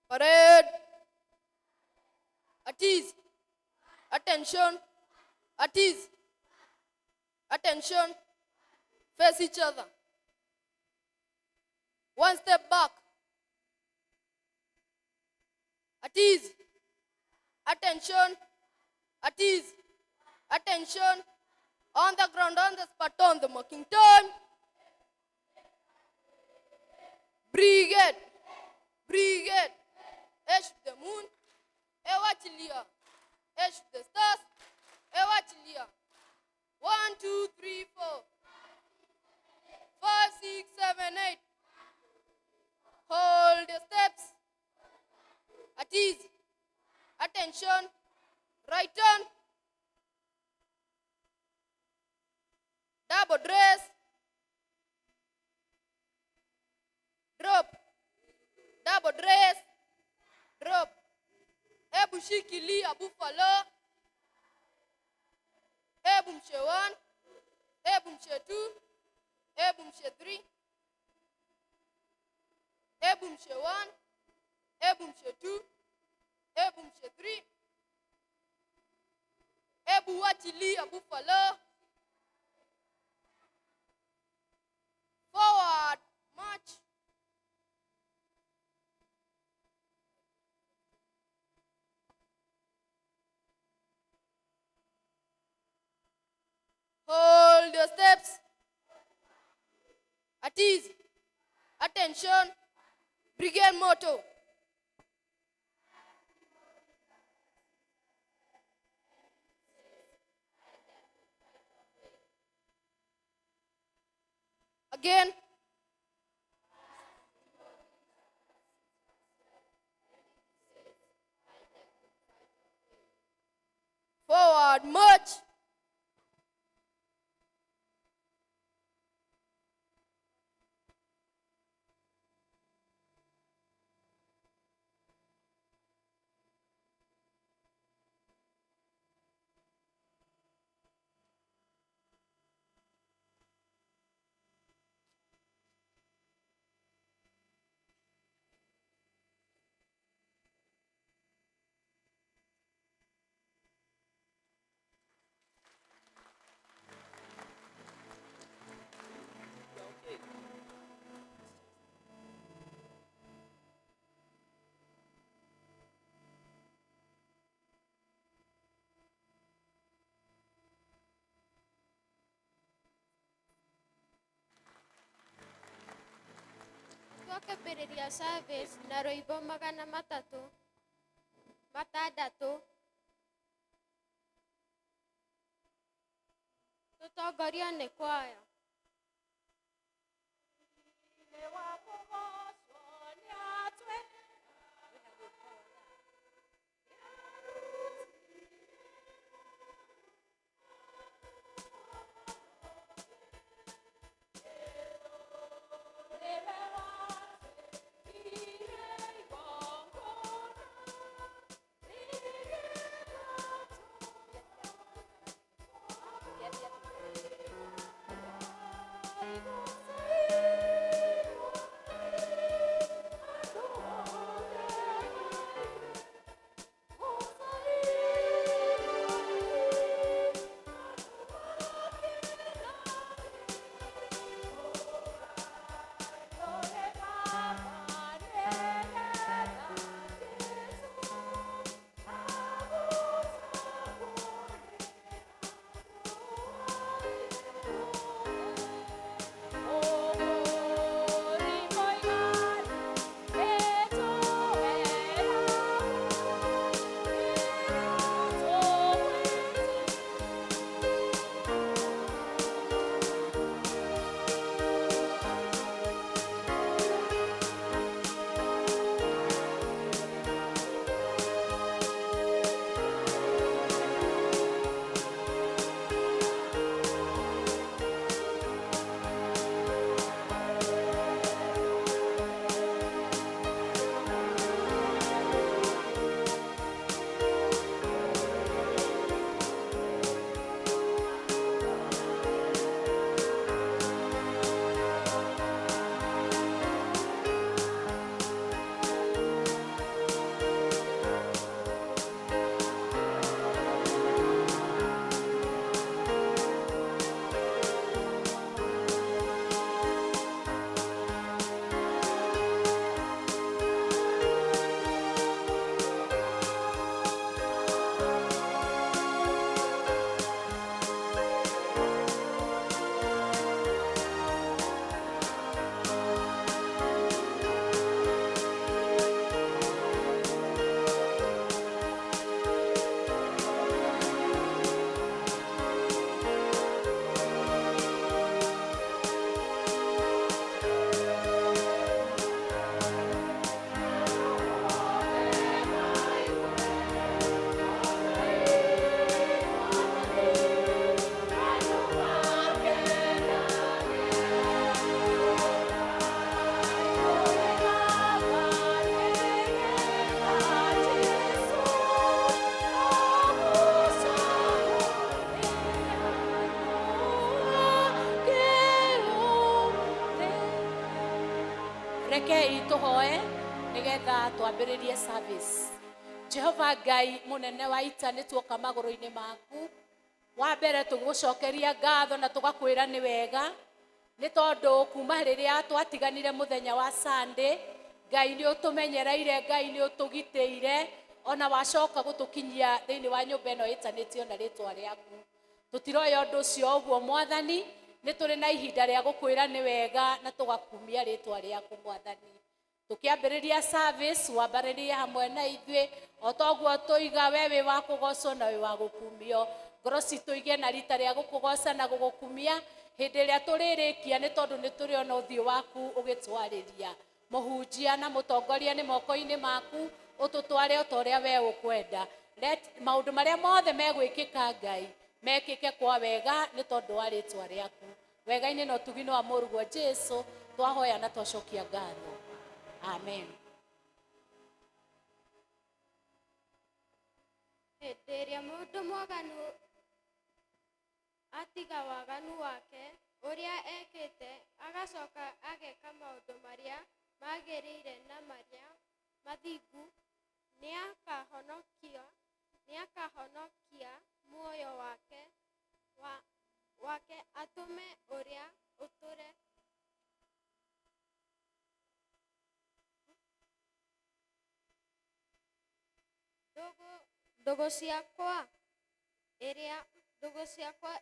Parade. At ease. Attention. At ease. Attention. Face each other. One step back. At ease. Attention. At ease. Attention. On the ground, on the spot, on the marking turn. Brigade. Brigade. H the moon. Ewachilia. H the stars. Ewachilia. 1, 2, 3, 4. 5, 6, 7, 8. Hold your steps. At ease. Attention. Right turn. Double dress. Drop. Double dress. Drop. Ebu shikilia buffalo. Ebu mshe 1. Ebu mshe 2. Ebu mshe 3. Ebu mshe 1. Ebu mshe 2. Ebu mshe 3. Ebu wachilia buffalo. Forward march. Hold your steps. At ease. Attention. Brigade motto. Again. Forward march. Twakambĩrĩria service na rwĩmbo 360 tũtongorio nĩ kwaya. Twambĩrĩrie service. Jehova Ngai mũnene wa ita, nĩ tuoka magũrũ-inĩ maku. Wa mbere tũgũcokeria ngatho na tũgakwĩra nĩ wega, nĩ tondũ kuma rĩrĩa twatiganire mũthenya wa Sunday, Ngai nĩ ũtũmenyereire, Ngai nĩ ũtũgitĩire, ona wacoka gũtũkinyia thĩinĩ wa nyũmba ĩno ĩtanĩtio na rĩtwa rĩaku. Tũtiroya ũndũ ũcio ũguo, Mwathani. Nĩ tũrĩ na ihinda rĩa gũkwĩra nĩ wega na tũgakumia rĩtwa rĩaku, Mwathani. Tũkĩambĩrĩria service, wambarĩrie hamwe na ithuĩ o toguo tũiga we wĩ wa kũgocwo na wĩ wa gũkumio. Ngoro citũ igĩe na rita rĩa gũkũgoca na gũgũkumia hĩndĩ ĩrĩa tũrĩrĩkia, nĩ tondũ nĩ tũrĩona ũthiũ waku ũgĩtwarĩria. Mũhunjia na mũtongoria nĩ moko-inĩ maku, ũtũtware o ta ũrĩa we ũkwenda. Let maũndũ marĩa mothe megwĩkĩka, Ngai, mekĩke kwa wega nĩ tondũ wa rĩtwa rĩaku. Wega-inĩ na ũtugi-inĩ wa mũrũguo Jesu twahoya na twacokia ngatho, amen. Hĩndĩ ĩrĩa mũndũ mwaganu atiga waganu wake ũrĩa ekĩte, agacoka ageka maũndũ marĩa magĩrĩire na marĩa mathingu, nĩakahonokia muoyo wake atũme ũrĩa ũtũre. Ndũgũ ciakwa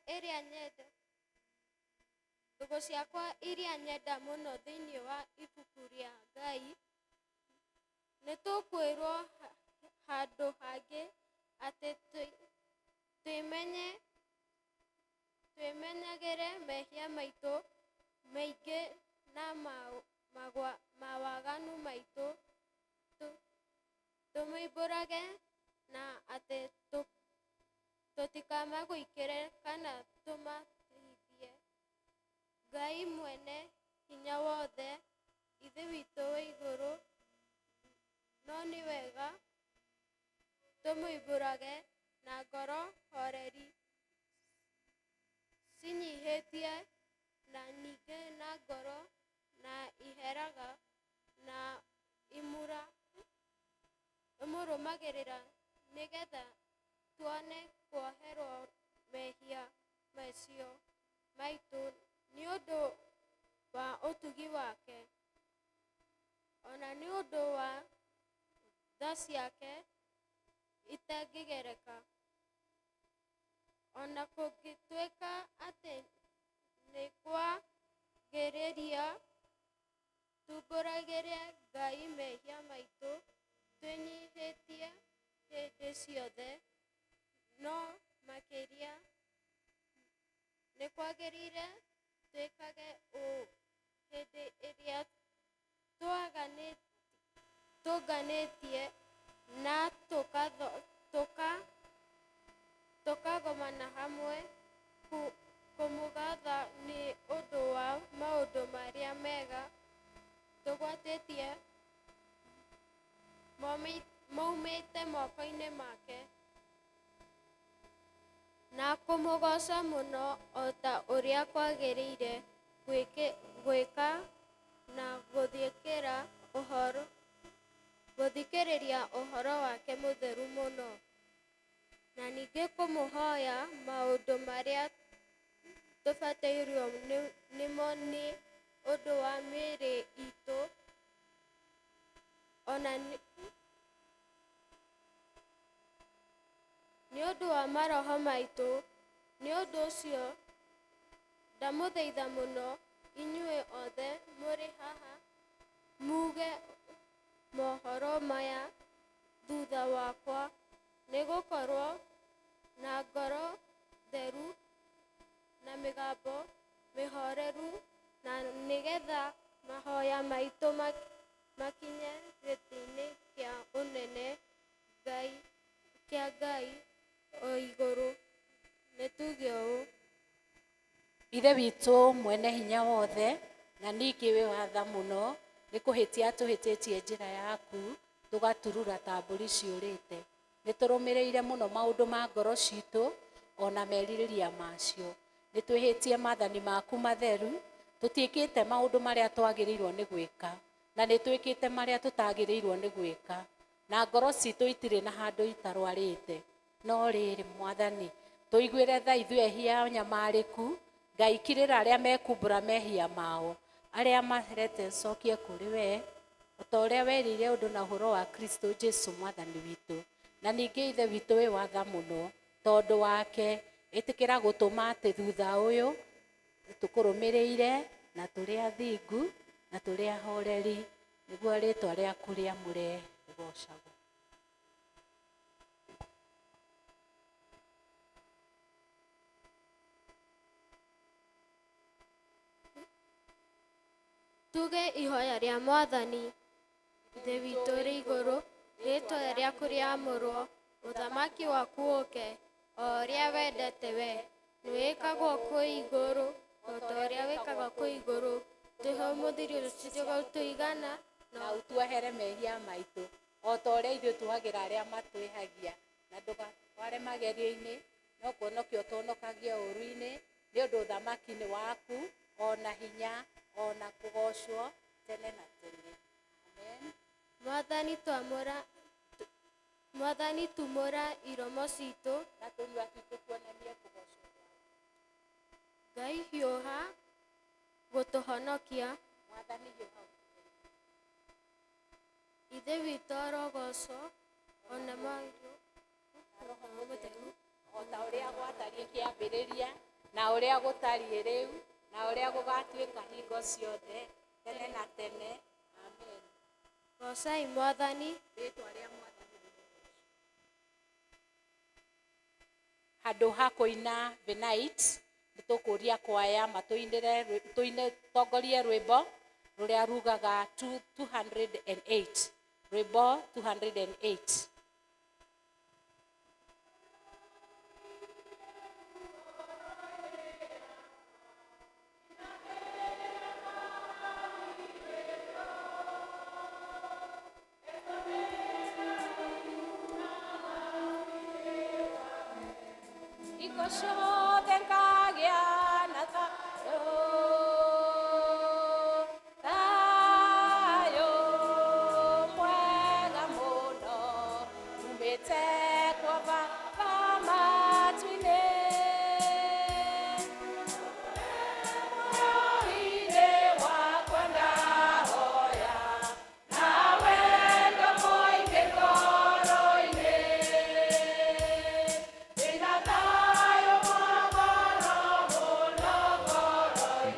ĩrĩa nyenda, ndũgũ ciakwa iria nyenda mũno thĩinĩ wa ibuku rĩa Ngai, nĩ tũkwĩrwo handũ hangĩ atĩ twĩmenyagĩre mehia maitũ maingĩ na mawaganu maitũ, tũmoimbũrage na atĩ tũtikamagwĩkĩre kana tũmatithie. Ngai mwene hinya wothe, Ithe witũ wĩ igũrũ, no nĩ wega tũmũimbũrage na ngoro horeri cinyihĩtie na ningĩ na ngoro na iheraga na imũrũmagĩrĩra, nĩgetha tuone kuoherwo mehia macio maitũ nĩ ũndũ wa ũtugi wake, ona nĩ ũndũ wa tha ciake itangĩgereka. Ona kũngĩtuĩka atĩ nĩ kwagĩrĩire tumbũragĩre Ngai mehia maitũ twĩnyihĩtie hĩndĩ ciothe, no makĩria nĩ kwagĩrĩire twĩkage ũũ hĩndĩ ĩrĩa tũnganĩtie na tũkagomana hamwe kũmũgatha nĩ ũndũ wa maũndũ marĩa mega tũgwatĩtie maumĩte moko-inĩ make, na kũmũgoca mũno o ta ũrĩa kwagĩrĩire gwĩka, na gũthikĩrĩria ũhoro wake mũtheru mũno, na ningĩ kũmũhoya maũndũ marĩa tũbatairio nĩmo nĩ ũndũ wa mĩĩrĩ itũ, ona nĩ ũndũ wa maroho maitũ. Nĩ ũndũ ũcio ndamũthaitha mũno inyuĩ othe mũrĩ haha muuge mohoro maya thutha wakwa, nĩ gũkorwo na ngoro theru na mĩgambo mĩhoreru, na nĩgetha mahoya maitũ makinye gĩtĩ-inĩ kĩa ũnene Ngai kĩa Ngai o igũrũ. Nĩ tuge ũũ. Ithe witũ mwene hinya wothe na ningĩ wĩ watha mũno, nĩ kũhĩtia tũhĩtĩtie njĩra yaku, tũgaturura ta mbũri ciũrĩte. Nĩ tũrũmĩrĩire mũno maũndũ ma ngoro citũ ona merirĩria macio. Nĩ twĩhĩtie maathani maku matheru, tũtiĩkĩte maũndũ marĩa twagĩrĩirwo nĩ gwĩka. Na nĩ twĩkĩte marĩa tũtagĩrĩirwo nĩ gwĩka, na ngoro citũ itirĩ na handũ itarwarĩte. No rĩrĩ, Mwathani, tũiguĩre tha ithuĩ ehia nyamarĩku. Ngai, kirĩra arĩa mekumbũra mehia mao, arĩa marete cokie kũrĩ we, o ta ũrĩa werĩire ũndũ na ũhoro wa Kristo Jesu Mwathani witũ. Na ningĩ Ithe witũ wĩ watha mũno, tondũ wake ĩtĩkĩra gũtũma atĩ thutha ũyũ tũkũrũmĩrĩire na tũrĩ athingu na tũrĩ ahoreri, nĩguo rĩtwa rĩaku rĩamũre rĩgocagwo. Tuge ihoya rĩa Mwathani. Ithe witũ ũrĩ igũrũ, rĩĩtwa rĩaku rĩamũrwo, ũthamaki waku ũke, o ũrĩa wendete we, nĩwĩkagwo kũu igũrũ o ta ũrĩa wĩkagwo kũu igũrũ. Tũhe ũmũthĩ irio citũ tũigana, na ũtuohere mehia maitũ o ta ũrĩa ithuĩ tuohagĩra arĩa matwĩhagia, na ndũgatware magerio-inĩ, no kũhonokia ũtũhonokagie ũũru-inĩ, nĩ ũndũ ũthamaki nĩ waku, o na hinya, o na kũgoocwo tene na tene. Amen. Mwathani twamũra, Mwathani tumũra iromo citũ, na tũnua twitũ kuonanie kũgoocwo gwaku. Ngai hiũha gũtũhonokia. Mwathani hiũha. Ithe witũ arogocwo, o na Mũriũ na Roho Mũtheru, o ta ũrĩa gwatariĩ kĩambĩrĩria, na ũrĩa gũtariĩ rĩu, na ũrĩa gũgatuĩka hingo ciothe, tene na tene. Amen. Gocai Mwathani. Rĩtwa rĩa Mwathani rĩrogoocwo. Handũ ha kũina Benait, nĩ tũkũria kwaya matũinĩre, tũine, tongorie rwĩmbo rũrĩa rugaga 208, rwĩmbo 208. Hingo ciothe ngagĩa na thayũ, thayũ mwega mũno umĩte kwa Baba matu-inĩ. Muoyo-inĩ wakwa ndahoya, na wendo mũingĩ ngoro-inĩ. Ndĩna thayũ wa ngoro mũno ngoro-inĩ.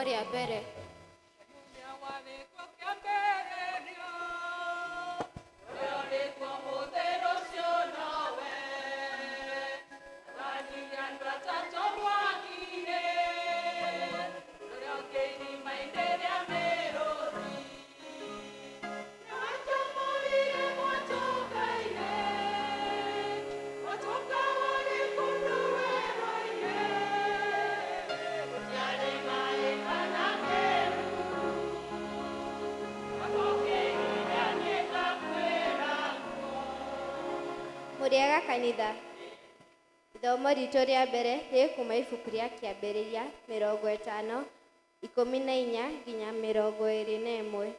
Rĩa mbere. Mũrĩega kanitha. Ithomo ritũ rĩa mbere rĩ kuma ibuku rĩa Kĩambĩrĩria 50:14 nginya 21.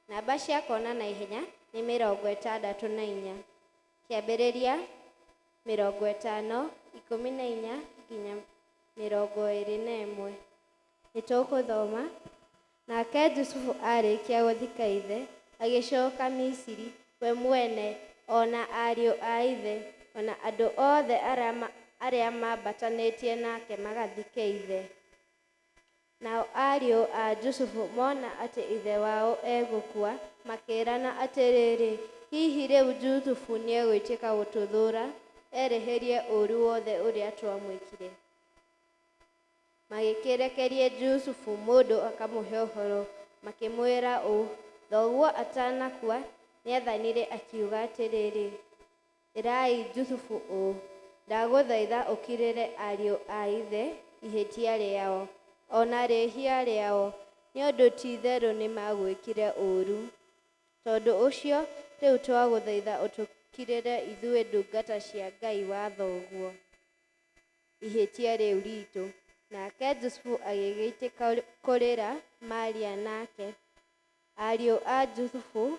Namba cia kuona na ihenya nĩ 64. Kĩambĩrĩria 50:14 nginya 21. Nĩ tũkũthoma. Nake Jusufu arĩkia gũthika ithe, agĩcoka Misiri we mwene o na ariũ a ithe, o na andũ othe arĩa maambatanĩtie nake magathike ithe. Nao ariũ a Jusufu mona atĩ ithe wao egũkua, makĩĩrana atĩrĩrĩ, hihi rĩu Jusufu nĩegwĩtĩka gũtũthũũra, erĩhĩrie ũũru wothe ũrĩa twamwĩkire. Magĩkĩrekeria Jusufu mũndũ akamũhe ũhoro, makĩmwĩra ũũ, thoguo atanakua nĩathanire akiuga atĩrĩrĩ, ĩrai Jusufu ũũ, ndagũthaitha ũkirĩre ariũ a ithe ihĩtia rĩao, o na rĩĩhia rĩao, nĩ ũndũ ti-itherũ nĩmagwĩkire ũũru. Tondũ ũcio rĩu twagũthaitha ũtũkirĩre ithuĩ ndungata cia Ngai wa thoguo ihĩtia rĩu riitũ. Nake Jusufu agĩgĩitĩka kũrĩra maaria nake. Ariũ a Jusufu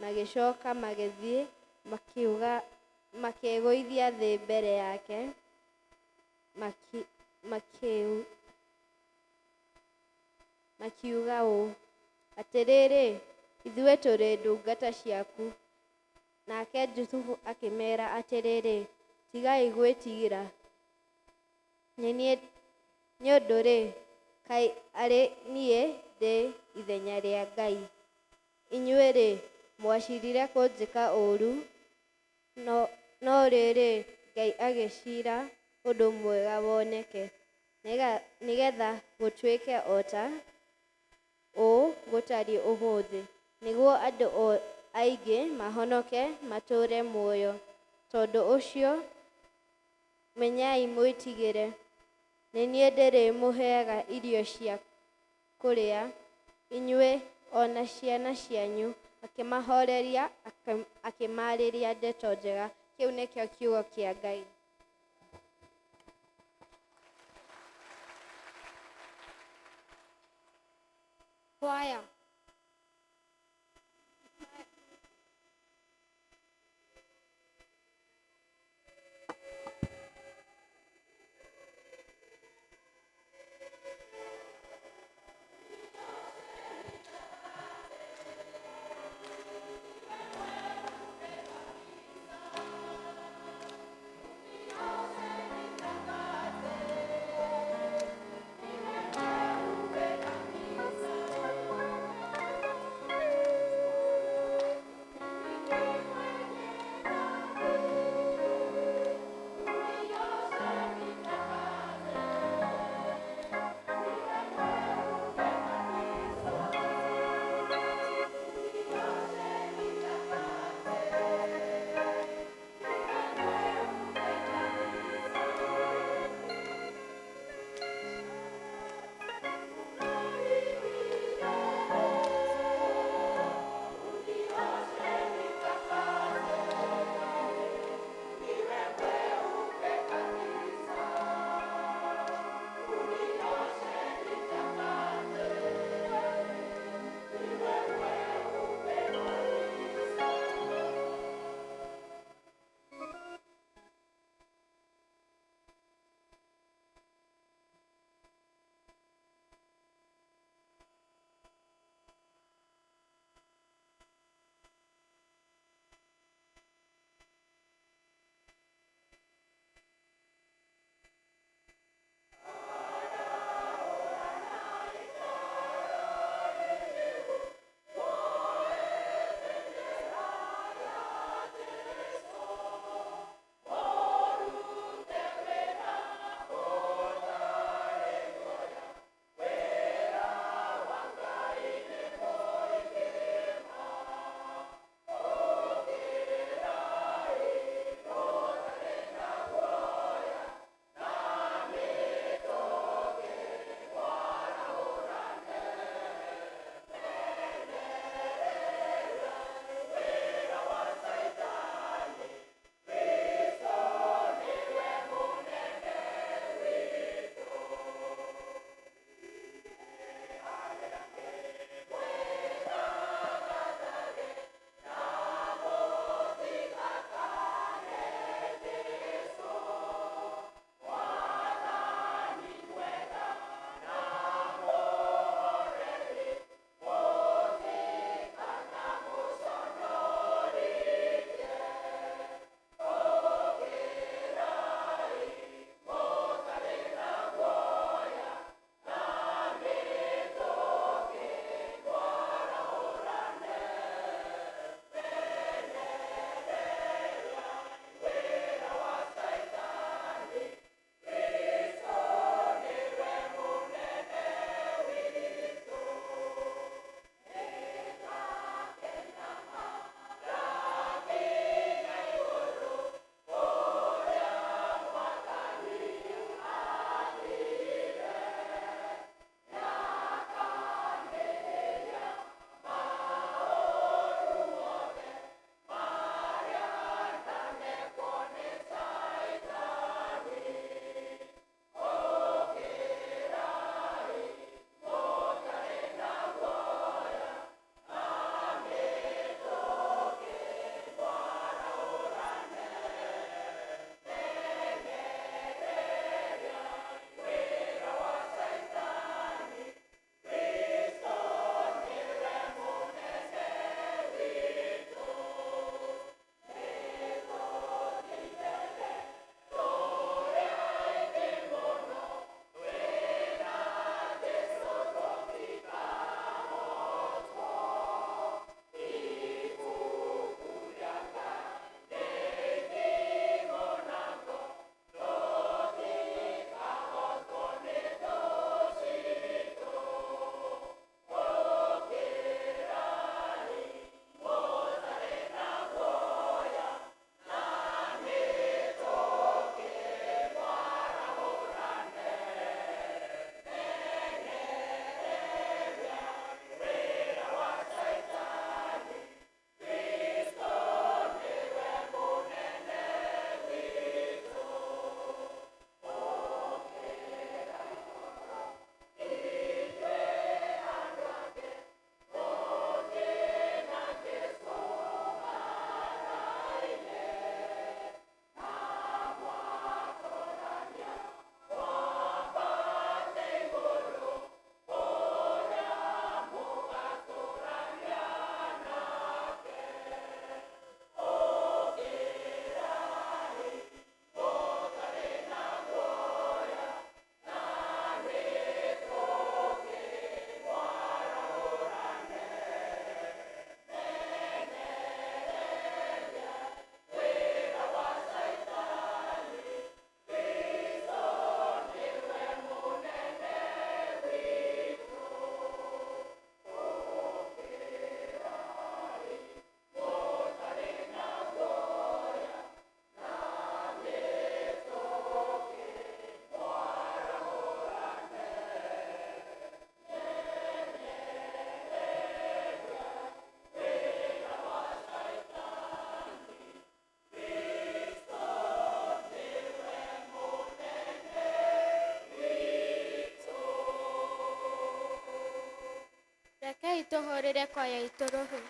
magĩcoka magĩthiĩ makĩĩgũithia thĩ mbere yake, makiuga ũũ, atĩrĩrĩ, ithuĩ tũrĩ ndungata ciaku. Nake Jusufu akĩmeera atĩrĩrĩ, tigai gwĩtigĩra, nĩ ũndũ-rĩ, kaĩ arĩ niĩ ndĩ ithenya rĩa Ngai? Inyuĩ-rĩ, mwacirire kũnjĩka ũũru, no rĩrĩ, Ngai agĩcira ũndũ mwega woneke, nĩgetha gũtuĩke o ta ũũ gũtariĩ ũmũthĩ, nĩguo andũ aingĩ mahonoke matũũre muoyo. Tondũ ũcio, menyai mwĩtigĩre. Nĩ niĩ ndĩrĩmũheaga irio cia kũrĩa, inyuĩ o na ciana cianyu. Akĩmahoreria, akĩmaarĩria ndeto njega. Kĩu nĩkĩo kiugo kĩa Ngai. Kwaya. Tũhũrĩre kwaya itũ rũhĩ.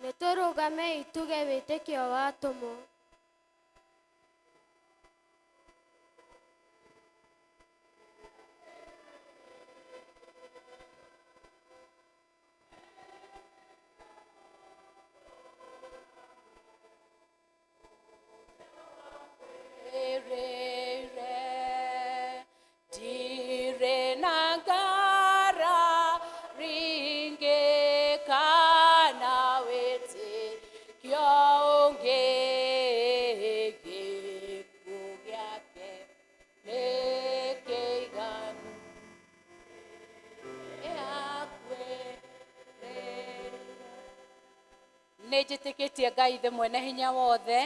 Nĩ tũrũgamei tuge wĩtĩkio wa atũmwo. Nĩ njĩtĩkĩtie Ngai ithe mwene hinya wothe,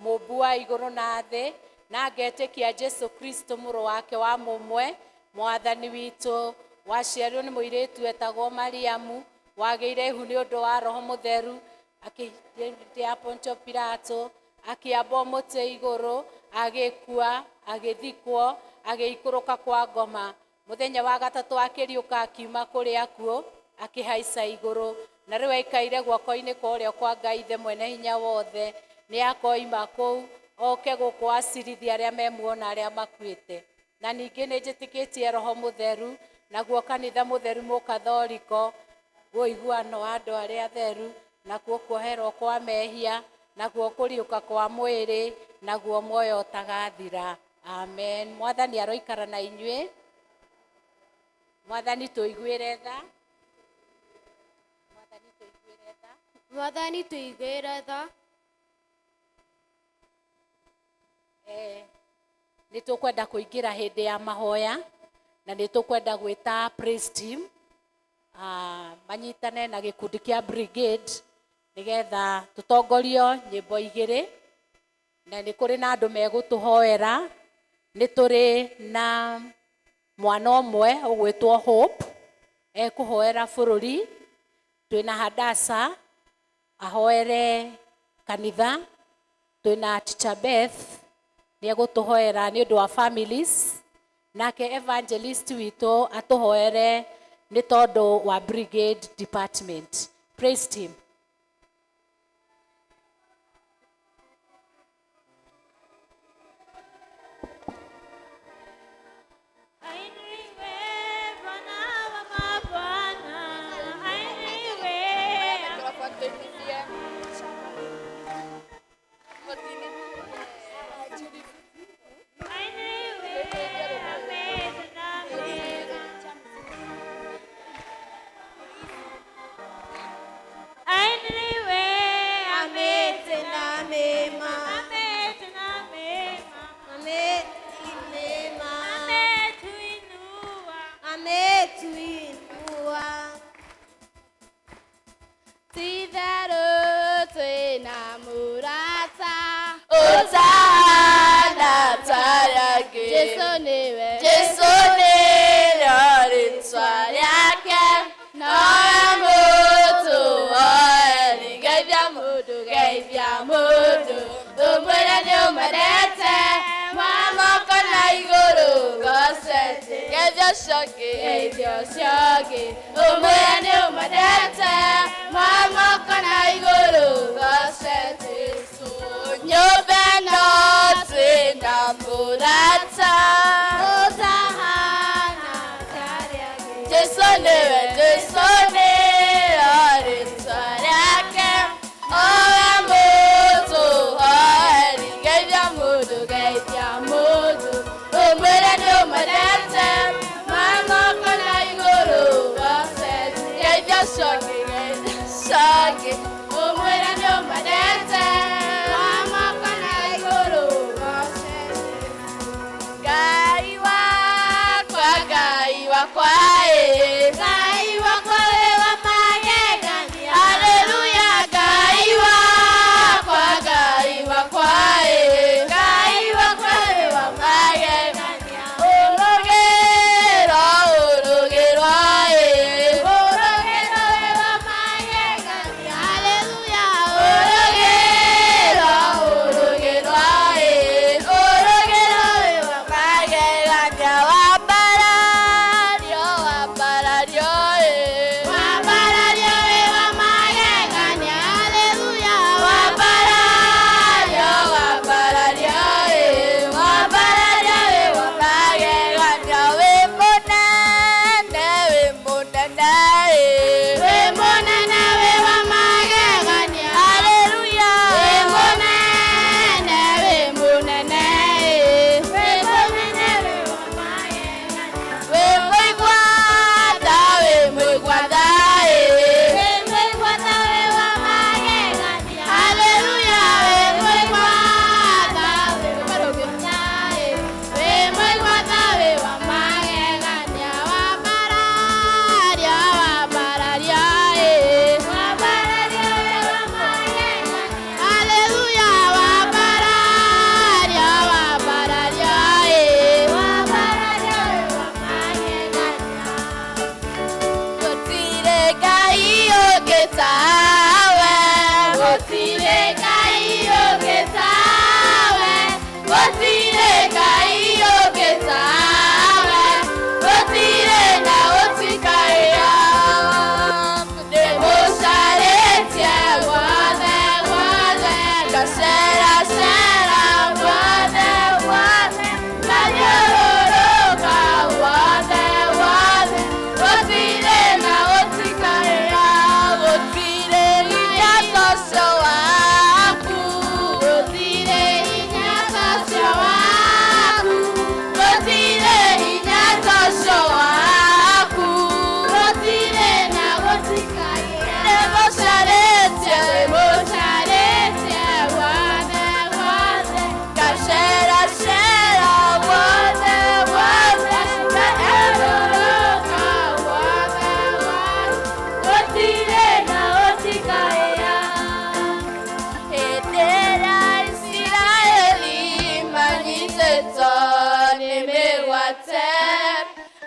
mũmbu wa igũrũ na thĩ, na ngetĩkia Jesu Kristo mũrũ wake wa mũmwe, mwathani witũ, waciarirwo nĩ mũirĩtu etagwo Mariamu, wagĩire ihu nĩ ũndũ wa Roho Mũtheru, akĩhĩndĩ ya Pontio Pilato, akĩambwo mũtĩ igũrũ, agĩkua, agĩthikwo, agĩikũrũka kwa ngoma. Mũthenya wa gatatũ akĩriũka akiuma kũrĩ akuũ, akĩhaica igũrũ, na rĩu aikaire guoko-inĩ kwa ũrĩo kwa Ngai ithe mwene hinya wothe. Nĩ akoima kũu oke gũkũ acirithie arĩa me muoyo na arĩa makuĩte. Na ningĩ nĩ njĩtĩkĩtie Roho Mũtheru, naguo kanitha mũtheru mũkathoriko, ũiguano wa andũ arĩa atheru, nakuo kuoherwo kwa mehia, naguo kũriũka kwa mwĩrĩ, naguo muoyo ũtagathira. Amen. Mwathani aroikara na inyuĩ. Mwathani tũiguĩre tha. Mwathani tũiguĩre tha. Mwathani tũiguĩre tha. Nĩ tũkwenda kũingĩra hĩndĩ ya mahoya, na nĩ tũkwenda gwĩta praise team, manyitane na gĩkundi kĩa brigade nĩgetha tũtongorio nyĩmbo igĩrĩ, na nĩ kũrĩ na andũ megũtũhoera. Nĩ tũrĩ na mwana ũmwe ũgwĩtwo Hope ekũhoera bũrũri, twĩna Hadasa ahoere kanitha, twĩna Teacher Beth nĩ egũtũhoera nĩ ũndũ wa families, nake evangelist witũ atũhoere nĩ tondũ wa brigade department. Praise team.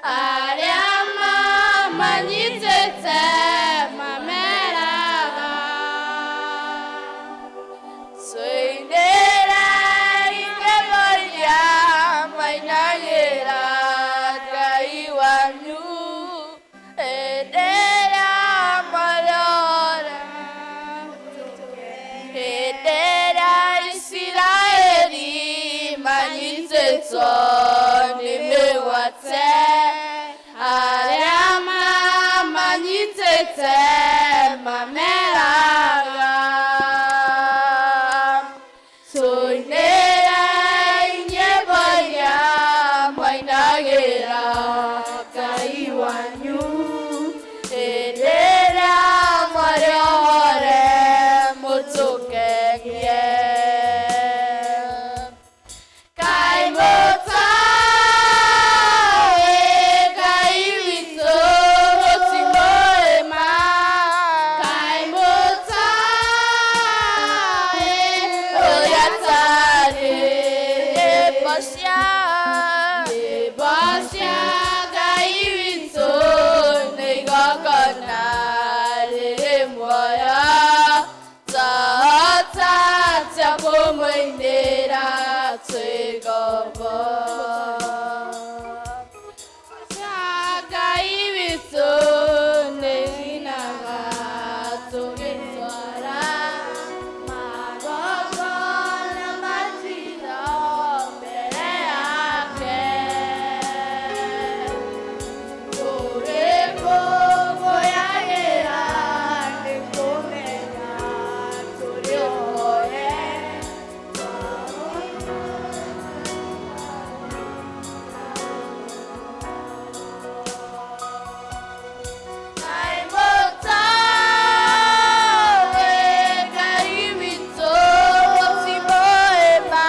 Arĩa mamanyitĩte mameraga tũinĩre nyĩmbo iria mainagĩra Ngai wanyu hĩndĩ ĩrĩa marora hĩndĩ ĩrĩa Isiraeli manyitĩtwo nĩ mĩgwate arĩa mamanyitĩte mameraga tũinĩre nyĩmbo iria mainagĩra Ngai wanyu hĩndĩ ĩrĩa mwarĩ ohore mũtũkenie. Kaĩ mũtoĩ Ngai witũ mũtimũĩ ma? Kaĩ mũtoĩ ũrĩa atarĩ? Nyĩmbo cia nyĩmbo cia Ngai witũ nĩ igongona rĩrĩ muoyo twahota atĩa kũmũinĩra twĩ ngombo? Ngai witũ nĩ inaga tũgĩtwara magongona macinwo mbere yake. Tũrĩkũngũyagĩra nĩ kũmenya tũrĩ ohe. Kaĩ mũtoĩ Ngai witũ mũtimũĩ ma?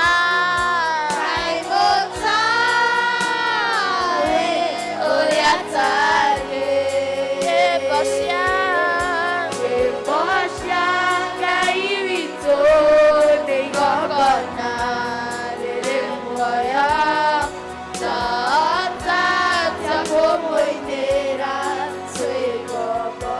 Kaĩ mũtoĩ ũrĩa atarĩ? Nyĩmbo cia nyĩmbo cia Ngai witũ nĩ igongona rĩrĩ muoyo twahota atĩa kũmũinĩra twĩ ngombo?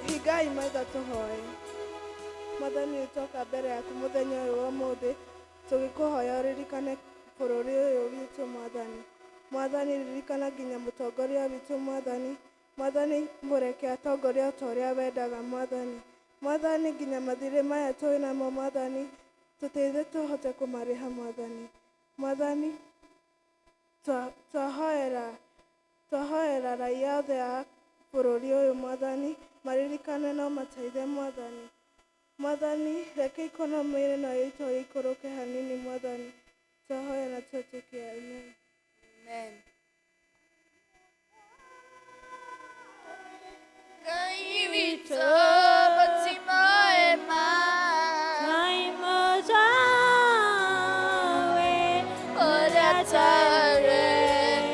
Hingai maitho tũhoe. Mwathani, nĩtwoka mbere yaku mũthenya ũyũ wa ũmũthĩ tũgĩkũhoya ũririkane bũrũri ũyũ witũ. Mwathani, Mwathani, ririkana nginya mũtongoria witũ. Mwathani, Mwathani, mũreke atongoria o ta ũrĩa wendaga. Mwathani, Mwathani, nginya mathirĩ maya twĩ namo, Mwathani, tũteithie tũhote kũmarĩha. Mwathani, Mwathani, twahoera twahoera raia othe a bũrũri ũyũ. Mwathani, maririkane no mateithie. Mwathani, Mwathani, reke economy ĩno itũ ĩikũrũke hanini. Mwathani, twahoya na twetĩkia, amen. Amen. Ngai witũ mũtimũĩ ma? Kaĩ mũtoĩ ũrĩa atarĩ?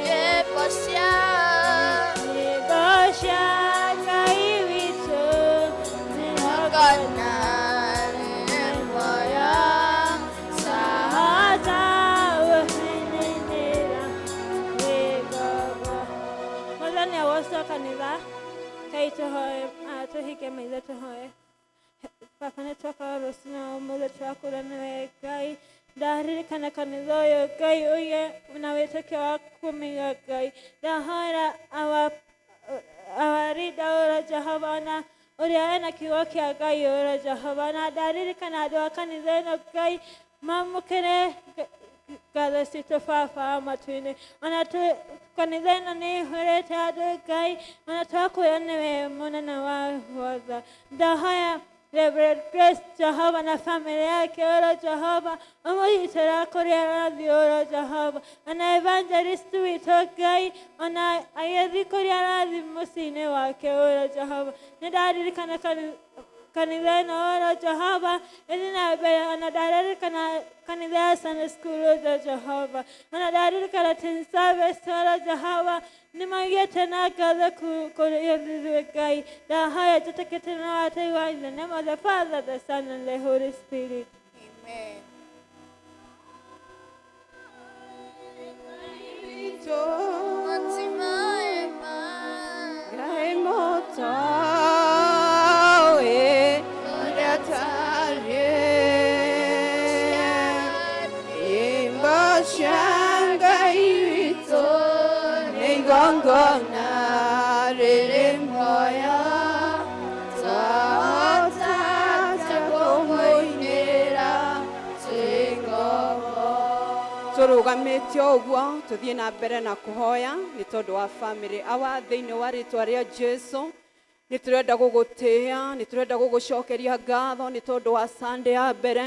Nyĩmbo cia nyĩmbo cia Ngai witũ nĩ igongona rĩrĩ muoyo twahota gũcinĩra twĩ ngombo. Mwathani agocwo. Kanitha Ngai, tũhoe, tũhinge maitho tũhoe. Baba, nĩ twoka rũcinĩ ũmũthĩ twakũra nĩwe Ngai. Ndaririkana kanitha ũyũ, Ngai, ũige na wĩtĩkio wa kũmĩiga. Ngai, ndahoera our leader, ũrĩa Jehova, ona ũrĩa ena kiugo kĩa Ngai, ũrĩa Jehova, na ndaririkana andũ a kanitha ĩno. Ngai, mamũkĩre ngatho citũ. Baba wa matu-inĩ, ona kanitha ĩno nĩ ĩhũrĩte andũ. Ngai, ona twakwĩra nĩwe mũnene wa guothe. Ndahoya Reverend Grace, Jehova, na family yake, oro Jehova, ũmũgitĩra kũrĩa arathiĩ, oro Jehova, ona evangelist witũ. Ngai, ona agĩthiĩ kũrĩa arathiĩ mũciĩ-inĩ wake, oro Jehova, nĩ ndaririkana kanitha ĩno, oro Jehova, ĩthiĩ na mbere. Ona ndaririkana kanitha ya Sunday school, oro Jehova, ona ndaririkana teen service, oro Jehova, nĩ magĩte na ngatho kũrĩ ithuĩ. Ngai, ndahoya njĩtĩkĩte na wataigua, in the name of the Father, the Son and the Holy Spirit. Amen. cia Ngai witũ nĩ igongona rĩrĩ muoyo twahota atĩa kũmũinĩra twĩ ngombo. Tũrũgamĩte o ũguo tũthiĩ na mbere na kũhoya nĩ tondũ wa famĩlĩ awa. Thĩinĩ wa rĩtwa rĩa Jesu, nĩ tũrenda gũgũtĩĩa, nĩ tũrenda gũgũcokeria ngatho nĩ tondũ wa Sunday ya mbere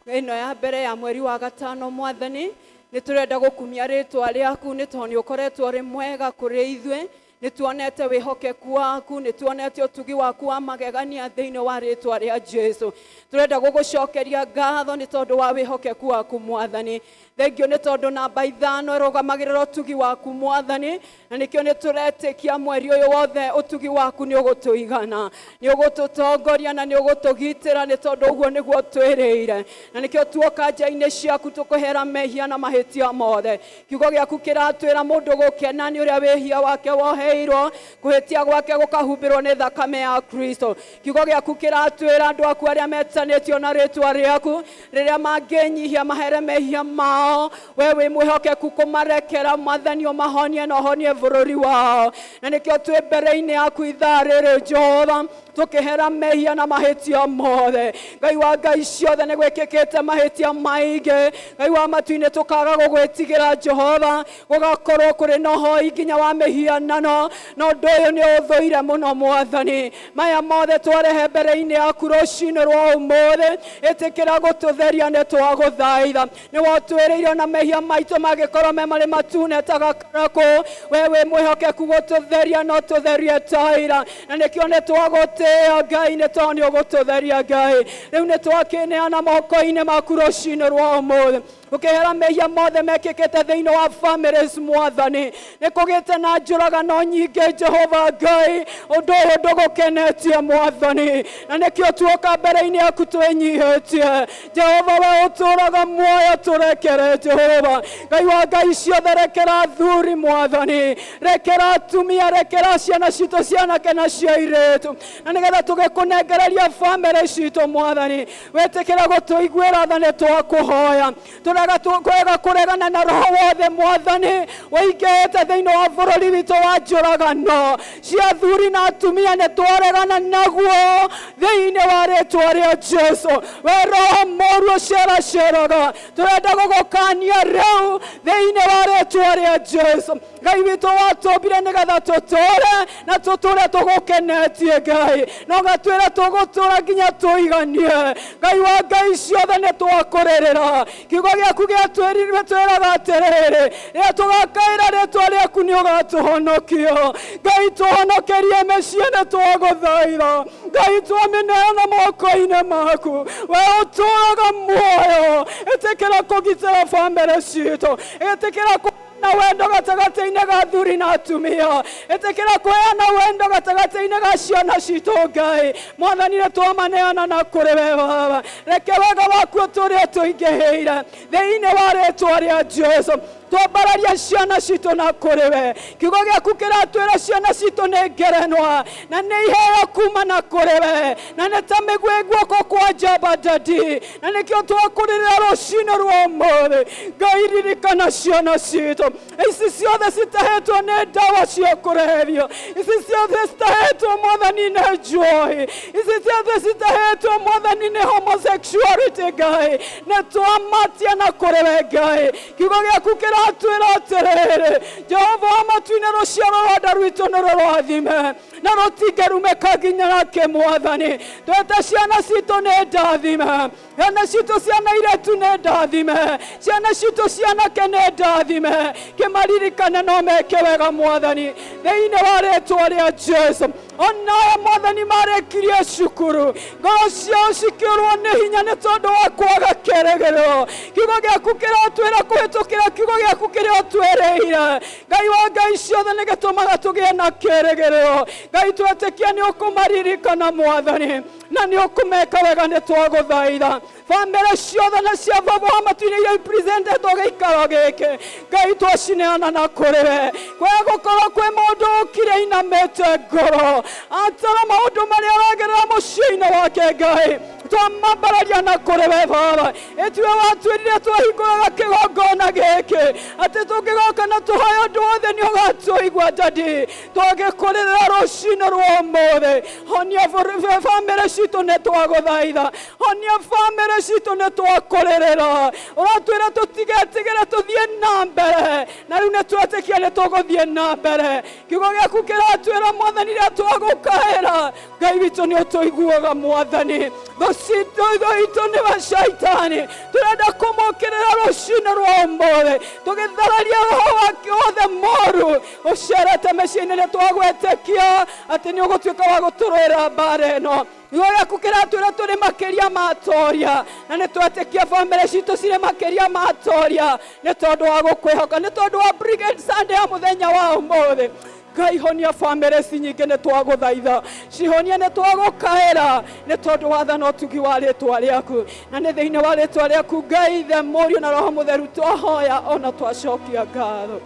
ĩno, ya mbere ya mweri wa gatano. Mwathani, nĩ tũrenda gũkumia rĩtwa rĩaku nĩ tondũ nĩ ũkoretwo ũrĩ mwega kũrĩ ithuĩ. Nĩ tuonete wĩhokeku waku, nĩ tuonete ũtugi waku wa magegania. Thĩinĩ wa rĩtwa rĩa Jesu, tũrenda gũgũcokeria ngatho nĩ tondũ wa wĩhokeku waku. Mwathani, thengio nĩ tondũ namba 5 ĩrũgamagĩrĩra ũtugi waku, Mwathani, na nĩkĩo nĩ tũretĩkia mweri ũyũ wothe ũtugi waku nĩ ũgũtũigana, nĩ ũgũtũtongoria na nĩ ũgũtũgitĩra, nĩ tondũ ũguo nĩguo twĩrĩire. Na nĩkĩo tuoka nja-inĩ ciaku tũkũhera mehia na mahĩtia mothe. Kiugo gĩaku kĩratwĩra mũndũ gũkena nĩ ũrĩa wĩhia wake woheirwo, kũhĩtia gwake gũkahumbĩrwo nĩ thakame ya Kristo. Kiugo gĩaku kĩratwĩra andũ aku arĩa metanĩtio na rĩtwa rĩaku, rĩrĩa mangĩnyihia mahere mehia mao, we wĩ mwĩhokeku kũmarekera. Mwathani, ũmahonie na ũhonie bũrũri wao. Na nĩkĩo twĩ mbere-inĩ yaku ithaa rĩrĩ, Jehova, tũkĩhera mehia na mahĩtia mothe. Ngai wa ngai ciothe, nĩ gwĩkĩkĩte mahĩtia maingĩ, Ngai wa matu-inĩ, tũkaga gũgwĩtigĩra, Jehova, gũgakorwo kũrĩ na ũhoi nginya wa mĩhianano, na ũndũ ũyũ nĩ ũthũire mũno. Mwathani, maya mothe twarehe mbere-inĩ yaku rũcinĩ rwa ũmũthĩ. Ĩtĩkĩra gũtũtheria, nĩ twagũthaitha. Nĩ wotwĩrĩire ona mehia maitũ mangĩkorwo me marĩ matune ta gakarakũ, we wĩ mwĩhokeku gũtũtheria no tũtherie taira. Na nĩkĩo nĩ twagũtĩĩa, Ngai, nĩ tondũ nĩ ũgũtũtheria. Ngai, rĩu nĩ twakĩneana moko-inĩ maku rũcinĩ rwa ũmũthĩ, ũkĩhera mehia mothe mekĩkĩte thĩinĩ wa families. Mwathani, nĩ kũgĩte na njũragano nyingĩ. Jehova Ngai, ũndũ ũyũ ndũgũkenetie, Mwathani, na nĩkĩo tuoka mbere-inĩ yaku twĩnyihĩtie. Jehova, we ũtũraga muoyo, tũrekere. Jehova Ngai wa ngai ciothe, rekera athuri. Mwathani, rekera atumia, rekera ciana citũ cianake na cia airĩtu, na nĩgetha tũgĩkũnengereria bamĩrĩ citũ. Mwathani, wĩtĩkĩra gũtũiguĩra tha, nĩ twakũhoya. Tũrega kwega kũregana na roho wothe, Mwathani, ũingĩhĩte thĩinĩ wa bũrũri witũ wa njũragano cia athuri na atumia. Nĩ twaregana naguo thĩinĩ wa rĩtwa rĩa Jesu. We roho mũru ũceraceraga, tũrenda gũgũkania rĩu thĩinĩ wa rĩtwa rĩa Jesu. Ngai witũ, watũmbire nĩgetha tũtũre na tũtũre tũgũkenetie, Ngai, no gatwĩra tũgũtũra nginya tũiganie. Ngai wa ngai ciothe, nĩ twakũrĩrĩra. Kiugo gĩaku gĩatwĩraga atĩrĩrĩ, rĩrĩa tũgakaĩra rĩtwa rĩaku, nĩ ũgatũhonokia. Ngai, tũhonokerie mĩciĩ, nĩ twagũthaitha. Ngai, twamĩneana moko-inĩ maku. We ũtũraga muoyo, ĩtĩkĩra kũgitĩra bamĩrĩ citũ, ĩtĩkĩra na wendo gatagatĩ-inĩ ga athuri na atumia, ĩtĩkĩra kũheana wendo gatagatĩ-inĩ ga ciana citũ. Ngai Mwathani, nĩ twamaneana na kũrĩ we. Baba, reke wega waku ũtũrĩa tũingĩhĩire thĩinĩ wa rĩtwa rĩa Jesu. Twambararia ciana citũ na kũrĩ we. Kiugo gĩaku kĩratwĩra ciana citũ nĩ ngerenwa na nĩ iheo kuma na kũrĩ we, na nĩ ta mĩguĩ guoko kwa njamba ndadi. Na nĩkĩo twakũrĩrĩra rũcinĩ rwa ũmũthĩ. Ngai, ririkana ciana citũ ici ciothe citahĩtwo nĩ ndawa cia kũrehio, ici ciothe citahĩtwo, Mwathani, nĩ njohi, ici ciothe citahĩtwo, Mwathani, nĩ homosexuality. Ngai, nĩ twamatia na kũrĩ we. Ngai, kiugo gĩaku kĩratwĩra atĩrĩrĩ, Jehova wa matu-inĩ, rũciaro rwa nda rwitũ nĩ rũrathime na rũtingĩrumĩka nginya nake. Mwathani, twete ciana citũ nĩ ndathime. Ciana citũ ciana iretu nĩ ndathime, ciana citũ cianake nĩ ndathime. Kĩmaririkane no meke wega, Mwathani, thĩinĩ wa rĩtwa rĩa Jesu. Onaya, Mwathani, marĩkirie cukuru, ngoro ciao cikĩũrwo nĩ hinya nĩ tondũ wa kwaga kĩrĩgĩrĩro. Kiugo gĩaku kĩratwĩra kũhĩtũkĩra kiugo gĩaku kĩrĩa ũtwĩrĩire, Ngai wa ngai ciothe, nĩ gĩtũmaga tũgĩe na kĩrĩgĩrĩro. Ngai, twetĩkia nĩ ũkũmaririkana, Mwathani. Na nĩ ũkũmeka wega nĩ twagũthaitha. Bamĩrĩ ciothe na cia baba wa matu-inĩ iria ipresentetwo gĩikaro gĩkĩ, Ngai twacineana na kũrĩ we. Kwaya gũkorwo kwĩ mũndũ ũkire inamĩte ngoro atara maũndũ marĩa aragerera mũciĩ-inĩ wake, Ngai twamambararia na kũrĩ we Baba. Ĩtue watwĩrire twahingũraga kĩgongona gĩkĩ atĩ tũngĩgoka na tũhoe ũndũ wothe nĩ ũgatũigua. Dadi, twagĩkũrĩrĩra rũcinĩ rwa ũmũthĩ, honia bamĩrĩ citũ nĩ twagũthaitha. Honia bamĩrĩ citũ nĩ twakũrĩrĩra. Ũratwĩra tũtigetigĩre, tũthiĩ na mbere, na rĩu nĩ twetĩkia nĩ tũgũthiĩ na mbere. Kiugo gĩaku kĩratwĩra Mwathani, rĩrĩa twagũkaĩra Ngai witũ nĩ ũtũiguaga. Mwathani, thũ citũ, thũ itũ nĩwe Shaitani, tũrenda kũmũkĩrĩra rũcinĩ rwa ũmũthĩ, tũgĩthararia roho wake wothe moru ũcerete mĩciĩ-inĩ. Nĩ twagwetĩkia atĩ nĩ ũgũtuĩka wa gũtũrũĩra mbara ĩno. Kiugo gĩaku kĩratwĩra tũrĩ makĩria ma atoria, na nĩ twetĩkia bamĩrĩ citũ cirĩ makĩria ma atoria nĩ tondũ wa gũkwĩhoka, nĩ tondũ wa Brigade Sunday ya mũthenya wa ũmũthĩ. Ngai, honia bamĩrĩ ci nyingĩ nĩ twagũthaitha. Cihonie nĩ twagũkaĩra nĩ tondũ wathana ũtugi wa rĩtwa rĩaku, na nĩ thĩinĩ wa rĩtwa rĩaku Ngai Ithe, Mũriũ na Roho Mũtheru twahoya ona twacokia ngatho.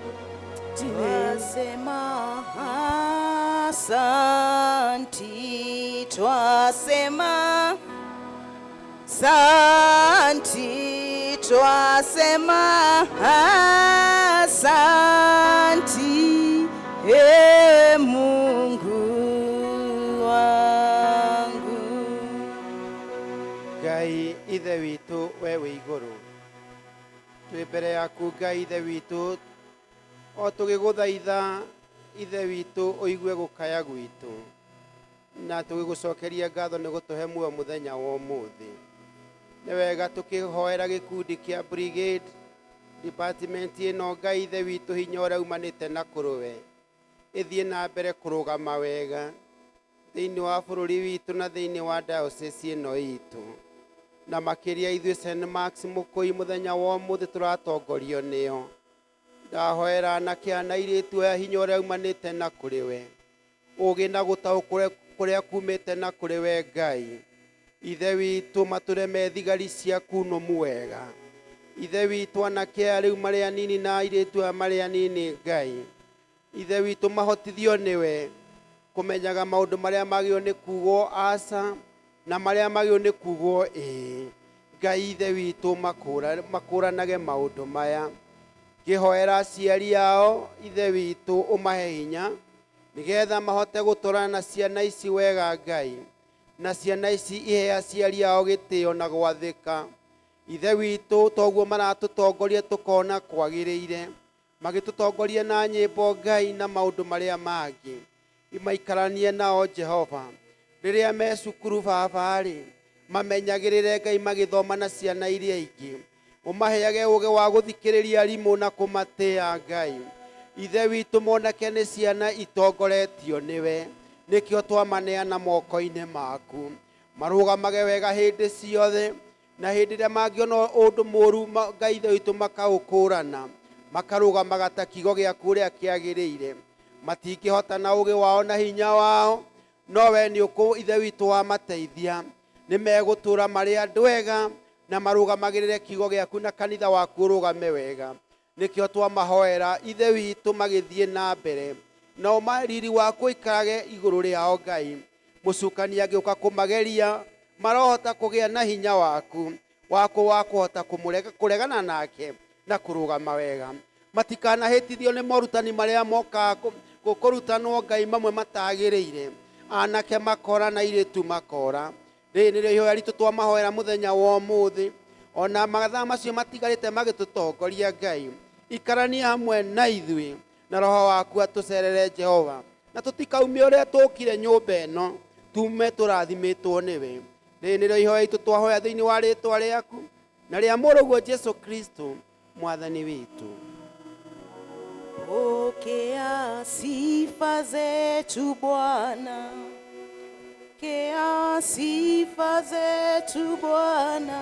Twasema asanti, twasema santi, twasema asanti, e Mungu wangu. Ngai Ithe witũ, we wĩ igũrũ, twĩ mbere yaku Ngai Ithe witũ, o tũgĩgũthaitha Ithe witũ ũigue gũkaya gwitũ, na tũgĩgũcokeria ngatho nĩ gũtũhe muoyo mũthenya wa ũmũthĩ. Nĩ wega tũkĩhoera gĩkundi kĩa brigade department ĩno, Ngai Ithe witũ, hinya ũrĩa umanĩte na kũrũwe ĩthiĩ na mbere kũrũgama wega thĩinĩ wa bũrũri witũ na thĩinĩ wa diocese ĩno itũ, na makĩria ithuĩ St. Marks Mũkũi mũthenya wa ũmũthĩ tũratongorio nĩo. Ndahoera anake ana airĩtu aya hinya ũrĩa umanĩte na kũrĩ we, ũgĩ na gũtaũkwo kũrĩa kumĩte na kũrĩ we Ngai Ithe witũ, matũre me thigari ciaku nũmu wega. Ithe witũ, anake aya rĩu marĩ anini na airĩtu aya marĩ anini, Ngai Ithe witũ, mahotithio nĩwe kũmenyaga maũndũ marĩa magĩrĩirwo nĩ kugwo aca na marĩa magĩrĩirwo nĩ kugwo ĩĩ. Ngai Ithe witũ, makũranage maũndũ maya. Ngĩhoera aciari ao, Ithe witũ, ũmahe hinya nĩgetha mahote gũtwarana na ciana ici wega, Ngai, na ciana ici ihe aciari ao gĩtĩo na gwathĩka. Ithe witũ, toguo maratũtongoria tũkona kwagĩrĩire, magĩtũtongoria na nyĩmbo, Ngai, na maũndũ marĩa mangĩ. Maikaranie nao Jehova rĩrĩa me cukuru. Baba-rĩ, mamenyagĩrĩre Ngai magĩthoma na ciana iria ingĩ, ũmaheage ũgĩ wa gũthikĩrĩria arimũ na kũmatĩa. Ngai Ithe witũ, monake nĩ ciana itongoretio nĩwe, nĩkĩo twamaneana moko-inĩ maku. Marũgamage wega hĩndĩ ciothe, na hĩndĩ ĩrĩa mangĩona ũndũ mũru, Ngai Ithe witũ, makaũkũrana, makarũgamaga ta kiugo gĩaku ũrĩa kĩagĩrĩire. Matingĩhota na ũgĩ wao na hinya wao, no we nĩ ũkũ Ithe witũ wamateithia, nĩ megũtũra marĩ andũ ega na marũgamagĩrĩre kiugo gĩaku na kanitha waku ũrũgame wega. Nĩkĩo twamahoera Ithe witũ magĩthiĩ na mbere, na ũma riri waku ũikarage igũrũ rĩao. Ngai, mũcukani angĩũka kũmageria, marohota kũgĩa na hinya waku waku wa kũhota kũregana nake na kũrũgama wega. Matikanahĩtithio nĩ morutani marĩa mokaga kũrutanwo, Ngai, mamwe matagĩrĩire, anake makora na airĩtu makora. Rĩrĩ nĩrĩo ihoya ritũ twamahoera mũthenya wa ũmũthĩ, ona mathaa macio matigarĩte magĩtũtongoria. Ngai, ikarania hamwe na ithuĩ na roho waku atũcerere Jehova, na tũtikaume ũrĩa tũkire nyũmba ĩno, tume tũrathimĩtwo nĩwe. Rĩrĩ nĩrĩo ihoya ritũ twahoya thĩinĩ wa rĩtwa rĩaku na rĩa Mũrũguo Jesu Kristo Mwathani witũ. Pokea sifa zetu Bwana, pokea sifa zetu Bwana.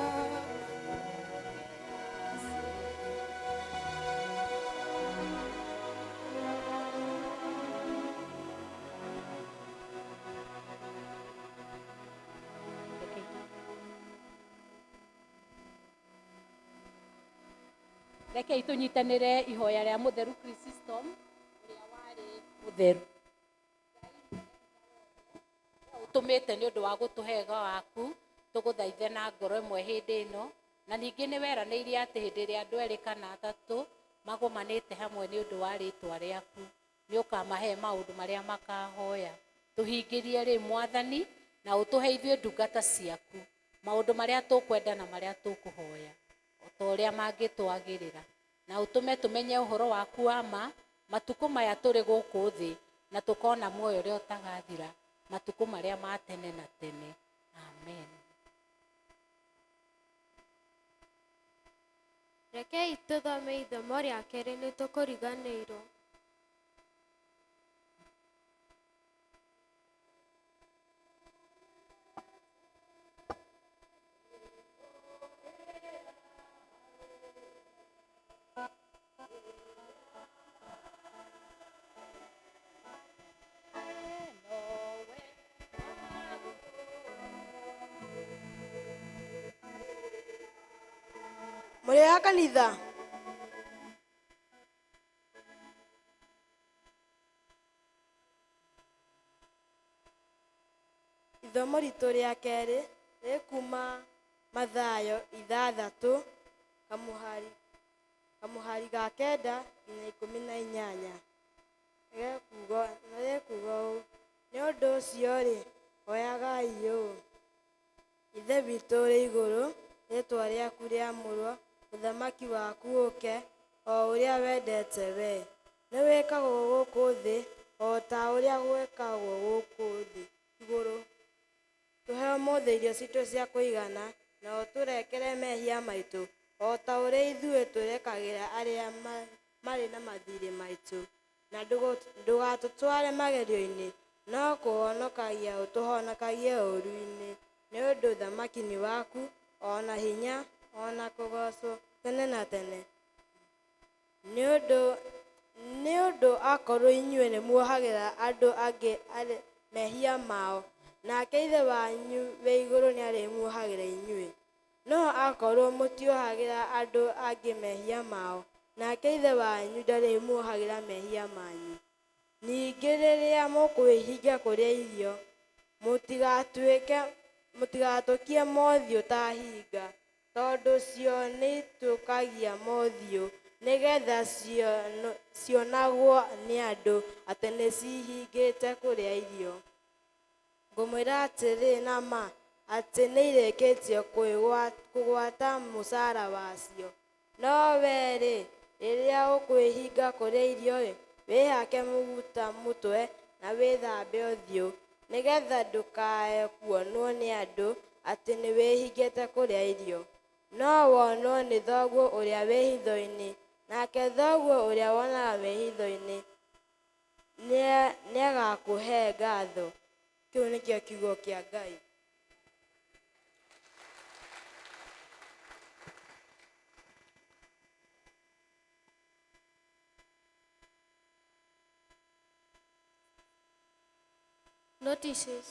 Rekei tũnyitanĩre ihoya rĩa mũtheru Chrysostom ũrĩa warĩ mũtheru. Ũtũmĩte nĩ ũndũ wa gũtũhe wega waku, tũgũthaithe na ngoro ĩmwe hĩndĩ ĩno, na ningĩ nĩ weranĩirie atĩ hĩndĩ ĩrĩa andũ erĩ kana atatũ magomanĩte hamwe nĩ ũndũ wa rĩtwa rĩaku, nĩ ũkamahe maũndũ marĩa makahoya. Tũhingĩrie rĩu Mwathani, na ũtũhe ithuĩ ndungata ciaku maũndũ marĩa tũkwenda na marĩa tũkũhoya, o ta ũrĩa mangĩtwagĩrĩra, na ũtũme tũmenye ũhoro waku wa ma matukũ maya tũrĩ gũkũ thĩ, na tũkona muoyo ũrĩa ũtagathira matukũ marĩa ma tene na tene. Amen. Rekei tũthome ithomo rĩa kerĩ nĩ tũkũriganĩirwo. Mũrĩ a kanitha? Ithomo ritũ rĩa kerĩ rĩkuma Mathayo 6 kamuhari ga 9 nginya 18. Rĩkuga ũũ: nĩ ũndũ ũcio-rĩ, hoyagai ũũ: Ithe witũ ũrĩ igũrũ, rĩĩtwa rĩaku rĩamũrwo, ũthamaki waku ũũke, o ũrĩa wendete wee. Nĩ wĩkagwo gũkũ thĩ o ta ũrĩa gwĩkagwo gũkũ thĩ igũrũ. Tũhe ũmũthĩ irio citũ cia kũigana, na ũtũrekere mehia maitũ, o ta ũrĩa ithuĩ tũrekagĩra arĩa marĩ na mathiirĩ maitũ. Na ndũgatũtware magerio-inĩ, no kũhonokagia ũtũhonokagie ũũru-inĩ. Nĩ ũndũ ũthamaki nĩ waku, o na hinya, o na kũgoocwo tene na tene. Nĩ ũndũ akorwo inyuĩ nĩmuohagĩra andũ angĩ mehia mao, nake Ithe wanyu wĩ igũrũ nĩarĩmuohagĩra inyuĩ. No akorwo mũtiohagĩra andũ angĩ mehia mao, nake Ithe wanyu ndarĩmuohagĩra mehia manyu. Ningĩ rĩrĩa mũkwĩhinga kũrĩa irio, mũtigatũkie mothiũ ta hinga, tondũ cio nĩitũkagia mothiũ, nĩgetha cionagwo nĩ andũ atĩ nĩcihingĩte kũrĩa irio. Ngũmwĩra atĩrĩ na ma, atĩ nĩirĩkĩtie kũgwata mũcara wacio. No wee-rĩ, rĩrĩa ũkwĩhinga kũrĩa irio-rĩ, wĩhake maguta mũtwe na wĩthambe ũthiũ, nĩgetha ndũkae kuonwo nĩ andũ atĩ nĩwĩhingĩte kũrĩa irio, no wonwo nĩ Thoguo ũrĩa wĩ hitho-inĩ, nake Thoguo ũrĩa wonaga wĩ hitho-inĩ nĩagakũhe ngatho. Kĩu nĩkĩo kiugo kĩa Ngai. Notices.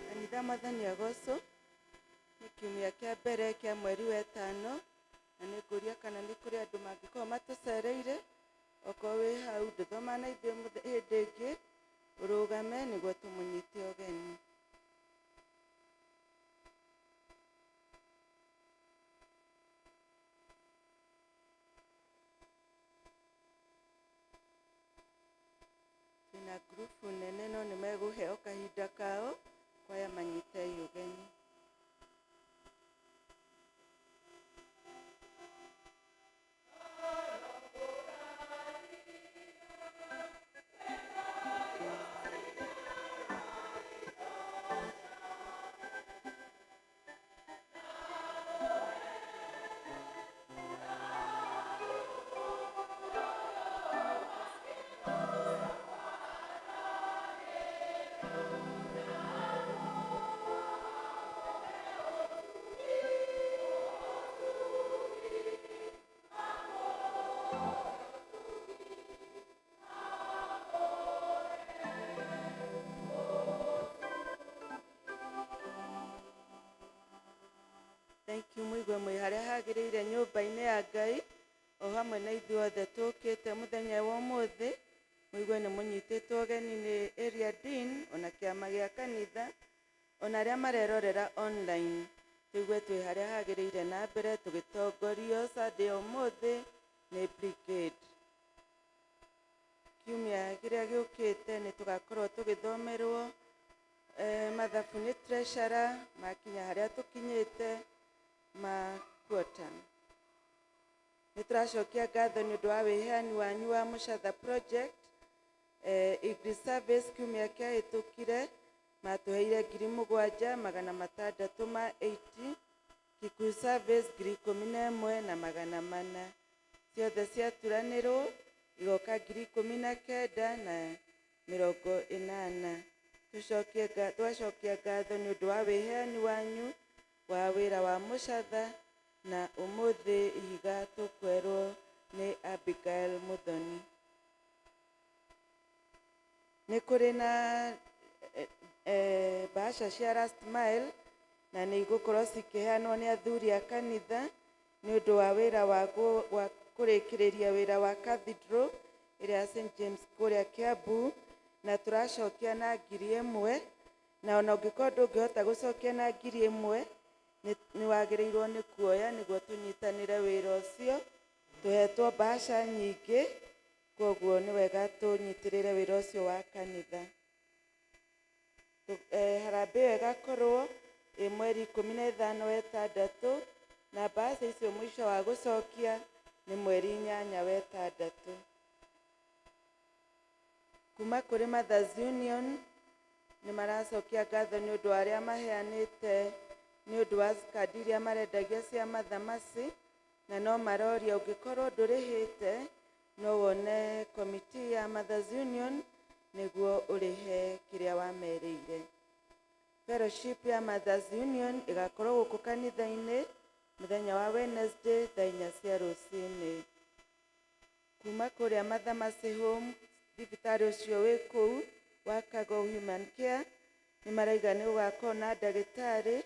Kanitha Mwathani agocwo. Nĩ kiumia kĩa mbere kĩa mweri wa 5, na nĩ ngũria kana nĩ kũrĩ andũ mangĩkorwo matũcereire. Okorwo wĩ hau ndũthoma na ithuĩ hĩndĩ ĩngĩ, ũrũgame nĩguo tũmũnyite ũgeni. Twĩna ngurubu nene no nĩ megũheo kahinda kao kwaya manyitei ũgeni. Thank you mũigue mwĩ harĩa hagĩrĩire nyũmba-inĩ ya Ngai o hamwe na ithuothe tũkĩte mũthenya wa ũmũthĩ. Mũigue nĩ mũnyitĩtwo ũgeni nĩ area dean ona kĩama gĩa kanitha ona arĩa marerorera online. Tũigue twĩ harĩa hagĩrĩire na mbere tũgĩtongorio Sunday ya ũmũthĩ nĩ brigade. Kiumia kĩrĩa gĩũkĩte nĩ tũgakorwo tũgĩthomerwo mathabu nĩ treasurer makinya harĩa tũkinyĩte ma quarter. Nĩ tũracokia ngatho nĩ ũndũ wa wĩheani wanyu wa Mũcatha project. English service kiumia kĩahĩtũkire matũheire 7,680, Kikuyu service 11,400. Ciothe ciaturanĩrwo igoka 19,080. Tũgacokia ngatho nĩ ũndũ wa wĩheani wanyu wa wĩra wa Mũcatha na ũmũthĩ ihiga tũkwerwo nĩ Abigail Muthoni. Nĩ kũrĩ na bahasha cia last mile na nĩ igũkorwo cikĩheanwo nĩ athuri a kanitha nĩ ũndũ wa wĩra wa kũrĩkĩrĩria wĩra wa cathedral ĩrĩa ya St James kũrĩa Kiambu, na tũracokia na 1,000, na ona ũngĩkorwo ndũngĩhota gũcokia na 1,000 nĩ wagĩrĩirwo nĩ kuoya nĩguo tũnyitanĩre wĩra ũcio. Tũhetwo bahasha nyingĩ, koguo nĩ wega tũnyitĩrĩre wĩra ũcio wa kanitha. Harambee ĩyo ĩgakorwo ĩ mweri 15 wa ĩtandatũ, na bahasha icio mũico wa gũcokia nĩ mweri 8 wa ĩtandatũ. Kuma kũrĩ Mothers Union nĩ maracokia ngatho nĩ ũndũ wa arĩa maheanĩte nĩ ũndũ wa kandi iria marendagia cia Mother Mercy, na no maroria ũngĩkorwo ndũrĩhĩte no wone committee ya Mothers Union nĩguo ũrĩhe kĩrĩa wamerĩire. Fellowship ya Mothers Union ĩgakorwo gũkũ kanitha-inĩ mũthenya wa Wednesday thaa 4 cia rũcinĩ. Kuma kũrĩa Mother Mercy Home thibitarĩ ũcio wĩ kũu wa Kago Human Care nĩ maraiga nĩ gũgakorwo na ndagĩtarĩ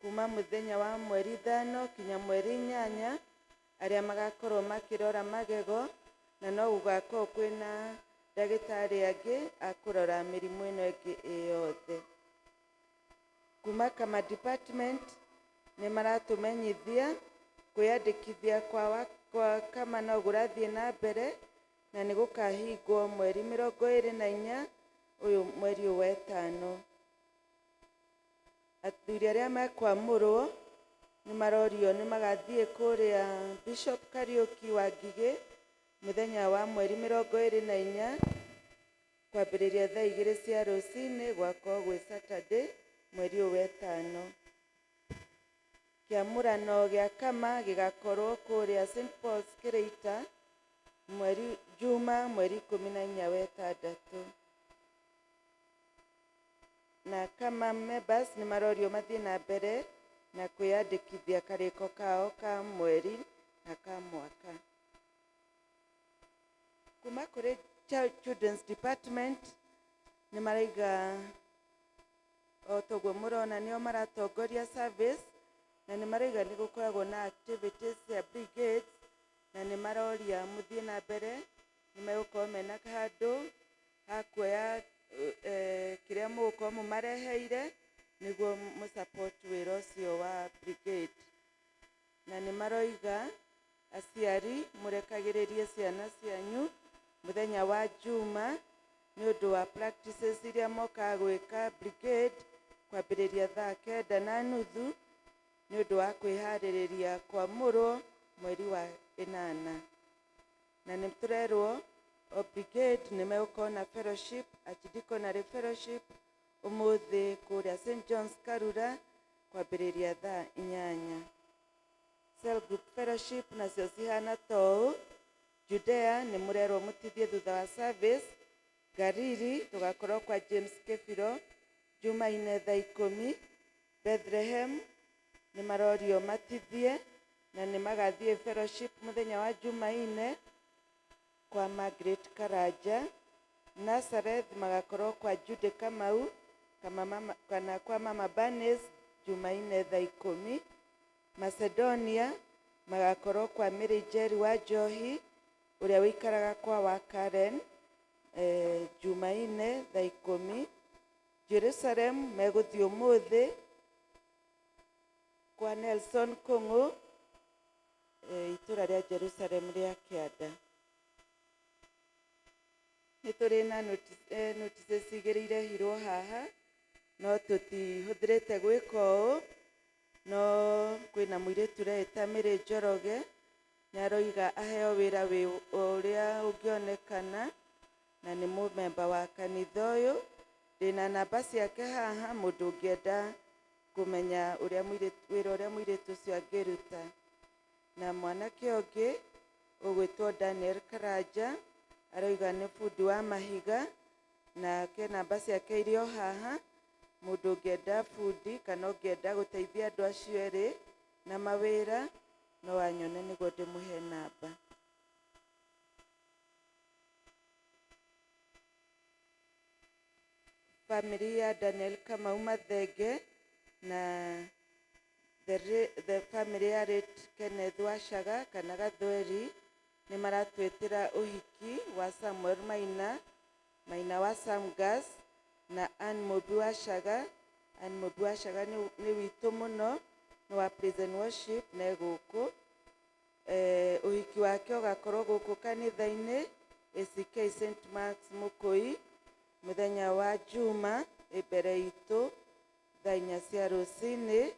kuma mũthenya wa mweri 5 kinya mweri 8 arĩa magakorwo makĩrora magego, na no gũgakorwo kwĩna ndagĩtarĩ angĩ a kũrora mĩrimũ ĩno ĩngĩ ĩ yothe. Kuma Kama department nĩ maratũmenyithia kwĩyandĩkithia kwa Kama no kũrathiĩ na mbere na nĩ gũkahingwo mweri 24 ũyũ mweri ũyũ wa ĩtano. Athuri arĩa mekwamũrwo nĩ marorio nĩ magathiĩ kũrĩa Bishop Kariuki wa Ngigĩ mũthenya wa mweri 24 kwambĩrĩria thaa 2 cia rũcinĩ, gwakorwo gwĩ Saturday mweri ũyũ wa ĩtano. Kĩamũrano gĩa Kama gĩgakorwo kũrĩa St Paul's Kĩrĩita mweri Juma mweri 14 wa ĩtandatũ. Na Kama members nĩ marorio mathiĩ na mbere na kwĩyandĩkithia karĩko kao ka mweri na ka mwaka. Kuma kũrĩ Children's Department nĩ maraiga o toguo mũrona nĩo maratongoria service, na nĩ maraiga nĩ gũkoragwo na activities cia brigades, na nĩ maroria mũthiĩ na mbere nĩ megũkorwo mena handũ ha kuoya kĩrĩa mũgũkorwo mũmareheire nĩguo mũsupport wĩra ũcio wa brigade. Na nĩ maroiga aciari mũrekagĩrĩrie ciana cianyu mũthenya wa Juma nĩ ũndũ wa practices iria mokaga gwĩka brigade kwambĩrĩria thaa 9:30 nĩ ũndũ wa kwĩharĩrĩria kwamũrwo mweri wa 8. Na nĩ tũrerwo o brigade nĩ megũkorwo na fellowship, archdeaconry fellowship ũmũthĩ kũrĩa St John's Karura kwambĩrĩria thaa 8. Cell group fellowship nacio cihana ta ũũ: Judea nĩ mũrerwo mũtithie thutha wa service, Galili tũgakorwo kwa James Kĩbiro Jumaine thaa 10, Bethlehem nĩ marorio matithie na nĩ magathiĩ fellowship mũthenya wa Jumaine kwa Margaret Karanja, Nazareth magakorwo kwa Jude Kamau kana kwa Mama Bernice Jumaine thaa 10. Macedonia magakorwo kwa Mary Njeri wa Njohi ũrĩa ũikaraga kwa wa Karen Jumaine thaa ikũmi. Jerusalem megũthiĩ ũmũthĩ kwa Nelson Kũng'ũ itũra rĩa Jerusalem rĩa kĩanda. Nĩ tũrĩ na notices igĩrĩ irehirwo haha no tũtihũthĩrĩte gwĩka ũũ, no kwĩna mũirĩtu ũreĩta Mary Njoroge nĩ aroiga aheo wĩra wĩ ũrĩa ũngĩonekana na nĩ mũmemba wa kanitha ũyũ. Ndĩna namba ciake haha mũndũ ũngĩenda kũmenya ũrĩa wĩra ũrĩa mũirĩtu ũcio angĩruta. Na mwanake ũngĩ ũgwĩtwo Daniel Karanja aroiga nĩ bundi wa mahiga nake namba ciake irĩ o haha mũndũ ũngĩenda bundi kana ũngĩenda gũteithia andũ acio erĩ na mawĩra no anyone nĩguo ndĩmũhe namba. Famĩlĩ ya Daniel Kamau Mathenge na the family ya late Kenneth Wacaga kana Gathweri nĩ maratwĩtĩra ũhiki wa Samuel Maina, Maina wa Samgas na Ann Mũmbi Wacaga. Ann Mũmbi Wacaga nĩ witũ mũno, nĩ wa Praise and Worship na e gũkũ. Ũhiki wake ũgakorwo gũkũ kanitha-inĩ ACK St Mark's Mũkũi mũthenya wa Juma ĩ mbere itũ thaa inya cia rũcinĩ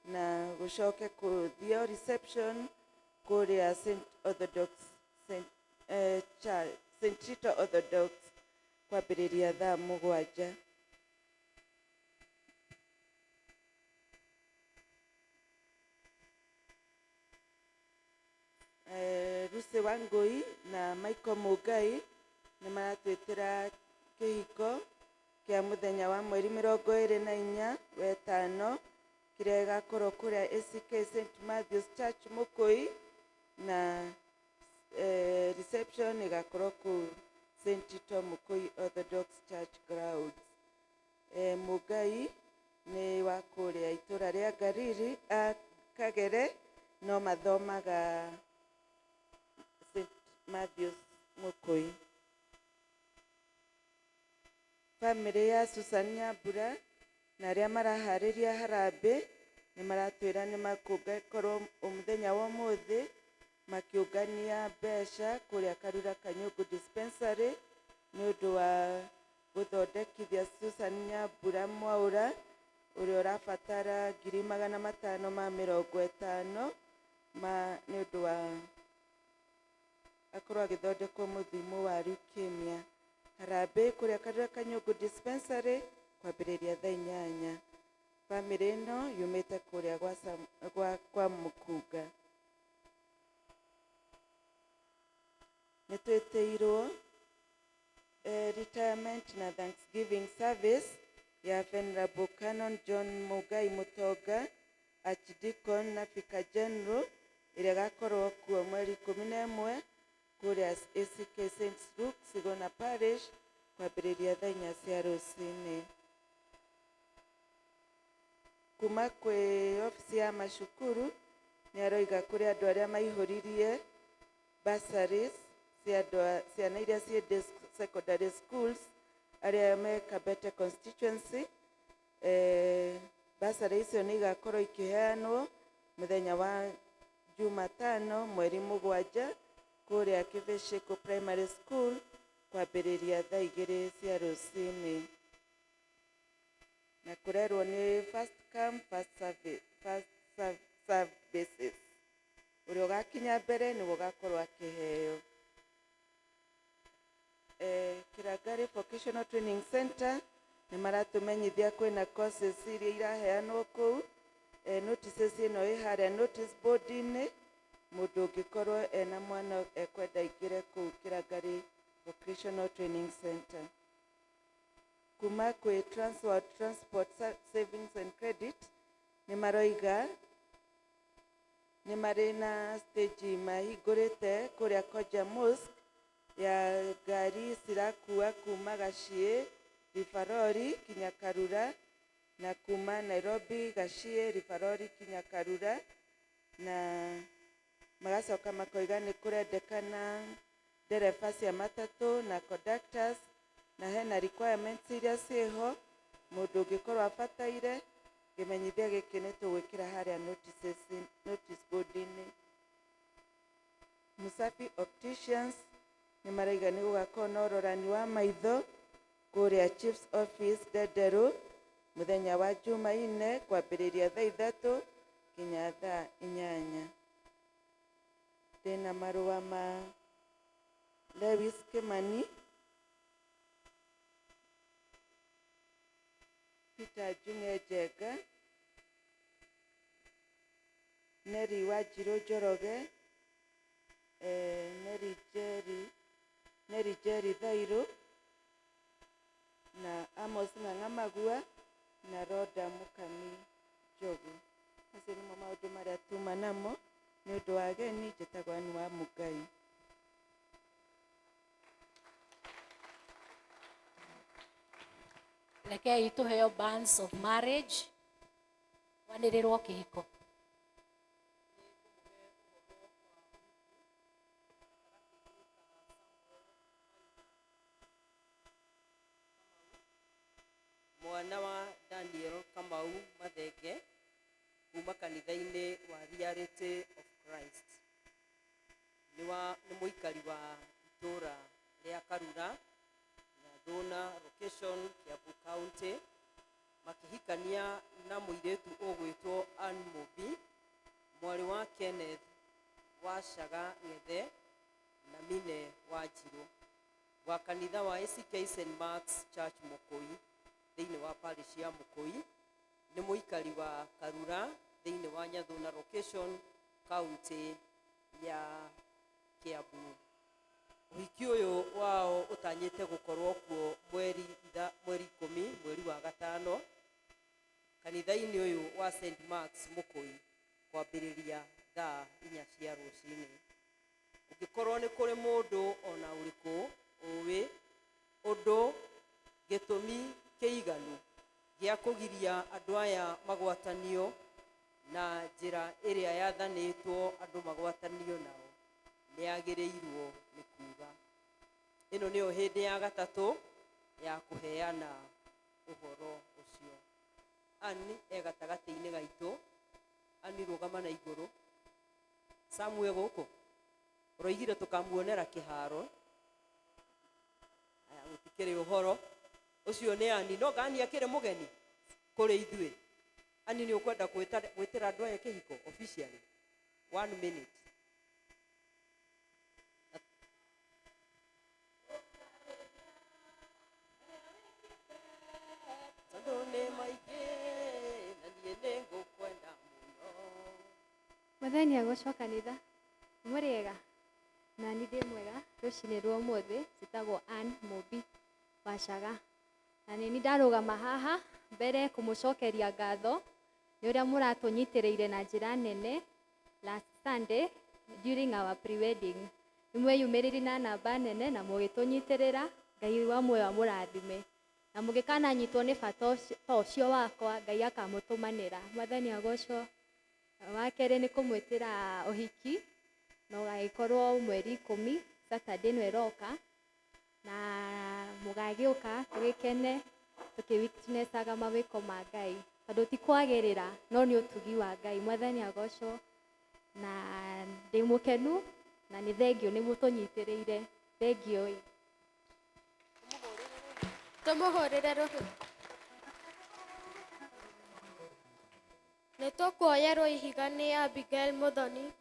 na gũcoke kũthio reception kũrĩa St Orthodox St, Church, St Rita Orthodox kwambĩrĩria thaa mũgwanja. Lucy Wangui na Michael Mungai nĩ maratwĩtĩra kĩhiko kĩa mũthenya wa mweri mĩrongo ĩrĩ na inya wetano kĩrĩa gĩgakorwo kũrĩa ACK St Matthews Church Mũkũi na reception ĩgakorwo kũu St Tito Mũkũi Orthodox Church grounds. Mungai nĩ wa kũrĩa itũra rĩa Ngariri Kagere no mathomaga St Matthews Mũkũi. Famĩlĩ ya Susan Nyambura na arĩa maraharĩria harambĩ nĩ maratwĩra nĩ makũngakorwo mũthenya wa ũmũthĩ makĩũngania mbeca kũrĩa Karura Kanyungu Dispensary nĩ ũndũ wa gũthondekithia Susan Nyambura Mwaũra ũrĩa ũrabatara ngiri magana matano ma mĩrongo ĩtano ma nĩ ũndũ wa akorwo agĩthondekwo mũthimo wa leukemia. Harambĩ kũrĩa Karura Kanyungu Dispensary kwambĩrĩria thaa inyanya. Famĩlĩ ĩno yumĩte kũrĩa kwa Mũkunga. Nĩ twĩtĩirwo retirement na Thanksgiving service ya Venerable Canon John Mugai Mutonga, Archdeacon na Vicar General ĩrĩa ĩgakorwo kuo mweri ikũmi na ĩmwe kũrĩa ACK St Luke Sigona Parish kwambĩrĩria thaa inya cia rũcinĩ. Kuma kwĩ obici ya macukuru nĩ aroiga kũrĩ andũ arĩa maihũririe bursaries cia andũ ciana iria ciĩ secondary schools arĩa me Kabete constituency. Bursary icio nĩ igakorwo ikĩheanwo mũthenya wa Jumatano mweri mũgwanja kũrĩa Kĩbĩcĩkũ Primary School kwambĩrĩria thaa igĩrĩ cia rũcinĩ. Na kũrerwo nĩ first come first serve, first serve, serve basis. Ũrĩa ũgakinya mbere nĩwe ũgakorwo akĩheo. Kirangari Vocational Training Center nĩ maratũmenyithia kwĩna courses iria iraheanwo kũu. Notices ĩno ĩ harĩa notice board-inĩ mũndũ ũngĩkorwo ena mwana ekwenda aingĩre kũu Kirangari Vocational Training Center. Kuma kwĩ Transworld Transport Savings and Credit nĩ maroiga nĩ marĩ na stage mahingũrĩte kũrĩa Koja Mosque ya ngari cirakua kuma Gachie Rifarori kinya Karura na kuma Nairobi Gachie Rifarori kinya Karura. Na magacoka makoiga nĩ kũrendekana ndereba cia matatũ na conductors, na hena requirements iria ciĩho mũndũ ũngĩkorwo abataire. Kĩmenyithia gĩkĩ nĩ tũgwĩkĩra harĩa notices, notice board-inĩ. Musafi Opticians nĩ maraiga nĩ gũgakorwo na ũrorani wa maitho kũrĩa Chief's Office Ndenderũ mũthenya wa Jumaine kwambĩrĩria thaa 3 nginya thaa 8. Ndĩna marũa ma Lewis Kimani, Peter Njung'e Njenga, Neri Wanjirũ Njoroge, Neri Njeri, Neri Njeri Thairũ na Amos Ng'ang'a Magua na Roda Mũkami Njogu. Macio nĩmo maũndũ marĩa tuma namo nĩ ũndũ wa ageni. Njĩtagwo Ann wa Mũngai. Rekei tũheo bands of marriage, wanĩrĩrwo kĩhiko. Mwana wa Daniel Kamau Mathenge kuma kanitha-inĩ wa Reality of Christ, nĩ mũikari wa itũra rĩa Karura, Nyathuna location, Kiambu County, makĩhikania na mũirĩtu ũgwĩtwo Ann Mũmbi, mwarĩ wa Kenneth Wacaga Ng'ethe na Mine Wanjirũ wa kanitha wa ACK St Mark's Church Mũkũi thĩinĩ wa parish ya Mũkũi, nĩ mũikari wa Karura thĩinĩ wa Nyathuna location, county ya Kiambu. Ũhiki ũyũ wao ũtanyĩte gũkorwo kuo mweri 10 mweri wa gatano kanitha-inĩ ũyũ wa St Mark's Mũkũi kwambĩrĩria thaa 4 cia rũcinĩ. Ũngĩkorwo nĩ kũrĩ mũndũ ona ũrĩkũ ũĩ ũndũ gĩtũmi kĩiganu gĩa kũgiria andũ aya magwatanio na njĩra ĩrĩa yathanĩtwo andũ magwatanio nao, nĩ agĩrĩirwo nĩ kuga. Ĩno nĩyo hĩndĩ ya gatatũ ya kũheana ũhoro ũcio. Ann e gatagatĩ-inĩ gaitũ. Ann, rũgama na igũrũ. Samuel gũkũ ũroigire tũkamuonera kĩharo. Aya, gũtikĩrĩ ũhoro ũcio nĩ Ann. No ngani akĩrĩ mũgeni kũrĩ ithuĩ. Ann, nĩ ũkwenda gwĩtĩra andũ aya kĩhiko officially? 1 minute. Tondũ nĩ maingĩ na niĩ nĩ ngũkwenda mũno. Mwathani agocwo kanitha. Mũrĩega? Na niĩ ndĩ mwega rũcinĩ rwa ũmũthĩ. Njĩtagwo Ann Mũmbi Wacaga, na nĩ niĩ ndarũgama haha mbere kũmũcokeria ngatho nĩ ũrĩa mũratũnyitĩrĩire na njĩra nene last Sunday during our pre-wedding. Nĩ mweyumĩririe na namba nene na mũgĩtũnyitĩrĩra. Ngai wa muoyo amũrathime, na mũngĩkananyitwo nĩ bata ta ũcio wakwa, Ngai akamũtũmanĩra. Mwathani agocwo. Wa kerĩ nĩ kũmwĩtĩra ũhiki na ũgagĩkorwo mweri 10, Saturday ĩno ĩroka, na mũgagĩũka tũgĩkene tũkĩwitnessaga mawĩko ma Ngai, tondũ ti kwagĩrĩra no nĩ ũtugi wa Ngai. Mwathani agocwo. Na ndĩ mũkenu na nĩ thengio nĩ mũtũnyitĩrĩire. Thengio ĩ. Tũmũhũrĩre rũhĩ. Nĩ tũkuoyerwo ihiga nĩ Abigail Muthoni.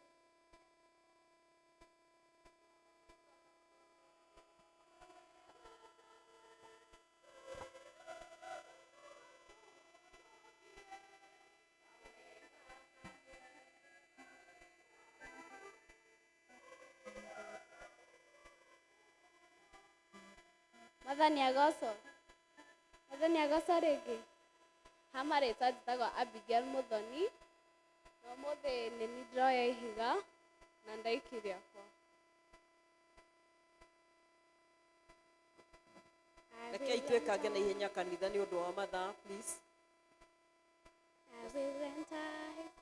Mwathani agocwo. Mwathani agocwo rĩngĩ. Ha marĩtwa njĩtagwo Abigail Muthoni, na ũmũthĩ nĩ niĩ ndĩroya ihiga na ndaiki rĩakwa. Rekei twĩkange na ihenya kanitha nĩ ũndũ wa mathaa, please. I will enter his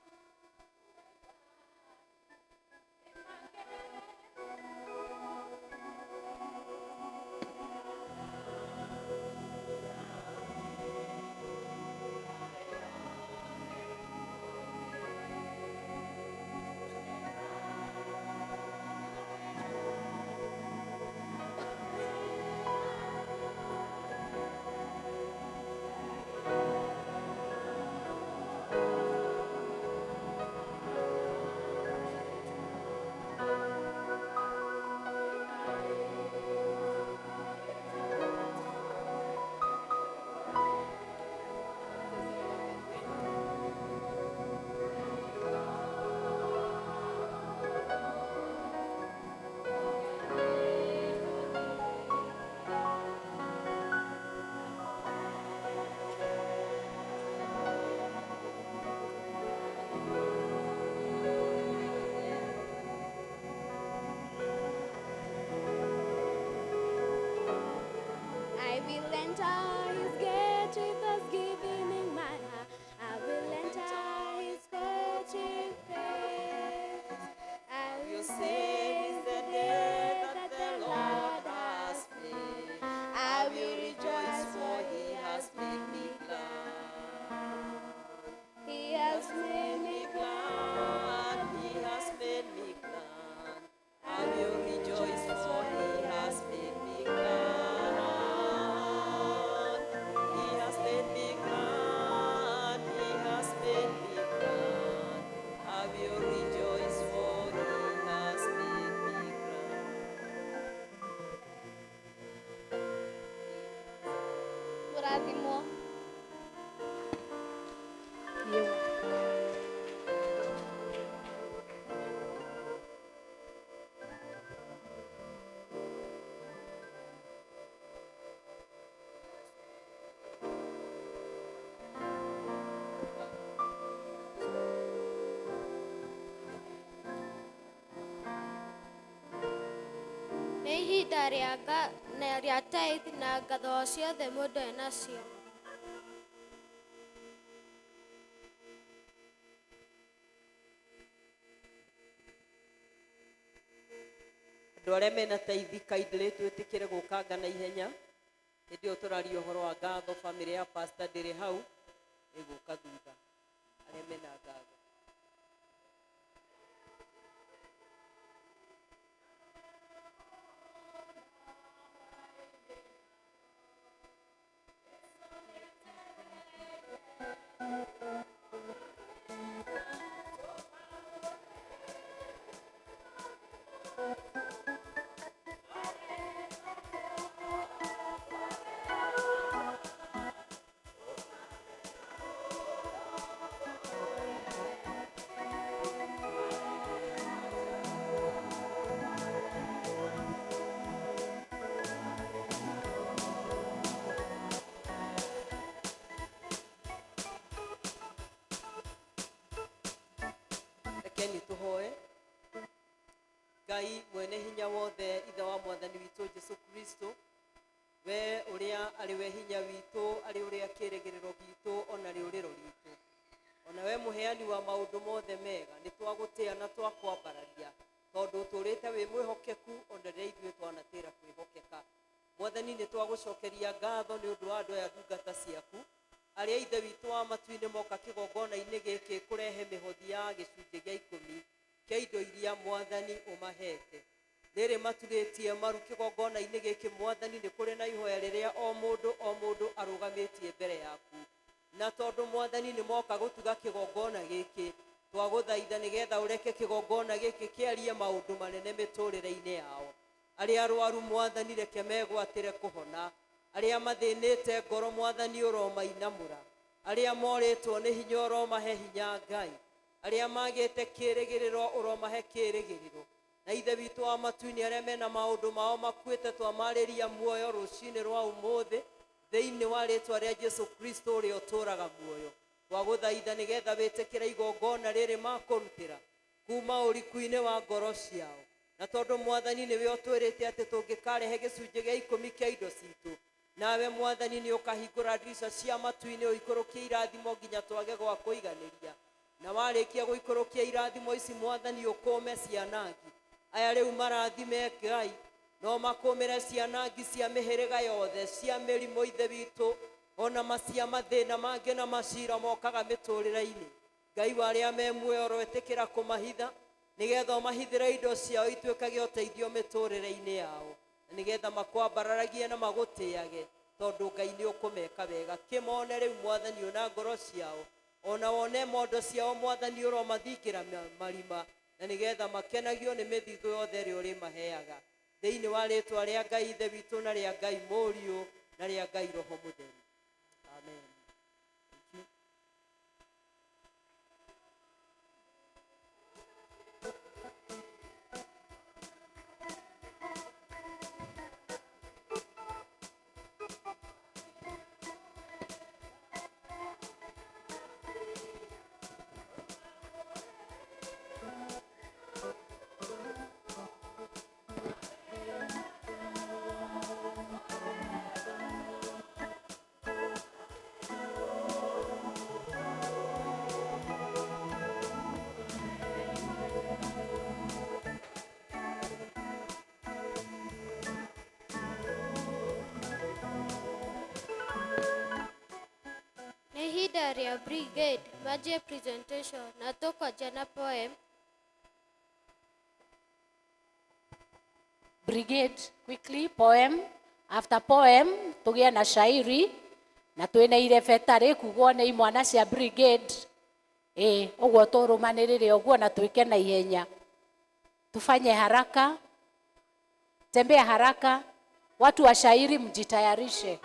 Mũrathimwo. Nĩ ihinda rĩa nga- na rĩa tithe na ngatho o ciothe mũndũ enacio. Andũ arĩa mena taithi kindly twĩtĩkĩre gũkanga na ihenya. Hĩndĩ ĩyo tũraria ũhoro wa ngatho, bamĩrĩ ya pastor ndĩrĩ hau, ĩgũka thutha. Arĩa mena ngatho. Rekeni tũhoe. Ngai mwene hinya wothe, ithe wa mwathani witũ Jesu Kristo, we ũrĩa arĩ we hinya witũ, arĩ ũrĩa kĩrĩgĩrĩro gitũ, ona rĩũrĩro ritũ, ona we mũheani wa maũndũ mothe mega, nĩ twagũtĩa na twakwambararia, tondũ ũtũrĩte wĩ mwĩhokeku ona rĩrĩa ithuĩ twanatĩra kwĩhokeka. Mwathani, nĩ twagũcokeria ngatho nĩ ũndũ wa andũ aya ndungata ciaku, arĩa ithe witũ wa matu-inĩ moka kĩgongona-inĩ gĩkĩ kũrehe mĩhothi ya gĩcunjĩ gĩa ikũmi kĩa indo iria mwathani ũmahete. Rĩrĩ maturĩtie maru kĩgongona-inĩ gĩkĩ, mwathani, nĩ kũrĩ na ihoya rĩrĩa o mũndũ o mũndũ arũgamĩtie mbere yaku. Na tondũ mwathani nĩ moka gũtuga kĩgongona gĩkĩ, twagũthaitha nĩgetha ũreke kĩgongona gĩkĩ kĩarie maũndũ manene mĩtũrĩre-inĩ yao. Arĩa arwaru mwathani reke megwatĩre kũhona, arĩa mathĩnĩte ngoro mwathani ũromainamũra, arĩa morĩtwo nĩ hinya ũromahe hinya Ngai, arĩa magĩte kĩrĩgĩrĩro ũromahe kĩrĩgĩrĩro. Na ithe witũ wa matu-inĩ, arĩa mena maũndũ mao makuĩte twamarĩria muoyo rũcinĩ rwa ũmũthĩ thĩinĩ wa rĩtwa rĩa Jesu Kristo ũrĩa ũtũraga muoyo. Twagũthaitha nĩgetha wĩtĩkĩre igongona rĩrĩ makũrutĩra kuma ũriku-inĩ wa ngoro ciao. Na tondũ mwathani nĩwe ũtwĩrĩte atĩ tũngĩkarehe gĩcunjĩ gĩa ikũmi kĩa indo citũ, nawe mwathani nĩ ũkahingũra ndirica cia matu-inĩ ũikũrũkie irathimo nginya twage gwa kũiganĩria. Na warĩkia gũikũrũkia irathimo ici mwathani ũkũme cianangi. Aya rĩu marathime Ngai, no makũmĩre cianangi cia mĩhĩrĩga yothe, cia mĩrimũ ithe witũ, ona macia mathĩna mangĩ na macira mokaga mĩtũrĩre-inĩ. Ngai wa arĩa me muoyo ũroĩtĩkĩra kũmahitha, nĩgetha ũmahithĩre indo ciao ituĩkage ũteithio mĩtũrĩre-inĩ yao, na nĩgetha makwambararagie na magũtĩage, tondũ Ngai nĩ ũkũmeka wega. Kĩmone rĩu mwathani ona ngoro ciao, ona wone mondo ciao mwathani ũromathingĩra marima, na nĩgetha makenagio nĩ mĩthithũ yothe ĩrĩa ũrĩmaheaga. Thĩinĩ wa rĩtwa rĩa Ngai Ithe witũ na rĩa Ngai Mũriũ na rĩa Ngai Roho Mũtheru. Amen. Thank you. Nĩ ihinda rĩa brigade manjie presentation na tũkwanjia na poem. Brigade, quickly, poem. After poem, tũgĩe na shairi na twĩna irebeta rĩkugwo nĩ imwana cia brigade. Ĩ, ũguo tũrũmanĩrĩre ũguo na twĩke na ihenya. Tufanye haraka, tembea haraka. Watu wa shairi mjitayarishe.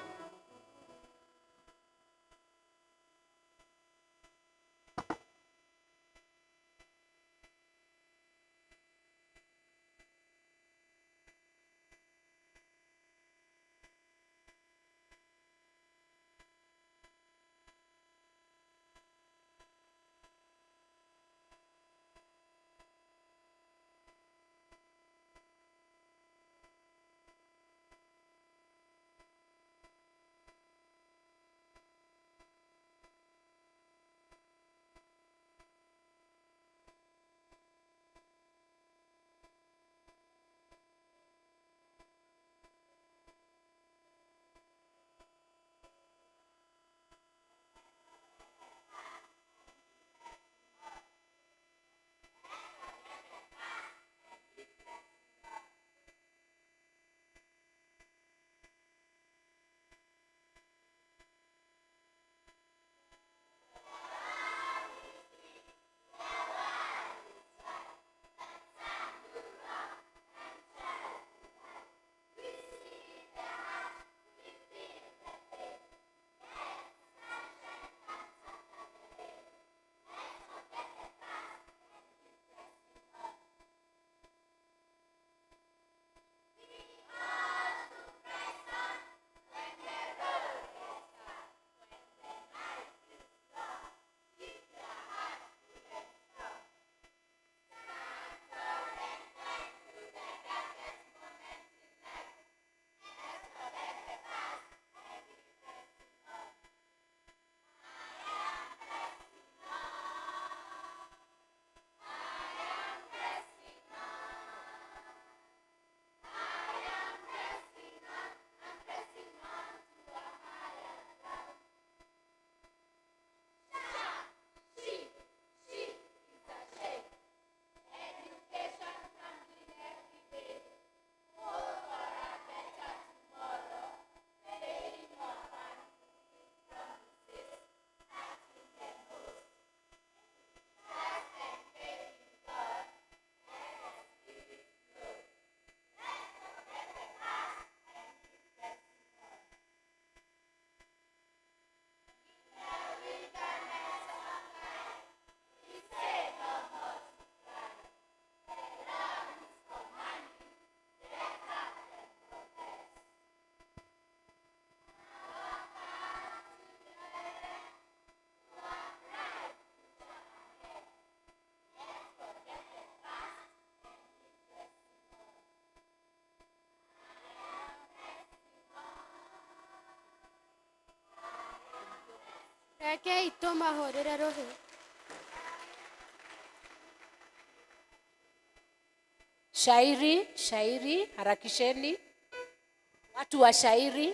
Rekei tũmahũrĩre rũhĩ. Shairi, shairi, harakisheni. Watu wa shairi.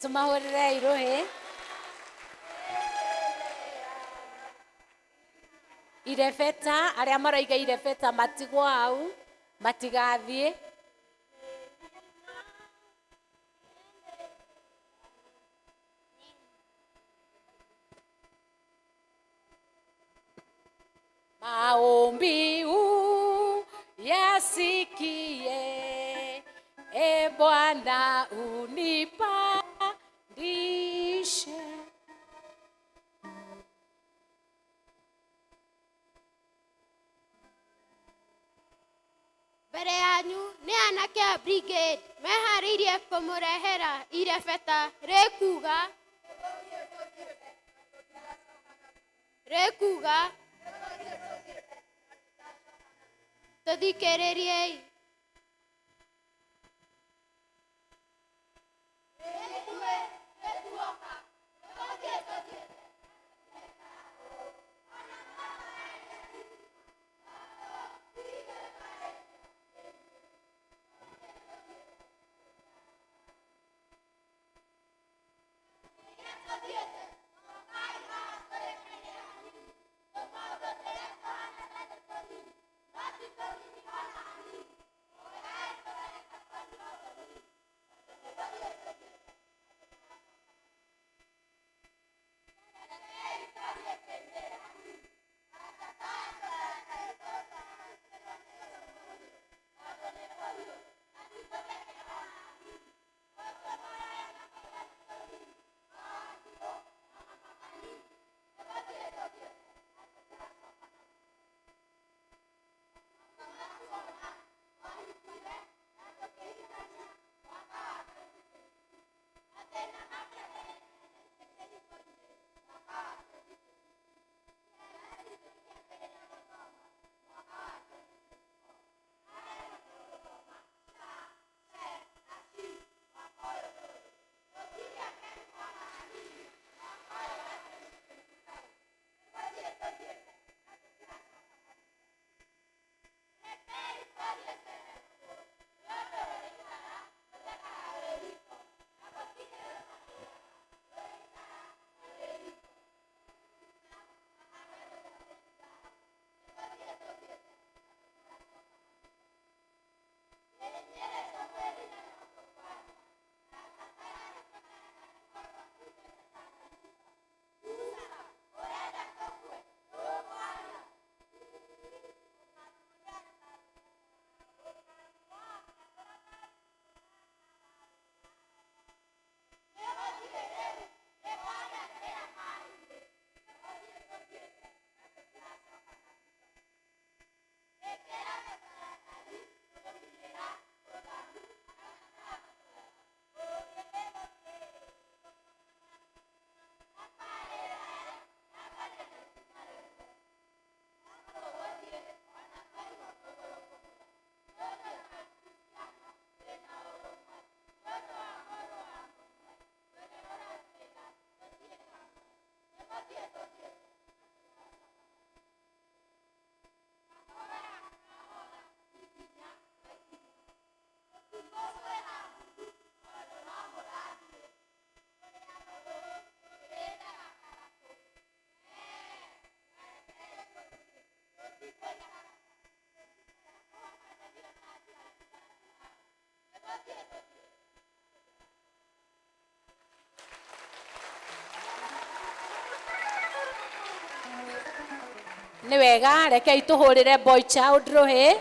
Tumahũrĩre irũhĩ. Irebeta, arĩa maroiga irebeta matigwo hau, matigathiĩ. Maombi uyasikie, e Bwana unipandishe. Mbere yanyu nĩ anake a brigade meharĩirie kũmũrehera irebeta rĩkuga rĩkuga tũthikĩrĩriei. Nĩ wega, rekei tũhũrĩre boy child rũhĩ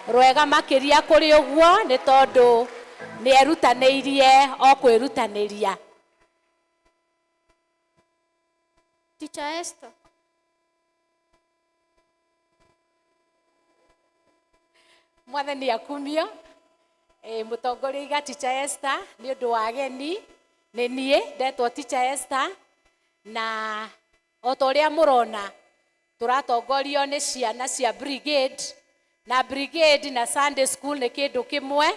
rwega makĩria kũrĩ ũguo, nĩ tondũ nĩ erutanĩirie o kwĩrutanĩria. Teacher Esther. Mwathani akumio. Mũtongoria iga Teacher Esther nĩ ũndũ wa ageni, nĩ niĩ ndetwo Teacher Esther, na o ta ũrĩa mũrona tũratongorio nĩ ciana cia brigade, na brigade na Sunday school nĩ kĩndũ kĩmwe,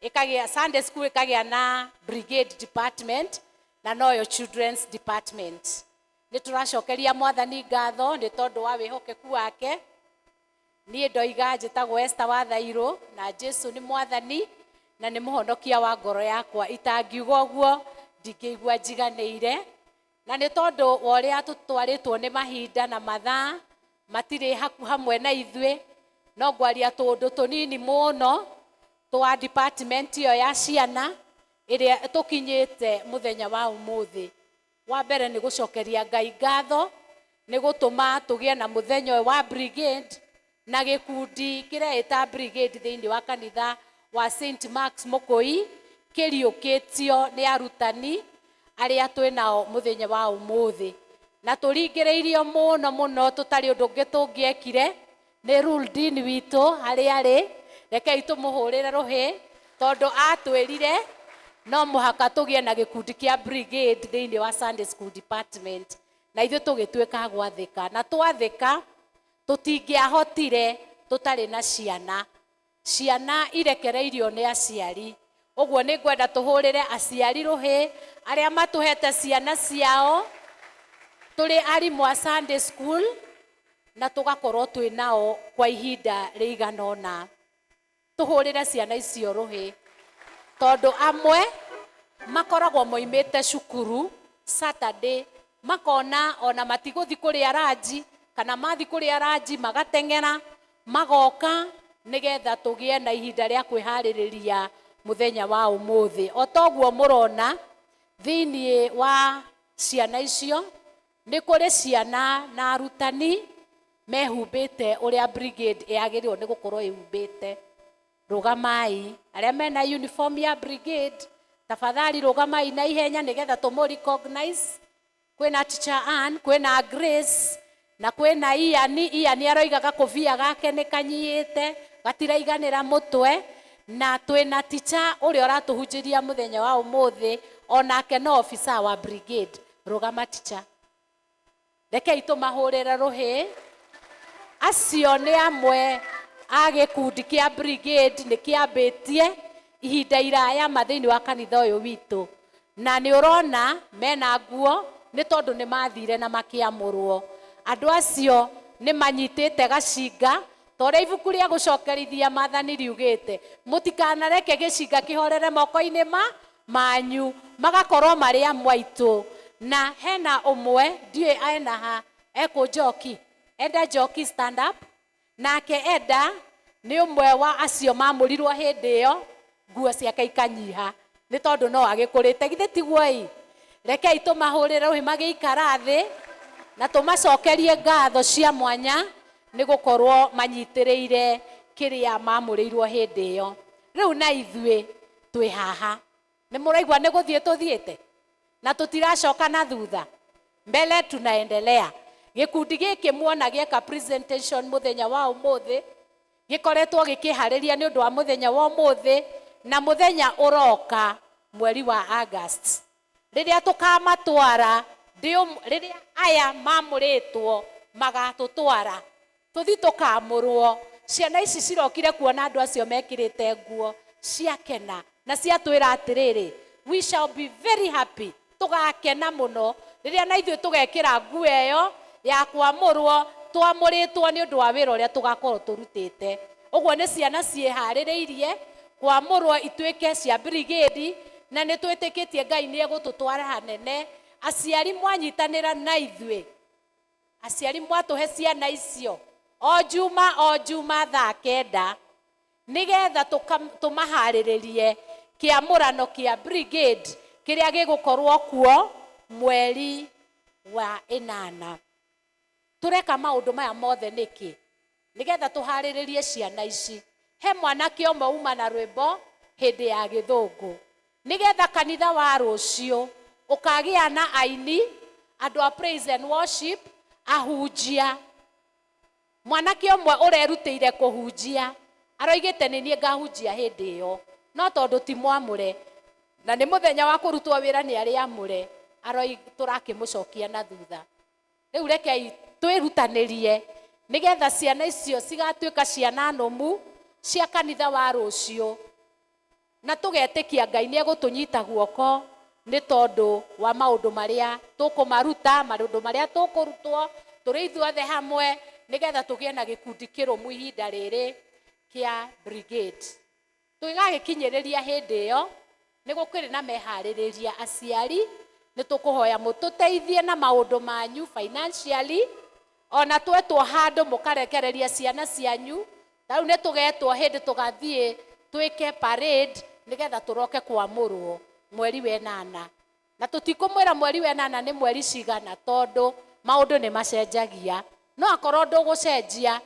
ĩkagĩa Sunday school ĩkagĩa na brigade department na noyo children's department. Nĩ tũracokeria Mwathani ngatho nĩ tondũ wa wĩhokeku wake. Niĩ ndoiga njĩtagwo Esther wa Thairũ, na Jesu nĩ Mwathani na nĩ mũhonokia wa ngoro yakwa. Itangiuga ũguo ndingĩigua njiganĩire, na nĩ tondũ wa ũrĩa tũtwarĩtwo nĩ mahinda na mathaa matirĩ hamwe na ithuĩ, no ngwaria tũũndũ tũnini mũno twa department ĩyo ya ciana ĩrĩa tũkinyĩte mũthenya wa ũmũthĩ. Wa mbere nĩ gũcokeria Ngai ngatho nĩ gũtũma tũgĩe na mũthenya ũyũ wa brigade na gĩkundi kĩreĩta brigade thĩinĩ wa kanitha wa St Mark's Mũkũi, kĩriũkĩtio nĩ arutani arĩa twĩ nao mũthenya wa ũmũthĩ, na tũringĩrĩirio mũno mũno tũtarĩ ũndũ ũngĩ tũngĩekire nĩ Ruldin witũ harĩa arĩ. Rekei tũmũhũrĩre rũhĩ tondũ atwĩrire no mũhaka tũgĩe na gĩkundi kĩa brigade thĩinĩ wa Sunday school department, na ithuĩ tũgĩtuĩka gwathĩka, na twathĩka tũtingĩahotire tũtarĩ na ciana. Ciana irekereirio nĩ aciari, ũguo nĩ ngwenda tũhũrĩre aciari rũhĩ arĩa matũhete ciana ciao tũrĩ arimũ a Sunday school, na tũgakorwo twĩ nao kwa ihinda rĩigana ũna. Tũhũrĩre ciana icio rũhĩ tondũ amwe makoragwo moimĩte cukuru Saturday, makona ona matigũthi kũrĩa ranji, kana mathi kũrĩa ranji magateng'era magoka nĩgetha tũgĩe na ihinda rĩa kwĩharĩrĩria mũthenya wa ũmũthĩ. O toguo mũrona thĩinĩ wa ciana icio nĩ kũrĩ ciana na arutani mehumbĩte ũrĩa brigade yagĩrĩirwo nĩ gũkorwo ĩhumbĩte. Rũgamai arĩa mena uniform ya brigade, tafadhali rũgamai na ihenya nĩgetha tũmũ recognize. Kwĩna Teacher Ann, kwĩna Grace na kwĩna Ian. Ian aroiga gakũbia gake nĩ kanyihĩte gatiraiganĩra mũtwe, na twĩna teacher ũrĩa ũratũhunjĩria mũthenya wa ũmũthĩ, onake no officer wa brigade. Rũgama teacher, rekei tũmahũrĩre rũhĩ. Acio nĩ amwe a gĩkundi kĩa brigade, nĩ kĩambĩtie ihinda iraya ma thĩinĩ wa kanitha ũyũ witũ, na nĩ ũrona mena nguo nĩ tondũ nĩ mathire na makĩamũrwo. Andũ acio nĩ manyitĩte gacinga ta ũrĩa ibuku rĩa gũcokerithia maathani riugĩte, mũtikanareke gĩcinga kĩhorere moko-inĩ ma manyu, magakorwo marĩ amwe aitũ. Na hena ũmwe ndiũĩ ena ha, ekũ Njoki, Enda Njoki, stand up. Nake Enda nĩ ũmwe wa acio mamũrirwo hĩndĩ ĩyo nguo ciake ikanyiha nĩ tondũ no agĩkũrĩte, githĩ tiguo ĩ? Rekei tũmahũrĩre rũhĩ magĩikara thĩ na tũmacokerie ngatho cia mwanya nĩ gũkorwo manyitĩrĩire kĩrĩa mamũrĩirwo hĩndĩ ĩyo. Rĩu na ithuĩ twĩ haha, nĩ mũraigua nĩ gũthiĩ tũthiĩte na tũtiracoka na thutha, mbele tunaendelea. Gĩkundi gĩkĩ muona gĩeka presentation mũthenya wa ũmũthĩ gĩkoretwo gĩkĩharĩria nĩ ũndũ wa mũthenya wa ũmũthĩ na mũthenya ũroka mweri wa August rĩrĩa tũkamatwara, rĩrĩa aya mamũrĩtwo magatũtwara tũthi tũkamũrwo. Ciana ici cirokire kuona andũ acio mekĩrĩte nguo ciakena na ciatwĩra atĩrĩrĩ, we shall be very happy, tũgakena mũno rĩrĩa na ithuĩ tũgekĩra nguo ĩyo ya kwamũrwo, twamũrĩtwo nĩ ũndũ wa wĩra ũrĩa tũgakorwo tũrutĩte. Ũguo nĩ ciana ciĩharĩrĩirie kwamũrwo ituĩke cia brigade, na nĩ twĩtĩkĩtie Ngai nĩ egũtũtwara hanene. Aciari mwanyitanĩra na ithuĩ, aciari mwatũhe ciana icio o juma o juma thaa 9 nĩgetha tũmaharĩrĩrie kĩamũrano kĩa brigade kĩrĩa gĩgũkorwo kuo mweri wa 8. Tũreka maũndũ maya mothe nĩkĩ? Nĩgetha tũharĩrĩrie ciana ici. He mwanake ũmwe uma na rwĩmbo hĩndĩ ya gĩthũngũ, nĩgetha kanitha wa rũciũ ũkagĩa na aini, andũ a praise and worship, ahunjia. Mwanake ũmwe ũrerutĩire kũhunjia aroigĩte nĩ niĩ ngahunjia hĩndĩ ĩyo, no tondũ ti mwamũre na nĩ mũthenya wa kũrutwo wĩra nĩ arĩ amũre, tũrakĩmũcokia na thutha. Rĩu rekei twĩrutanĩrie nĩgetha ciana icio cigatuĩka ciana nũmu cia kanitha wa rũciũ, na tũgetĩkia Ngai nĩ egũtũnyita guoko nĩ tondũ wa maũndũ marĩa tũkũmaruta, maũndũ marĩa tũkũrutwo tũrĩ ithuothe hamwe, nĩgetha tũgĩe na gĩkundi kĩrũmu ihinda rĩrĩ kĩa brigade. Tũgĩgagĩkinyĩrĩria hĩndĩ ĩyo nĩ gũkĩrĩ na meharĩrĩria. Aciari, nĩ tũkũhoya mũtũteithie na maũndũ manyu financially, ona twetwo handũ mũkarekereria ciana cianyu. Ta rĩu nĩ tũgetwo hĩndĩ tũgathiĩ twĩke parade nĩgetha tũroke kwamũrwo mweri wa ĩnana, na tũtikũmwĩra mweri wa ĩnana nĩ mweri cigana, tondũ maũndũ nĩ macenjagia. No akorwo ndũgũcenjia,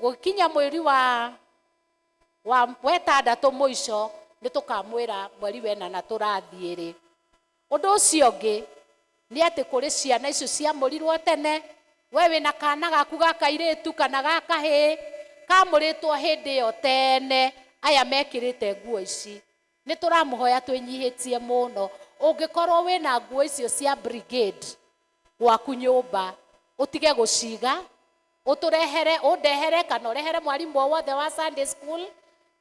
gũkinya mweri wa wetandatũ mũico nĩ tũkamwĩra mweri wa ĩnana tũrathiĩ rĩ. Ũndũ ũcio ũngĩ nĩ atĩ kũrĩ ciana icio ciamũrirwo tene. We wĩna kana gaku ga kairĩtu kana ga kahĩĩ kamũrĩtwo hĩndĩ ĩyo tene, aya mekĩrĩte nguo ici, nĩ tũramũhoya twĩnyihĩtie mũno, ũngĩkorwo wĩna nguo icio cia brigade gwaku nyũmba, ũtige gũciga, ũtũrehere, ũndehere kana ũrehere mwarimũ o wothe wa Sunday school,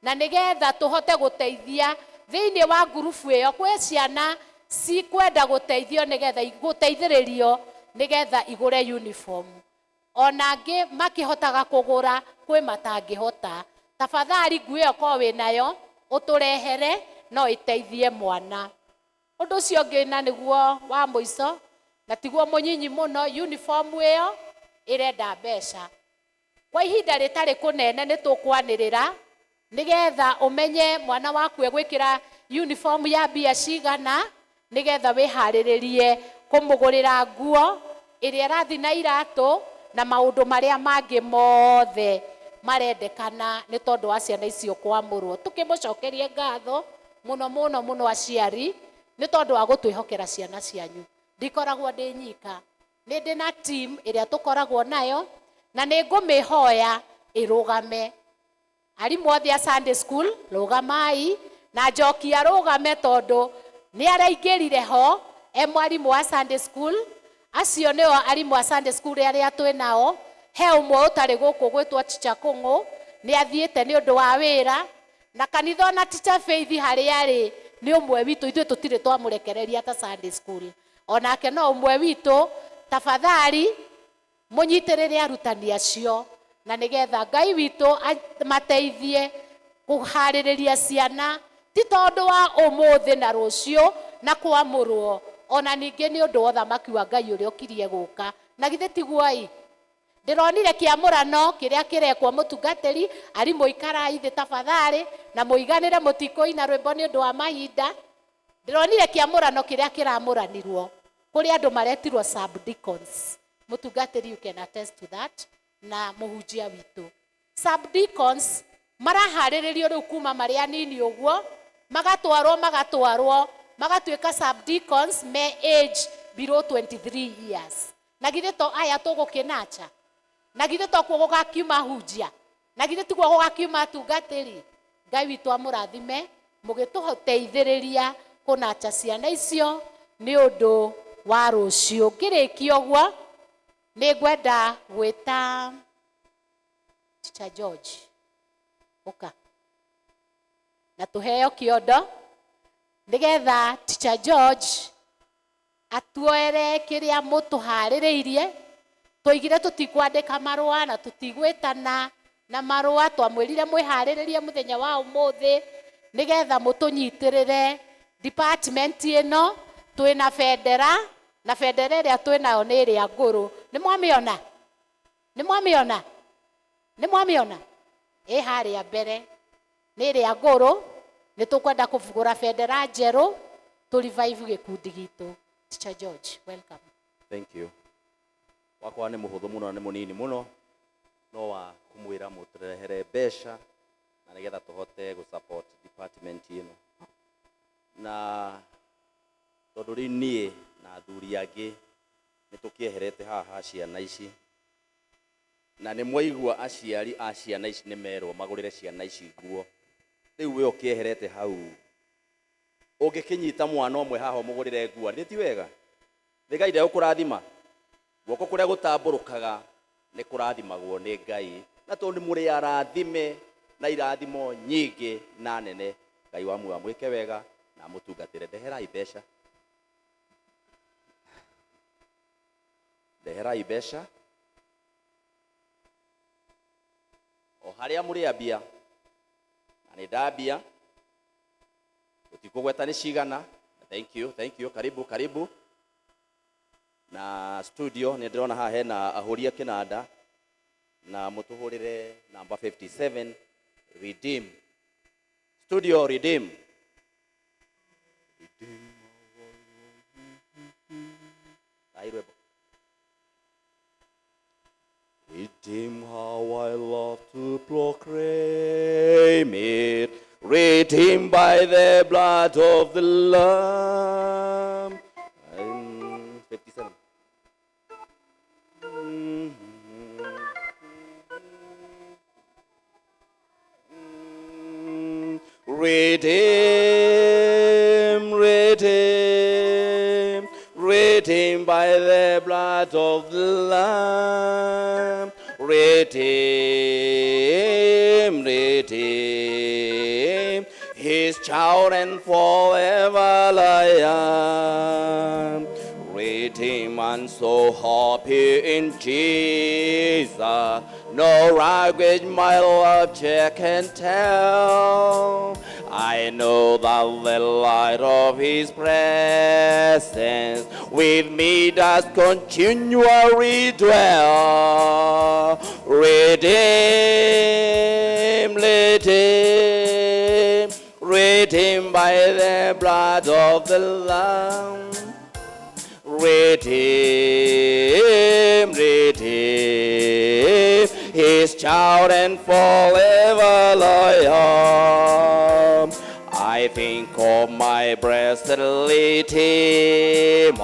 na nĩgetha tũhote gũteithia thĩinĩ wa ngurubu ĩyo. Kwĩ ciana cikwenda gũteithio, nĩgetha gũteithĩrĩrio nĩgetha igũre uniform. Ona angĩ makĩhotaga kũgũra, kwĩ matangĩhota. Tafadhali, nguo ĩyo korwo wĩnayo ũtũrehere, no ĩteithie mwana. Ũndũ ũcio ũngĩ, na nĩguo wa mũico na tiguo mũnyinyi mũno, uniform ĩyo ĩrenda mbeca. Kwa ihinda rĩtarĩ kũnene nĩ tũkwanĩrĩra nĩgetha ũmenye mwana waku egwĩkĩra uniform ya mbia cigana, nĩgetha wĩharĩrĩrie kũmũgũrĩra nguo ĩrĩa ĩrathiĩ na iratũ na maũndũ marĩa mangĩ mothe marendekana nĩ tondũ wa ciana icio kwamũrwo. Tũkĩmũcokerie ngatho mũno mũno mũno, aciari, nĩ tondũ wa gũtwĩhokera ciana cianyu. Ndikoragwo ndĩ nyika, nĩ ndĩ na team ĩrĩa tũkoragwo nayo, na nĩ ngũmĩhoya ĩrũgame. Arimũ othe a Sunday school, rũgamai, na Njoki arũgame tondũ nĩ araingĩrire ho e mwarimũ wa Sunday school. Acio nĩo arimũ a Sunday school arĩa twĩ nao. He ũmwe ũtarĩ gũkũ gwĩtwo Teacher Kũng'ũ, nĩ athiĩte nĩ ũndũ wa wĩra na kanitha. Ona Teacher Faith harĩa arĩ nĩ ũmwe witũ, ithuĩ tũtirĩ twamũrekereria ta Sunday school, onake no ũmwe witũ. Tafadhali mũnyitĩrĩre arutani acio, na nĩgetha Ngai witũ mateithie kũharĩrĩria ciana, ti tondũ wa ũmũthĩ na rũciũ na kwamũrwo, ona ningĩ nĩ ũndũ wa ũthamaki wa Ngai ũrĩa ũkirie gũka. Na githĩ tiguo? Ndĩronire kĩamũrano kĩrĩa kĩrekwo. Mũtungatĩri, arimũ, ikarai thĩ tafadhali na mũiganĩre, mũtikũina rwĩmbo nĩ ũndũ wa mahinda. Ndĩronire kĩamũrano kĩrĩa kĩramũranirwo kũrĩ andũ maretirwo subdeacons. Mũtungatĩri, you can attest to that, na mũhunjia witũ. Subdeacons maraharĩrĩrio rĩu kuma marĩ anini ũguo, magatwarwo magatwarwo magatuĩka subdeacons me age below 23 years. Na githĩ to aya tũgũkĩnacha? Na githĩ to kuo gũgakiuma hunjia? Na githĩ tiguo gũgakiuma atungatĩri? Ngai witũ amũrathime mũgĩtũteithĩrĩria kũnacha ciana icio nĩ ũndũ wa rũciũ. Ngĩrĩkia ũguo, nĩ ngwenda gwĩta Teacher George, ũka na tũheo kĩondo nĩgetha Teacher George atuoere kĩrĩa mũtũharĩrĩirie. Twaigire tũtikwandĩka marũa na tũtigwĩtana na marũa, twamwĩrire mwĩharĩrĩrie mũthenya wa ũmũthĩ nĩgetha mũtũnyitĩrĩre department ĩno. Twĩna bendera, na bendera ĩrĩa twĩnayo nĩ ĩrĩa ngũrũ. Nĩ mwamĩona? Nĩ mwamĩona? Nĩ mwamĩona? Ĩ harĩa mbere nĩ ĩrĩa ngũrũ. Nĩ tũkwenda kũgũra bendera njerũ tũ revive gĩkundi gitũ. Teacher George, welcome. Thank you. Wakwa nĩ mũhũthũ mũno na nĩ mũnini mũno, no wa kũmwĩra mũtũrehere mbeca na nĩgetha tũhote gũ support department ĩno. Na tondũ rĩu niĩ na athuri angĩ nĩ tũkĩeherete haha ha ciana ici, na nĩ mwaigua aciari a ciana ici nĩ merwo magũrĩre ciana ici nguo. Rĩu we ũkĩeherete hau, ũngĩkĩnyita mwana ũmwe haha ũmũgũrĩre nguo, nĩ ti wega? Nĩ Ngai ndegũkũrathima? Guoko kũrĩa gũtambũrũkaga nĩ kũrathimagwo nĩ Ngai, na tondũ nĩ mũrĩ arathime na irathimo nyingĩ na nene, Ngai wa muoyo amwĩke wega na amũtungatĩre. Ndeherai mbeca, ndeherai mbeca o harĩa mũrĩambia, na nĩ ndambia, tũtikũgweta nĩ cigana. Thank you, thank you, karibu, karibu. Na studio nĩ ndĩrona haha hena ahũri a kĩnanda, na mũtũhũrĩre namba 57 redeem. Studio redeem. Ai rwĩmbo. Redeem, how I love to proclaim it. Redeemed by the blood of the Lamb. 57. Redeem, redeem, redeemed by the blood of the Lamb. Redeem, redeem, his child and forever I am. Redeemed and so happy in Jesus. No language my love can tell. I know that the light of his presence with me does continually dwell. Redeem, redeem, redeemed by the blood of the Lamb. Redeem, redeem, his child and forever loyal. I think of my blessed Redeemer.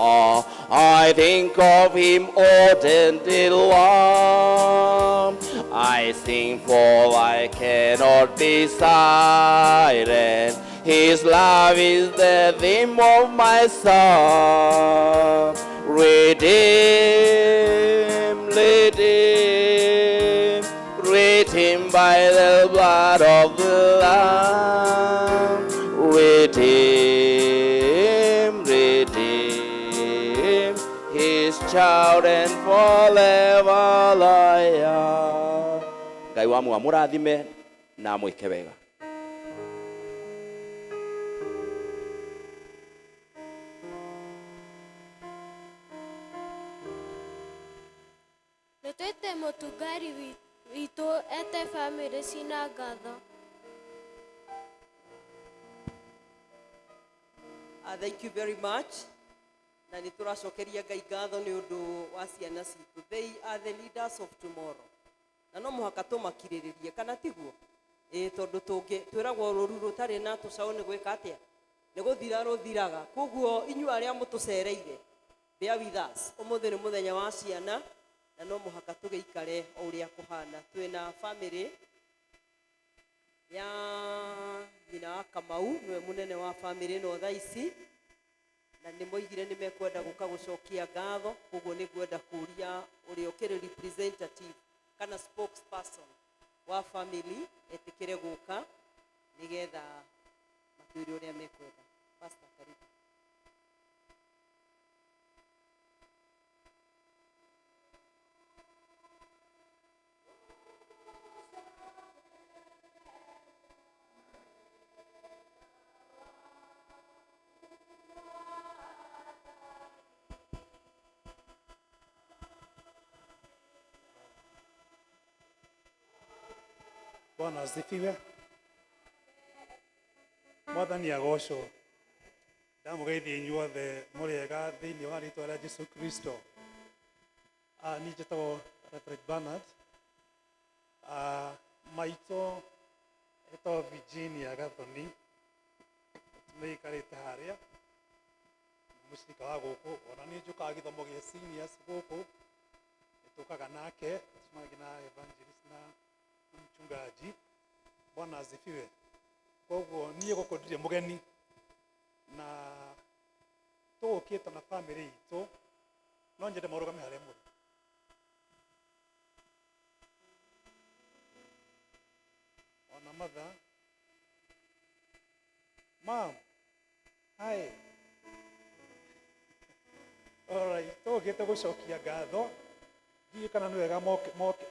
I think of him all day long. I sing for I cannot be silent. His love is the theme of my song. Redeem, redeem, redeemed by the blood of the Lamb. Redeem, redeem, his child and forever loyal. Ngai wa muoyo amũrathime na amwĩke wega. Nĩ twĩte mũtungari witũ ete bamĩrĩ cina ngatho. Thank you very much. Na nĩ tũracokeria Ngai ngatho nĩ ũndũ wa ciana citũ. They are the leaders of tomorrow. Na no mũhaka tũmakirĩrĩrie, kana tiguo? Ĩĩ, tondũ twĩragwo rũru rũtarĩ na tũcaũ nĩ gwĩka atĩa? Nĩ gũthira rũthiraga. Koguo inyuĩ arĩa mũtũcereire, bear with us. Ũmũthĩ nĩ mũthenya wa ciana, na no mũhaka tũgĩikare o ũrĩa kũhana. Twĩna family ya nyina wa Kamau, nĩwe mũnene wa family ĩno thaa ici, na nĩ moigire nĩ mekwenda gũka gũcokia ngatho. Koguo nĩ ngwenda kũria ũrĩa ũkĩrĩ representative kana spokesperson wa family etĩkĩre gũka nĩgetha matwĩre ũrĩa mekwenda. Pastor, karibu. Bwana asifiwe. Mwathani agocwo. Ndamũgeithia inyuothe mũrĩ ega thĩinĩ wa rĩtwa rĩa Jesu Kristo. Niĩ njĩtagwo Reverend Bernard. Maitũ etagwo Virginia Gathoni, nĩ ikarĩte harĩa, nĩ mũcirika wa gũkũ, ona niĩ njũkaga gĩthomo gĩa seniors gũkũ, nĩ tũkaga nake, tũcemanagia na evangelist na mchungaji. Bwana asifiwe. Koguo niĩ gũkũ ndirĩ mũgeni, na tũgũkĩte na bamĩrĩ itũ, no nyende marũgame harĩa mũrĩ. Ona mother. Mom, hi. All right, tũgũkĩte gũcokia ngatho. Ndiũĩ kana nĩ wega moke moke.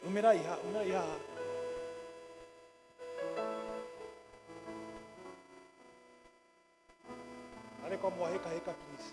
Umĩrai haha, umĩrai haha. Arĩ kwa mwahĩkahĩka please.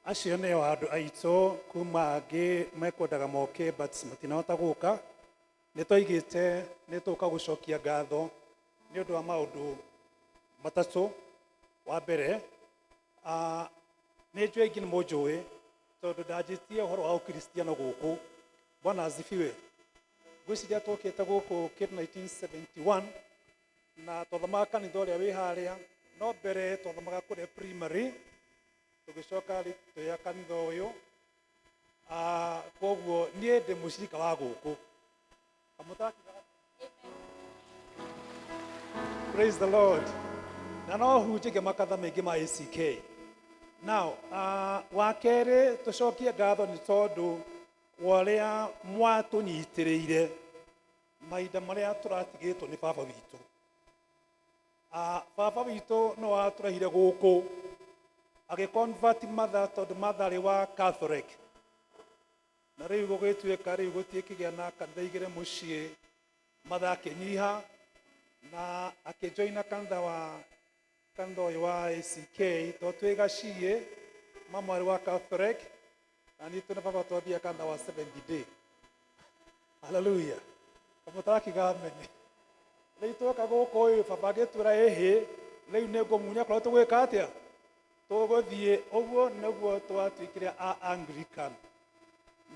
Acio nĩo andũ aitũ kuma angĩ mekwendaga moke but matinahota gũka. Nĩ twaigĩte nĩ tũka gũcokia ngatho nĩ ũndũ wa maũndũ matatũ. Wa mbere, nĩ njũĩ aingĩ nĩ mũnjũĩ tondũ ndanjĩtie ũhoro wa ũkristiano gũkũ. Bwana asifiwe. Ngwĩciria twokĩte gũkũ kĩndũ 1971 na twathomaga kanitha ũrĩa wĩ harĩa, no mbere twathomaga kũrĩa primary, tũgĩcoka twĩya kanitha ũyũ. Koguo niĩ ndĩ mũcirika wa gũkũ. Kamũtarakiuga Praise the Lord. Na no hunjĩke makatha maingĩ ma ACK. Now, wa kerĩ tũcokie ngatho nĩ tondũ wa ũrĩa mwatũnyitĩrĩire mahinda marĩa tũratigĩtwo nĩ baba witũ. Baba witũ no atũrehire gũkũ agĩconvert mother tondũ mother arĩ wa Catholic. Na rĩu gũgĩtuĩka rĩu gũtiĩkĩgĩa na kanitha igĩrĩ mũciĩ, mother akĩnyiha na akĩjoina kanitha wa kanitha ũyũ wa ACK tondũ twĩ gaciĩ, mama arĩ wa Catholic na niĩ twĩna baba twathiaga kanitha wa Seventh Day. Hallelujah. Kamũtarakiuga amen. Rĩu twoka gũkũ ĩ, baba agĩtwĩra ĩhĩ, rĩu nĩ ngũmunya kũrĩa tũgwĩka atĩa? Tũgũthiĩ. Ũguo nĩguo twatuĩkire a Anglican.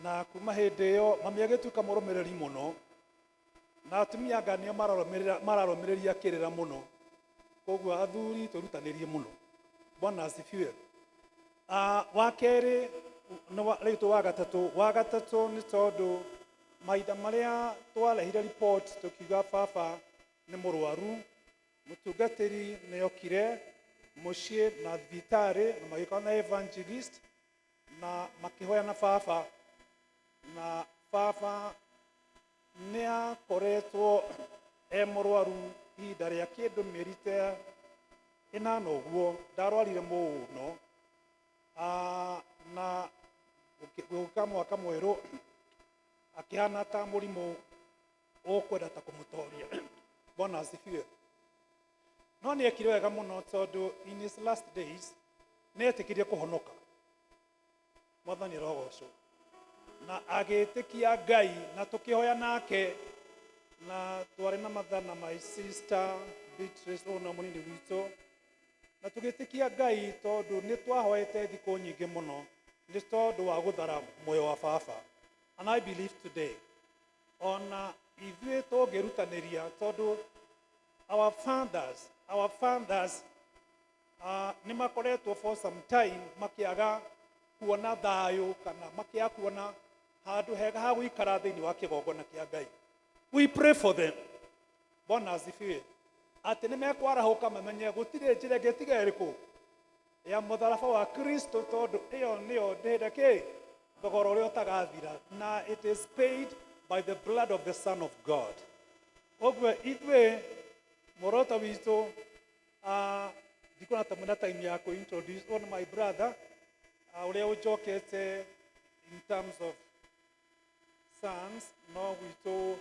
Na kuma hĩndĩ ĩyo mami agĩtuĩka mũrũmĩrĩri mũno, na atumia anga nĩo mararũmĩrĩria kĩrĩra mũno. Koguo athuri twĩrutanĩrie mũno. Bwana asifiwe. Wa kerĩ, rĩu twĩ wa gatatũ. Wa gatatũ nĩ tondũ mahinda marĩa twarehire report tũkiuga baba nĩ mũrwaru, mũtungatĩri nĩ okire mũciĩ na thibitarĩ na magĩkorwo na evangelist na makĩhoya na baba, na baba nĩ akoretwo e mũrwaru ihinda rĩa kĩndũ mĩeri ta ĩnana ũguo, ndarwarire mũno. Na gũka mwaka mwerũ akĩhana ta mũrimũ ũkwenda ta kũmũtoria. Bwana asifiwe. No nĩ ekire wega mũno tondũ in his last days nĩ etĩkirie kũhonoka. Mwathani arogocwo. Na agĩtĩkia Ngai na tũkĩhoya nake, na twarĩ na mother na my sister Beatrice ũyũ na mũnini witũ, na tũgĩtĩkia Ngai tondũ nĩ twahoete thikũ nyingĩ mũno nĩ tondũ wa gũthara muoyo wa baba. And I believe today ona ithuĩ tũngĩrutanĩria tondũ our fathers nĩ makoretwo for some time makĩaga kuona thayũ kana makĩaga kuona handũ hega ha gũikara thĩinĩ wa kĩgongona kĩa Ngai. We pray for them. Bwana asifiwe. Atĩ nĩ mekwarahũka mamenye gũtirĩ njĩra ĩngĩ tiga ĩrĩkũ. Ya mũtharaba wa Kristo tondũ ĩyo nĩyo ndĩhĩte kĩ thogora ũrĩa ũtagathira na it is paid by the blood of the Son of God. Ũguo ithuĩ muoroto witũ ndikuona ta mwĩna time ya kũ introduce one my brother ũrĩa ũnjokete in terms of sons no gwitũ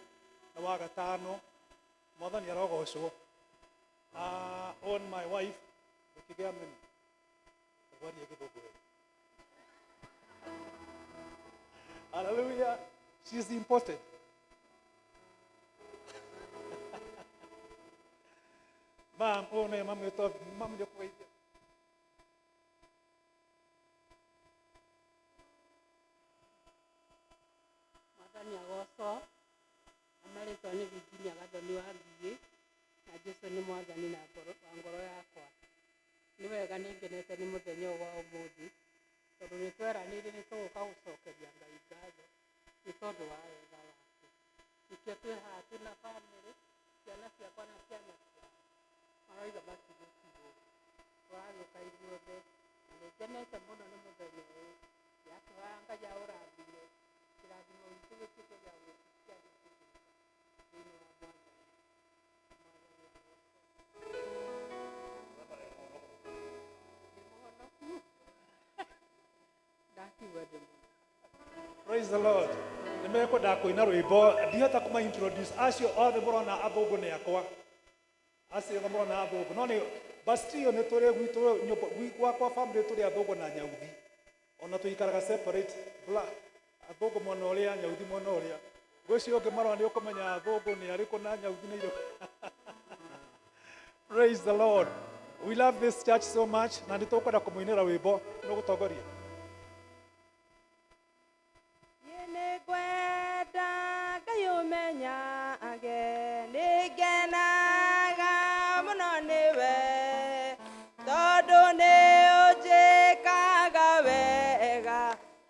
nĩ wa gatano. Mwathani arogocwo. On my wife ũkĩgĩa meni warie gĩthũngũ wega. Hallelujah. She's imported. Mam, ũyũ nĩwe mami witũ, mami nĩ ũkũgeithia. Mwathani agocwo. Amarĩtwa nĩ Virginia Gathoni wa Ngigĩ, na Jesu nĩ mwathani na ngoro, wa ngoro yakwa. Nĩ wega nĩ ngenete nĩ mũthenya ũyũ wa ũmũthĩ, tondũ nĩ tweranĩire nĩ tũgũka gũcokeria Ngai ngatho nĩ tondũ wa wega wake. Nĩkĩo twĩ haha twĩna bamĩrĩ, ciana ciakwa na ciana ciao. Maroiga matigũtigwo. Tũragĩũka ithuothe, na nĩ ngenete mũno nĩ mũthenya ũyũ. Ndĩrakĩhoya Ngai aũrathime, kĩrathimo gitũ gĩtuĩke gĩa gwĩtĩkia gwĩtĩkĩrĩka thĩinĩ wa Mwathani. Mwathani agocwo. Ndĩ mũhonoku. Ndakiuga ndĩ mũhonoku. Praise the Lord. Nĩ mekwendaga kũina rwĩmbo ndihota kũma introduce acio othe mũrona athũngũ nĩ akwa acio othe mũrona athũngũ no nĩ but still nĩ tũrĩ gwitũ nyũmba gwakwa family tũrĩ athũngũ na nyauthi ona tũikaraga separate black athũngũ mwena ũrĩa nyauthi mwena ũrĩa gwĩcio ũngĩ marora nĩ ũkũmenya athũngũ nĩ arĩkũ na nyauthi nĩ irĩkũ. Praise the Lord. We love this church so much na nĩ tũkwenda kũmũinĩra rwĩmbo nĩ ũgũtongoria. Niĩ nĩngwenda Ngai ũmenyage nĩngenaga mũno nĩwe tondũ nĩ ũnjĩkaga wega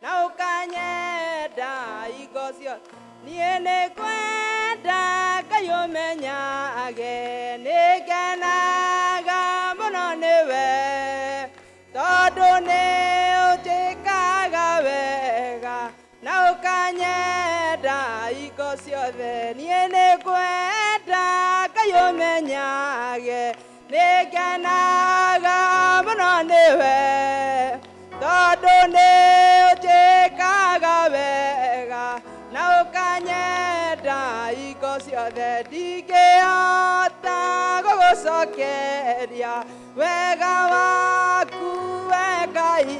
na ũkanyenda hingo ciothe. Niĩ nĩngwenda Ngai ũmenyage nĩngenaga mũno nĩwe tondũ nĩ ũnjĩkaga wega na ũkanyenda hingo ciothe. Niĩ nĩngwenda Ngai ũmenyage nĩngenaga mũno nĩwe tondũ nĩ ũnjĩkaga wega na ũkanyenda hingo ciothe. Ndingĩhota gũgũcokeria wega waku we Ngai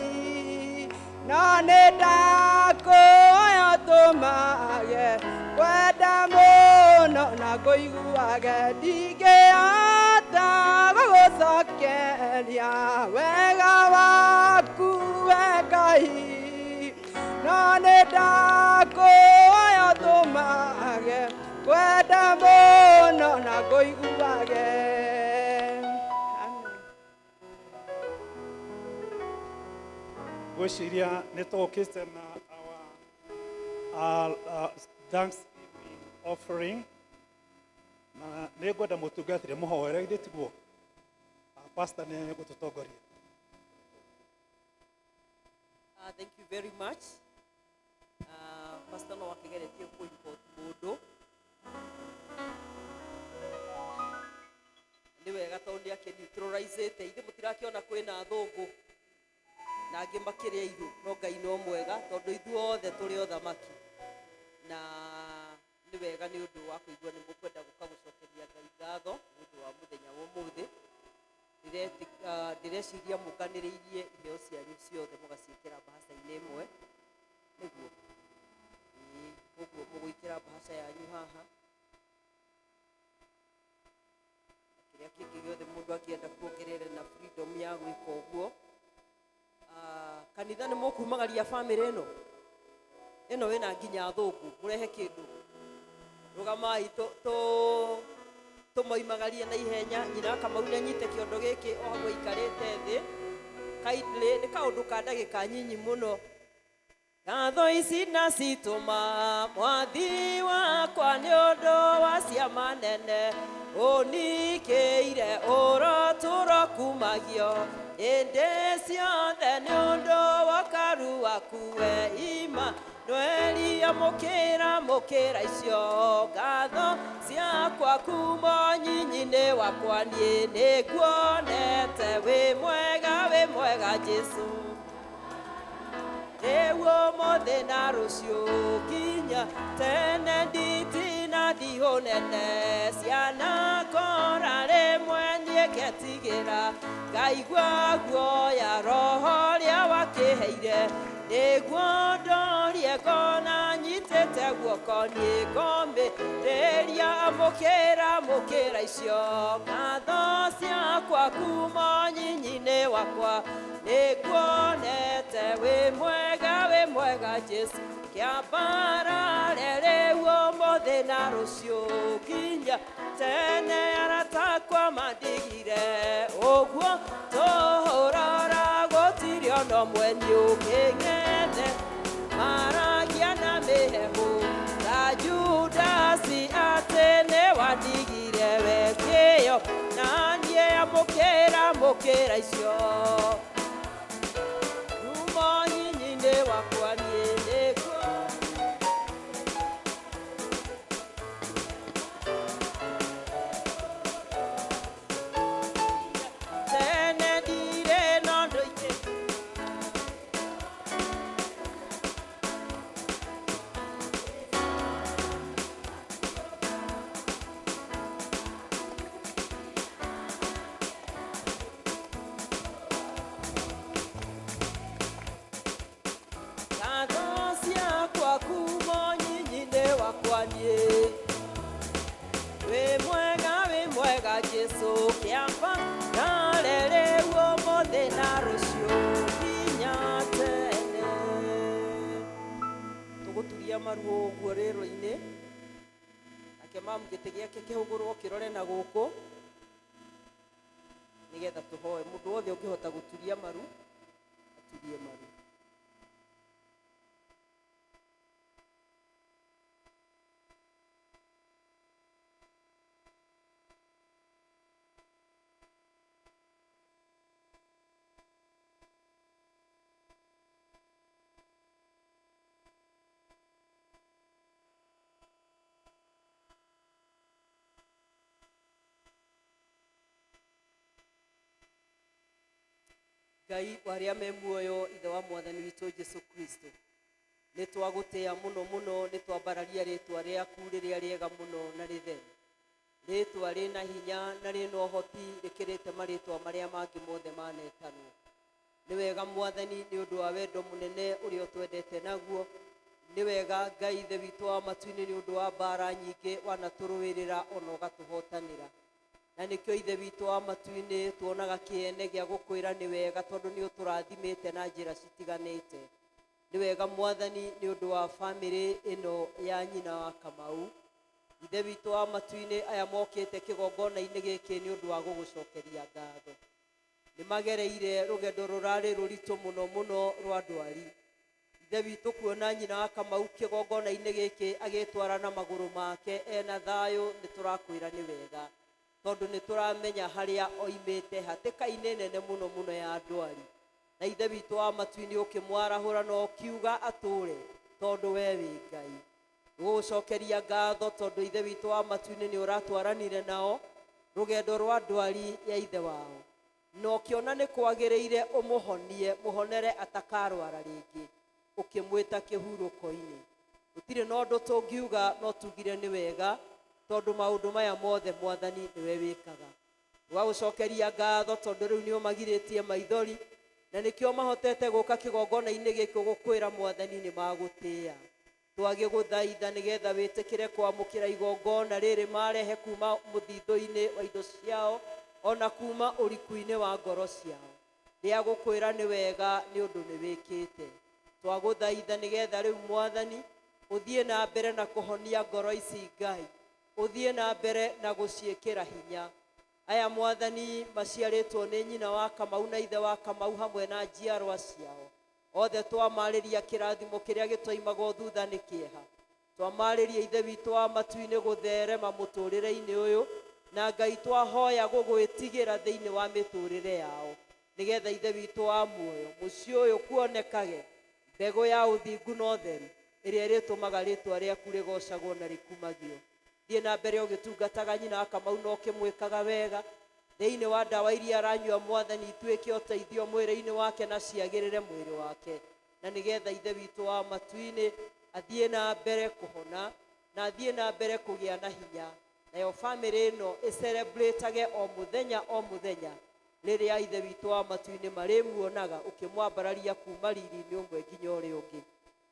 no nĩ ndakũhoya ũtũmage kwenda mũno na kũiguage. Ndingĩhota gũgũcokeria wega waku we Ngai no nĩ ndakũhoya ũtũmage kwenda mũno na kũiguage. Amen. Ngwĩciria nĩ tũũkĩte na our thanksgiving offering na nĩ ngwenda mũtungatĩre mũhoere githĩ tiguo? Pastor nĩ egũtũtongoria. Thank you very much. Pastor no akĩgeretie kũ import mũndũ. Nĩ wega tondũ nĩ akĩ-neutralizĩte. Ithuĩ mũtirakĩona kwĩna athũngũ na angĩ makĩrĩ airũ, no Ngai no mwega tondũ ithuothe tũrĩ othamaki. Na nĩ wega nĩ ũndũ wa kũigua nĩ mũkwenda gũka gũcokeria Ngai ngatho nĩ ũndũ wa mũthenya wa ũmũthĩ. Ndĩreciria mũnganĩrĩirie iheo cianyu ciothe mũgaciĩkĩra mbahaca-inĩ ĩmwe nĩguo. Ĩĩ, koguo mũgwĩkĩra mbahaca yanyu haha na kĩrĩa kĩngĩ gĩothe mũndũ angĩenda kuongerera na freedom ya gwĩka ũguo. Kanitha nĩ mũkumagaria bamĩrĩ ĩno ĩno ĩna nginya athũngũ mũrehe kĩndũ rũgamai tũmoimagarie na ihenya. Nyina Kamau nĩ anyite kĩondo gĩkĩ o hau aikarĩte thĩ kindly. Nĩ kaũndũ ka ndagĩka nyinyi mũno. Ngatho ici nacitũma mwathi wakwa nĩ ũndũ wa ciama nene ũnikĩire ũrotũro kumagio hĩndĩ ciothe nĩ ũndũ wa ũkaru waku we Imanueli amũkĩra mũkĩra icio ngatho ciakwa kuma nyinyi-inĩ wakwa niĩ nĩnguonete wĩ mwega Jesũ rĩu ũmũthĩ na rũciũ nginya tene nditina ndihũ nene cianakora rĩmwe niĩ ngetigĩra ngaigua guoya roho ũrĩa wakĩheire nĩguo ndorie ngona nyitĩte guoko niĩ ngomĩrĩria amũkĩra mũkĩra icio ngatho ciakwa kuma nyinyi-inĩ wakwa nĩnguonete wĩ mwega Jesũ kĩambarare rĩu ũmũthĩ na rũciũ nginya tene arata akwa mandigire ũguo tũhũrora gũtirĩ ona ũmwe niĩ ũkĩng'ethe maragia na mĩheehũ ta Judasi atĩ nĩwandigire we kĩo na niĩ amũkĩra mũkĩra icio Rumo nyinyi-inĩ wakwa niĩ nĩguo tene ndirĩ na ũndũ ingĩ ngatho ciakwa kuma nyinyi-inĩ wakwa niĩ wĩ mwega Jesũ kĩamba nare rĩu ũmũthĩ na rũciũ nginya tene tũgũturia maru ũguo rĩrũ-inĩ nake mamu gĩtĩ gĩake kĩhũgũrwo kĩrore na gũkũ nĩgetha tũhoe mũndũ wothe ũngĩhota gũturia maru aturie maru. Ngai wa arĩa me muoyo ithe wa mwathani witũ Jesu Kristo nĩ twagũtĩa mũno mũno nĩ twambararia rĩtwa rĩaku rĩrĩa rĩega mũno na rĩtheru rĩtwa rĩna hinya na rĩna ũhoti rĩkĩrĩte marĩtwa marĩa mangĩ mothe manetanwo. Nĩ wega mwathani nĩ ũndũ wa wendo mũnene ũrĩa ũtwendete naguo. Nĩ wega Ngai ithe witũ wa matu-inĩ nĩ ũndũ wa mbara nyingĩ wanatũrũĩrĩra ona ũgatũhotanĩra. Na nĩkĩo ithe witũ wa matu-inĩ tuonaga kĩene gĩa gũkwĩra nĩ wega tondũ nĩ ũtũrathimĩte na njĩra citiganĩte. Nĩ wega mwathani nĩ ũndũ wa bamĩrĩ ĩno ya nyina wa Kamau. Ithe witũ wa matu-inĩ aya mokĩte kĩgongona-inĩ gĩkĩ nĩ ũndũ wa gũgũcokeria ngatho. Nĩ magereire rũgendo rũrarĩ rũritũ mũno mũno rwa ndwari. Ithe witũ kuona nyina wa Kamau kĩgongona-inĩ gĩkĩ agĩtwara na magũrũ make ena thayũ nĩ tũrakwĩra nĩ wega tondũ nĩ tũramenya harĩa oimĩte hatĩka-inĩ nene mũno mũno ya ndwari. Na ithe witũ wa matu-inĩ ũkĩmwarahũra na ũkiuga atũre tondũ we wĩ Ngai. Gũgũcokeria ngatho tondũ ithe witũ wa matu-inĩ nĩ ũratwaranire nao rũgendo rwa ndwari ya ithe wao. Na ũkĩona nĩ kwagĩrĩire ũmũhonie mũhonere atakarwara rĩngĩ ũkĩmwĩta kĩhurũko-inĩ. Gũtirĩ na ũndũ tũngiuga no tugire nĩ wega tondũ maũndũ maya mothe mwathani nĩwe wĩkaga. Tũgagũcokeria ngatho tondũ rĩu nĩ ũmagirĩtie maithori na nĩkĩo mahotete gũka kĩgongona-inĩ gĩkĩ gũkwĩra mwathani nĩ magũtĩĩa. Twagĩgũthaitha nĩgetha wĩtĩkĩre kwamũkĩra igongona rĩrĩ marehe kuma mũthithũ-inĩ wa indo ciao ona kuma ũriku-inĩ wa ngoro ciao. Rĩa gũkwĩra nĩ wega nĩ ũndũ nĩ wĩkĩte. Twagũthaitha nĩgetha rĩu mwathani ũthiĩ na mbere na kũhonia ngoro ici Ngai ũthiĩ na mbere na gũciĩkĩra hinya. Aya mwathani maciarĩtwo nĩ nyina wa Kamau na ithe wa Kamau hamwe na njiarwa ciao. Othe twamarĩria kĩrathimo kĩrĩa gĩtoimagwo thutha nĩ kĩeha. Twamarĩria Ithe witũ wa matu-inĩ gũtherema mũtũrĩre-inĩ ũyũ, na Ngai twahoya gũgwĩtigĩra thĩinĩ wa mĩtũrĩre yao, nĩgetha Ithe witũ wa muoyo, mũciĩ ũyũ kuonekage mbegũ ya ũthingu na ũtheru, ĩrĩa ĩrĩtũmaga rĩtwa rĩaku rĩgocagwo na rĩkumagio. Thiĩ na mbere ũgĩtungataga nyina wa Kamau na ũkĩmwĩkaga wega. Thĩinĩ wa ndawa iria aranyua, Mwathani, ituĩke ũteithio mwĩrĩ-inĩ wake na ciagĩrĩre mwĩrĩ wake, na nĩgetha Ithe witũ wa matu-inĩ athiĩ na mbere kũhona na athiĩ na mbere kũgĩa na hinya, nayo bamĩrĩ ĩno ĩcerebũrĩtage o mũthenya o mũthenya rĩrĩa Ithe witũ wa matu-inĩ marĩmuonaga ũkĩmwambararia kuma riri-inĩ ũmwe nginya ũrĩa ũngĩ.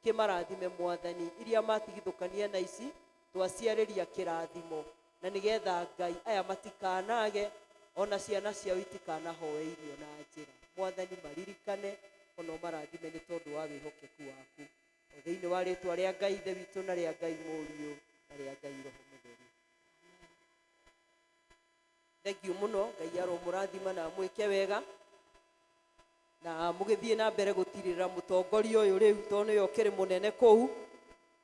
Kĩmarathime, Mwathani, iria matigithũkania na ici twaciarĩria kĩrathimo, na nĩgetha Ngai aya matikanage, ona ciana ciao itikanahoe irio na njĩra. Mwathani, maririkane ona ũmarathime nĩ tondũ wa wĩhokeku waku, o thĩinĩ wa rĩtwa rĩa Ngai Ithe witũ na rĩa Ngai Mũriũ na rĩa Ngai Roho Mũtheru. Thengiũ mũno. Ngai aromũrathima na amwĩke wega, na mũgĩthiĩ na mbere gũtirĩra mũtongoria ũyũ rĩu, tondũ nĩwe ũkĩrĩ mũnene kũu,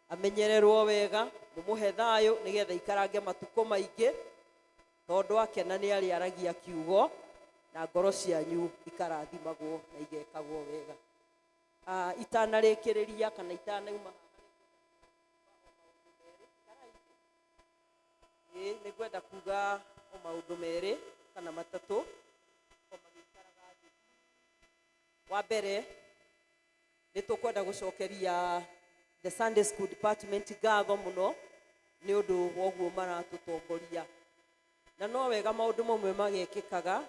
amenyererwo wega, mũmũhe thayũ nĩgetha ikarange matukũ maingĩ, tondũ akena nĩ arĩaragia kiugo na ngoro cianyu ikarathimagwo na igekagwo wega. Itanarĩkĩrĩria kana itanauma haha, nĩ ngwenda kuga o maũndũ merĩ kana matatũ o magĩikaraga thĩ. Wa mbere, nĩ tũkwenda gũcokeria the Sunday School Department ngatho mũno nĩ ũndũ wa ũguo maratũtongoria, na no wega maũndũ mamwe magekĩkaga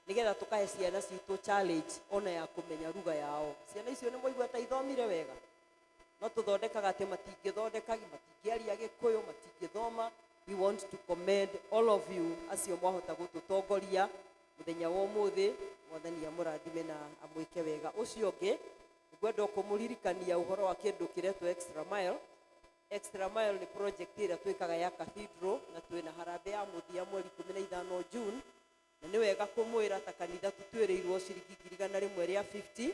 nĩgetha tũkahe ciana citũ challenge ona ya kũmenya lugha yao. Ciana icio nĩ mwaigua ta ithomire wega, no tũthondekaga atĩ matingĩthondeka, matingĩaria Gĩkũyũ, matingĩthoma. We want to commend all of you acio mwahota gũtũtongoria mũthenya wa ũmũthĩ. Mwathani amũrathime na amwĩke wega. Ũcio ũngĩ, ngwenda kũmũririkania ũhoro wa kĩndũ kĩretwo Extra Mile. Extra Mile nĩ project ĩrĩa twĩkaga ya cathedral, na twĩna harambee ya mũthia mweri 15 June, na nĩ wega kũmwĩra ta kanitha tũtuĩrĩirwo ciringi 150,000,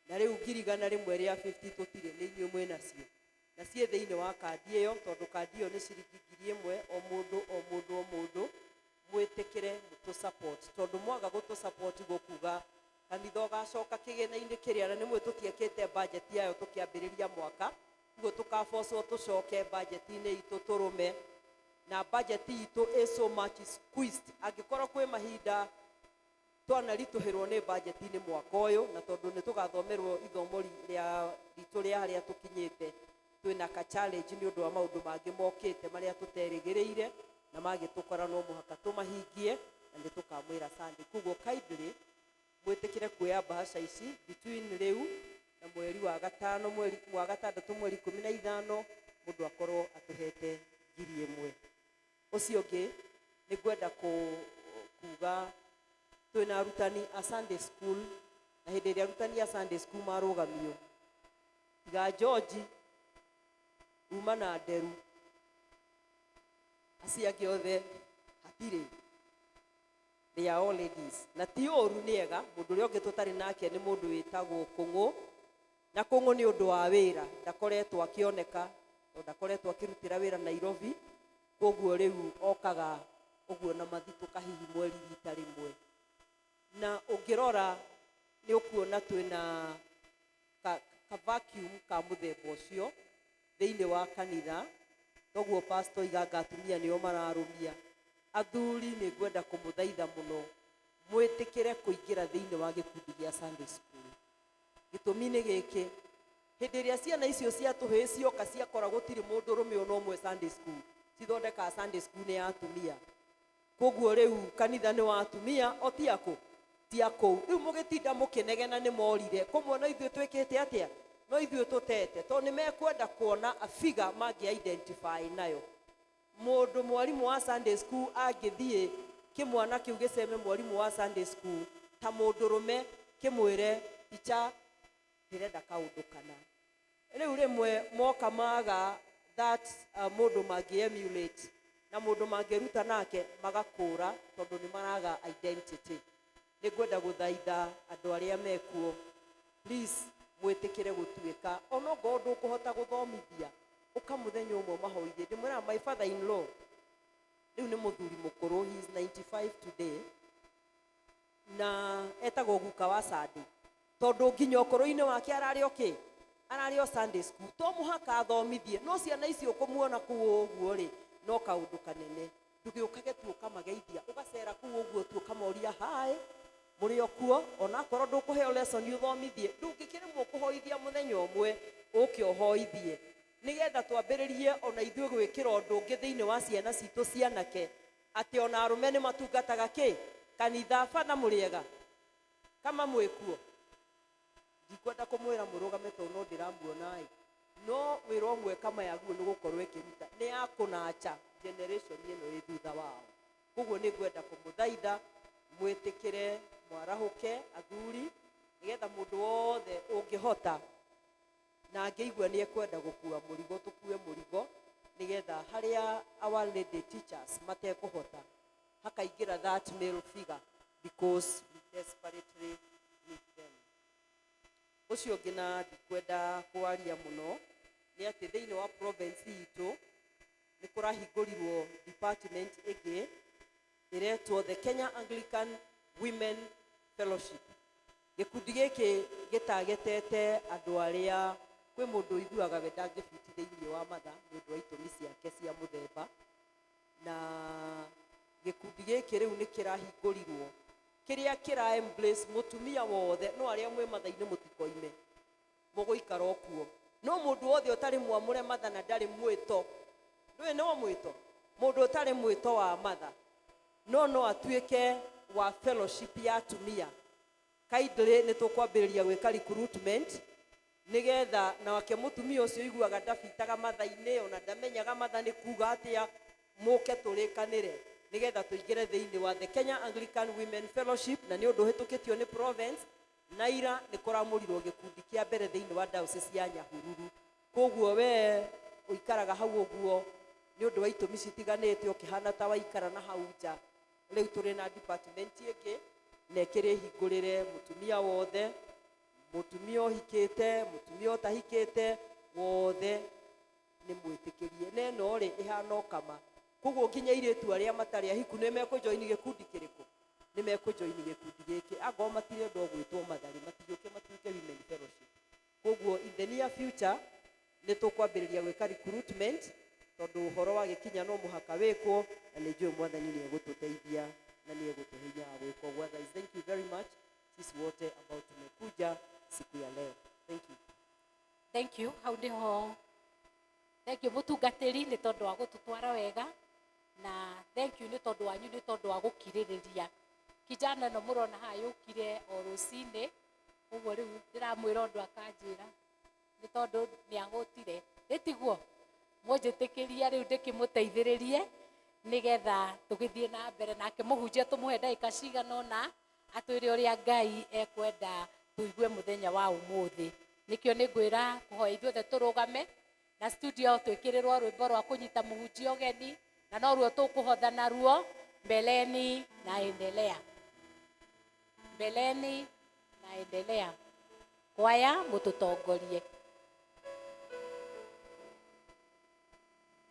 na rĩu 150,000 tũtirĩ, nĩ inyuĩ mwĩnacio, na ciĩ thĩinĩ wa kandi ĩyo, tondũ kandi ĩyo nĩ ciringi 1000 o mũndũ o mũndũ o mũndũ. Mwĩtĩkĩre mũtũ support, tondũ mwaga gũtũ support gũkuga kanitha ũgacoka kĩgĩna-inĩ kĩrĩa, na nĩmwe tũtiekĩte budget yayo tũkĩambĩrĩria mwaka, ũguo tũkabocwo tũcoke budget-inĩ itũ tũrũme, na budget itũ is so much squeezed. Angĩkorwo kwĩ mahinda twanaritũhĩrwo nĩ budget-inĩ mwaka ũyũ, na tondũ nĩ tũgathomerwo ithomo rĩa ritũ rĩa harĩa tũkinyĩte, twĩna ka challenge nĩ ũndũ wa maũndũ mangĩ mokĩte marĩa tũterĩgĩrĩire na magĩtũkora no mũhaka tũmahingie, na nĩ tũkamwĩra Sunday. Koguo kindly mwĩtĩkĩre kuoya bahasha ici between rĩu na mweri wa gatano, mweri wa gatandatũ, mweri 15, mũndũ akorwo atũhete 1000. Ũcio ũngĩ, nĩ ngwenda kuga twĩna arutani a Sunday school, na hĩndĩ ĩrĩa arutani a Sunday school marũgamio, tiga George uma na Nderu, acio angĩ othe hatirĩ, they are all ladies, na ti ũru, nĩ ega. Mũndũ ũrĩa ũngĩ tũtarĩ nake nĩ mũndũ wĩtagwo Kũng'ũ, na Kũng'ũ nĩ ũndũ wa wĩra ndakoretwo akĩoneka, tondũ ndakoretwo akĩrutĩra wĩra Nairobi, koguo rĩu okaga ũguo na mathitũka hihi mweri rita rĩmwe. Na ũngĩrora nĩ ũkuona twĩna ka vacuum ka mũthemba ũcio thĩinĩ wa kanitha. Toguo pastor oiganga atumia nĩo mararũmia athuri. Nĩ ngwenda kũmũthaitha mũno mwĩtĩkĩre kũingĩra thĩinĩ wa gĩkundi gĩa Sunday school. Gĩtũmi nĩ gĩkĩ: hĩndĩ ĩrĩa ciana icio cia tũhĩĩ cioka ciakora gũtirĩ mũndũrũme ona ũmwe Sunday school, cithondekaga Sunday school nĩ ya atumia. Koguo rĩu kanitha nĩ wa atumia, o ti akũ ti akũu. Rĩu mũgĩtinda mũkĩnegena nĩ morire kũmwe, no ithuĩ twĩkĩte atĩa? No ithuĩ tũtete, tondũ nĩ mekwenda kuona a figure mangĩ identify nayo. Mũndũ mwarimũ wa Sunday school angĩthiĩ kĩmwana kĩu gĩceme mwarimũ wa Sunday school ta mũndũrũme, kĩmwĩre, "Teacher, ndĩrenda kaũndũ kana." Rĩu rĩmwe moka maga that mũndũ mangĩ emulate na mũndũ mangĩruta nake, magakũra, tondũ nĩ maraga identity. Nĩ ngwenda gũthaitha andũ arĩa mekuo. Please mwĩtĩkĩre gũtuĩka ona ongorwo ndũkũhota gũthomithia, ũka mũthenya ũmwe mahoithie. Ndĩmwĩraga my father in law rĩu nĩ mũthuri mũkũrũ, he is 95 today, na etagwo guka wa Sunday, tondũ nginya ũkũrũ-inĩ wake ararĩ o kĩ, ararĩ o Sunday school. To mũhaka athomithie, no ciana icio kũmuona kũu ũguo rĩ, no kaũndũ kanene. Ndũgĩũkage tu ũkamageithia, ũgacera kũu ũguo tu ũkamoria hi, mũrĩ o kuo, onakorwo ndũkũheo lesson ũthomithie, ndũngĩkĩremwo kũhoithia mũthenya ũmwe, ũke ũhoithie, nĩgetha twambĩrĩrie ona ithuĩ gwĩkĩra ũndũ ũngĩ thĩinĩ wa ciana citũ cianake, atĩ ona arũme nĩ matungataga kĩ kanitha. Batha mũrĩega kama mwĩkuo, ndikwenda kũmwĩra mũrũgame tondũ no ndĩramuona-ĩ, no wĩra ũmwe kama yaguo nĩ gũkorwo ĩkĩruta nĩ ya kũnacha generation ĩno ĩ thutha wao. Koguo nĩ ngwenda kũmũthaitha mwĩtĩkĩre mwarahũke athuri, nĩgetha mũndũ wothe ũngĩhota na angĩigua nĩ ekwenda gũkua mũrigo, tũkue mũrigo, nĩgetha harĩa our lady teachers matekũhota hakaingĩra that male figure, because we desperately need them. Ũcio ũngĩ, na ndikwenda kwaria mũno, nĩ atĩ thĩinĩ wa province itũ nĩ kũrahingũrirwo department ĩngĩ ĩretwo the Kenya Anglican Women Fellowship. Gĩkundi gĩkĩ gĩtagetete andũ arĩa kwĩ mũndũ ũiguaga we ndangĩbiti thĩinĩ wa matha nĩ ũndũ wa itũmi ciake cia mũthemba, na gĩkundi gĩkĩ rĩu nĩ kĩrahingũrirwo kĩrĩa kĩra embrace mũtumia wothe, no arĩa mwĩ matha-inĩ mũtikoime, mũgũikara o kuo, no mũndũ wothe ũtarĩ mwamũre matha na ndarĩ mwĩto, ndũĩ nĩwo mwĩto, mũndũ ũtarĩ mwĩto wa matha no no atuĩke wa fellowship ya atumia. Kindly nĩ tũkwambĩrĩria gwĩka recruitment, nĩgetha nake mũtumia ũcio ũiguaga ndabitaga matha-inĩ ona ndamenyaga matha nĩ kuga atĩa, mũke tũrĩkanĩre, nĩgetha tũingĩre thĩinĩ wa the Kenya Anglican Women Fellowship. Na nĩ ũndũ ũhĩtũkĩtio nĩ province, na ira nĩ kũramũrirwo gĩkundi kĩa mbere thĩinĩ wa diocese ya Nyahururu. Koguo we ũikaraga hau ũguo nĩ ũndũ wa itũmi citiganĩte, ũkĩhana ta waikara na hau nja, rĩu tũrĩ na department ĩngĩ na ĩkĩrĩ hingũrĩre mũtumia wothe, mũtumia ũhikĩte, mũtumia ũtahikĩte, wothe nĩ mwĩtĩkĩrie. Na ĩno rĩ ĩhana o kama, koguo nginya airĩtu arĩa matarĩ ahiku nĩ mekũjoini gĩkundi kĩrĩkũ, nĩ mekũjoini gĩkundi gĩkĩ, angorwo matirenda gwĩtwo matharĩ, matigĩũke matuĩke women fellowship. Koguo in the near future nĩ tũkwambĩrĩria gwĩka recruitment, tondũ ũhoro wa gĩkinya no mũhaka wĩkwo, na nĩ njũĩ Mwathani nĩ egũtũteithia na nĩ egũtũhe hinya wa gwĩka ũguo. Otherwise, thank you very much sisi wote ambao tumekuja siku ya leo. Thank you. Thank you. Hau niho. Thank you mũtungatĩri nĩ tondũ wa gũtũtwara wega, na thank you nĩ tondũ wanyu, nĩ tondũ wa gũkirĩrĩria. Kijana ĩno mũrona haha yũkire o rũcinĩ ũguo, rĩu ndĩramwĩra ũndũ akanjĩra nĩ tondũ nĩ ahũtire, ĩtiguo mũnjĩtĩkĩria rĩu ndĩkĩmũteithĩrĩrie, nĩgetha tũgĩthiĩ na mbere nake mũhunjia, tũmũhe ndagĩka cigana ũna atwĩre ũrĩa Ngai ekwenda tũigue mũthenya wa ũmũthĩ. Nĩkĩo nĩ ngwĩra kũhoya ithuothe tũrũgame na studio twĩkĩrĩrwo rwĩmbo rwa kũnyita mũhunjia ũgeni, na noruo tũkũhotha naruo, "Mbeleni Naendelea". "Mbeleni Naendelea", kwaya mũtũtongorie.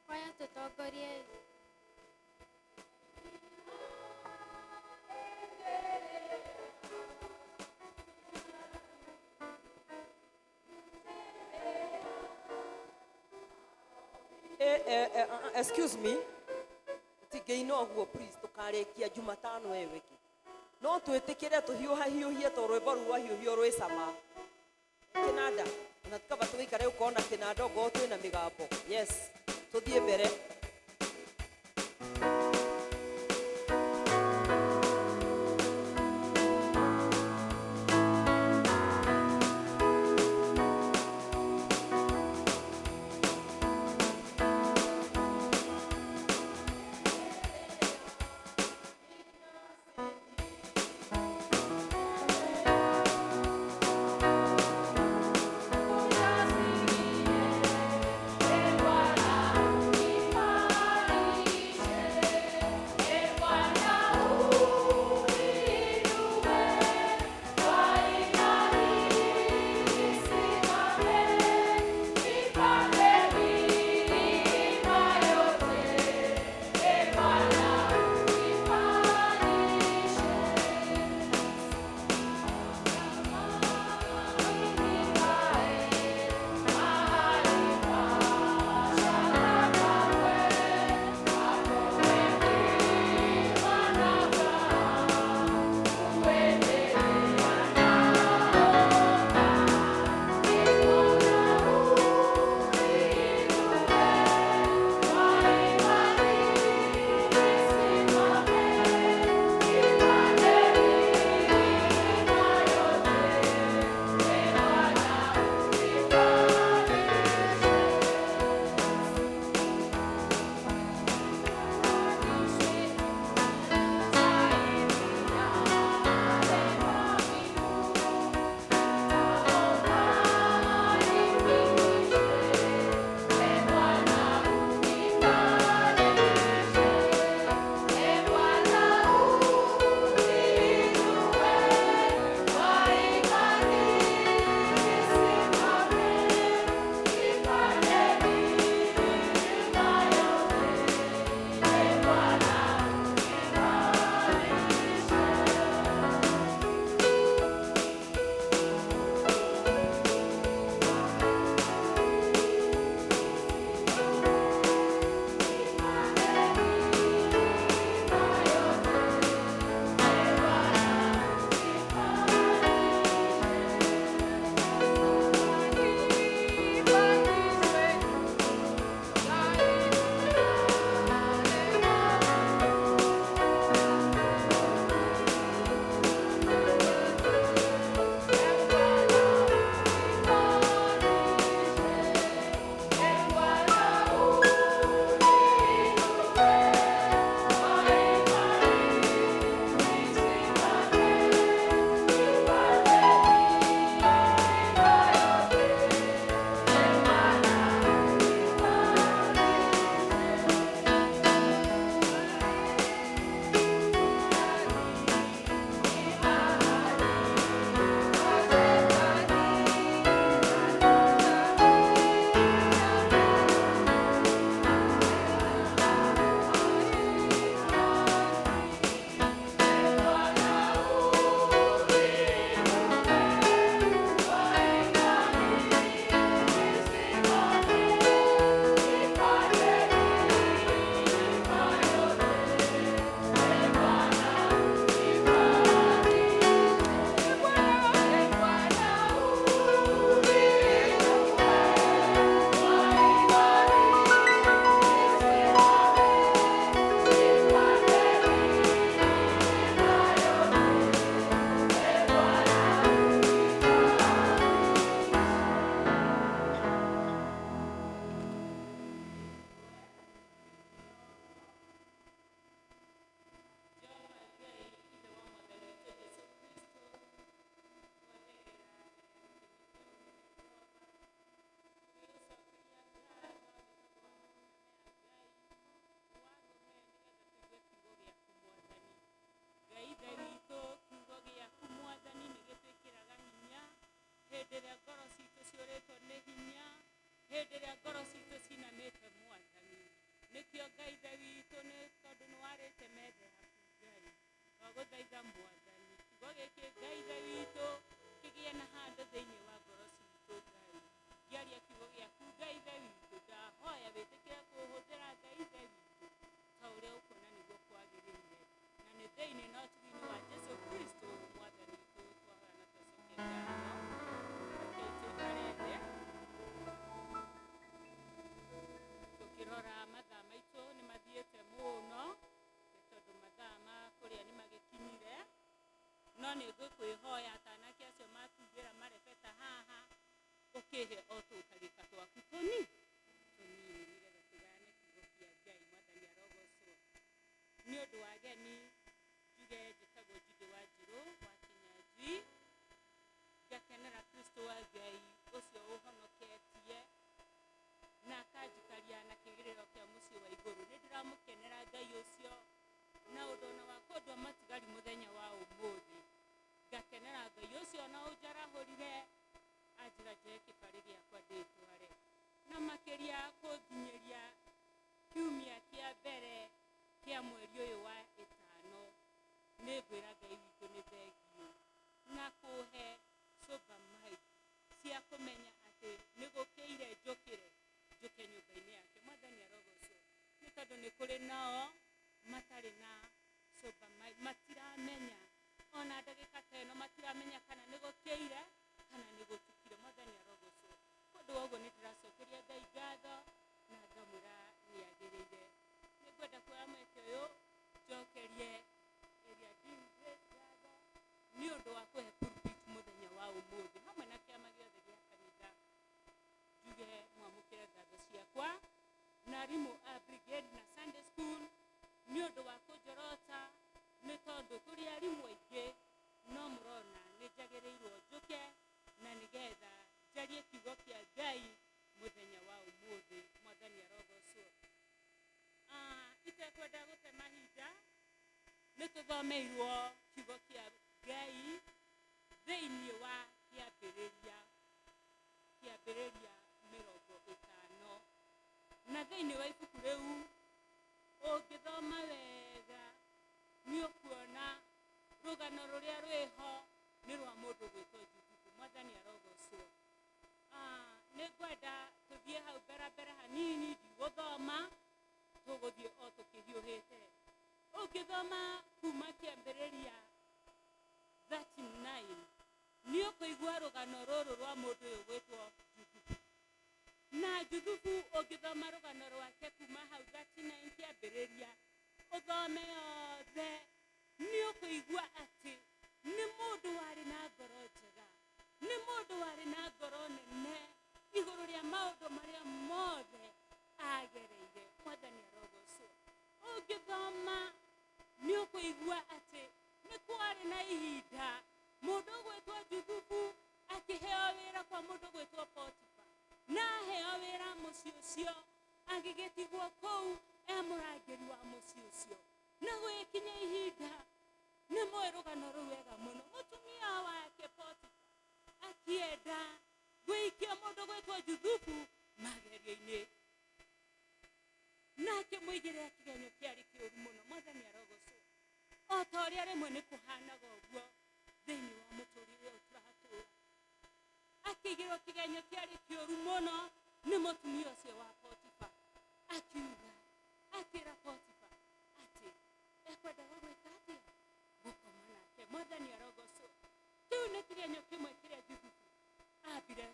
Kwaya tũtongorie. Excuse me, tingĩina ũguo, please. Tũkarĩkia Jumatano ĩyo ĩngĩ, no twĩtĩkĩre tũhiũhahiũhie to rwĩmbo rũu rwahiũhio rwĩ cama. Kĩnanda na tukaba tũgĩikare gũkorwo na kĩnanda ongorwo twĩna mĩgambo. Yes, tũthiĩ mbere. Bwana. Hĩndĩ ĩrĩa ngoro citũ cinamĩte Mwathani, nĩkĩo Ngai Ithe witũ, nĩ tondũ nĩ warĩte metha yaku Ngai, twagũthaitha Mwathani, kiugo gĩkĩ Ngai Ithe witũ kĩgĩe na handũ thĩinĩ wa ngoro citũ Ngai. Ngĩaria kiugo gĩaku Ngai Ithe witũ, ndahoya wĩtĩkĩre kũhũthĩra Ngai Ithe witũ ta ũrĩa ũkuona nĩguo kwagĩrĩire, na nĩ thĩinĩ na ũtugi-inĩ wa Jesu Kristo Mwathani witũ twahoya na twacokia ngatho. Rekei tũikare thĩ tũkĩrora mathaa maitũ nĩ mathiĩte mũno, nĩ tondũ mathaa ma kũrĩa nĩ magĩkinyire, no nĩ ngũkwĩhoya atanake acio matugĩra marebeta haha ũkĩhe o tũtagĩka twaku tũnini tũnini nĩgetha tũgayane kiugo kĩa Ngai. Mwathani arogocwo. Nĩ ũndũ wa ageni njuge njĩtagwo Judy Wanjirũ wa Kinyanjui, ngakenera Kristo wa Ngai ũcio ũhonoketie na akanjikaria na kĩgĩrĩro kĩa mũciĩ wa igũrũ. Nĩ ndĩramũkenera Ngai ũcio na ũndũ ona wa kũndua matigari mũthenya wa ũmũthĩ. Ngakenera Ngai ũcio na ũnjarahũrire anjĩra njoe kĩbarĩ gĩakwa ndĩtware, na makĩria kũnginyĩria kiumia kĩa mbere kĩa mweri ũyũ wa ĩtano. Nĩ ngwĩra Ngai witũ nĩ thengiũ na kũhe sober mind cia kũmenya atĩ nĩ gũkĩire njũkĩre njũke nyũmba-inĩ yake. Mwathani arogocwo, nĩ tondũ nĩ kũrĩ nao matarĩ na sober mind, matiramenya ona ndagĩka ta ĩno, matiramenya kana nĩ gũkĩire kana nĩ gũtukire. Mwathani arogocwo. Ũndũ wa ũguo nĩ ndĩracokeria Ngai ngatho na ngamwĩra nĩ agĩrĩire. Nĩ ngwenda kuoya mweke ũyũ njokerie Area Dean Grace ngatho nĩ ũndũ wa kũhe pulpit mũthenya wa ũmũthĩ hamwe na kĩama gĩothe gĩa kanitha. Njuge mwamũkĩre ngatho ciakwa na arimũ a brigade na Sunday school nĩ ũndũ wa kũnjorota, nĩ tondũ tũrĩ arimũ aingĩ no mũrona nĩ njagĩrĩirwo njũke na nĩgetha njarie kiugo kĩa Ngai mũthenya wa ũmũthĩ. Mwathani arogocwo. Itekwenda gũte mahinda, nĩ tũthomeirwo kiugo kĩa Ngai thĩinĩ wa kĩambĩrĩria 50, na thĩinĩ wa ibuku rĩu ũngĩthoma wega nĩ ũkuona rũgano rũrĩa rwĩho nĩ rwa mũndũ gwĩtwo Juthubu. Mwathani arogocwo. Nĩ ngwenda tũthiĩ hau mbere mbere hanini, ndigũthoma, tũgũthiĩ o tũkĩhiũhĩte. Ũngĩthoma kuma kĩambĩrĩria 39 nĩ ũkũigua rũgano rũrũ rwa mũndũ ũyũ gwĩtwo Juthubu. Na Juthubu ũngĩthoma rũgano rwake kuma hau 39 kĩambĩrĩria ũthome yothe, nĩ ũkũigua atĩ nĩ mũndũ warĩ na ngoro njega, nĩ mũndũ warĩ na ngoro nene igũrũ rĩa maũndũ marĩa mothe agereire. Mwathani arogocwo. Ũngĩthoma nĩ ũkũigua atĩ nĩ kwarĩ na ihinda mũndũ ũgwĩtwo Juthubu akĩheo wĩra kwa mũndũ ũgwĩtwo Potifa, na aheo wĩra mũciĩ ũcio agĩgĩtigwo kũu e mũrangĩri wa mũciĩ ũcio. Na gwĩkinya ihinda nĩ moĩ rũgano rũu wega mũno, mũtumia wake Potifa akĩenda gwĩikia mũndũ gwĩtwo Juthubu magerio-inĩ, na akĩmũigĩrĩra kĩgenyo kĩarĩ kĩũru mũno. Mwathani arogocwo. O ta ũrĩa rĩmwe nĩ kũhanaga ũguo thĩinĩ wa mũtũrĩre ũyũ tũratũra, akĩigĩrwo kĩgenyo kĩarĩ kĩũru mũno nĩ mũtumia ũcio wa Potifa. Akiuga, akĩra Potifa atĩ ekwendaga gwĩka atĩa? Gũkoma nake. Mwathani arogocwo. Kĩu nĩ kĩgenyo kĩmwe kĩrĩa Juthubu ambire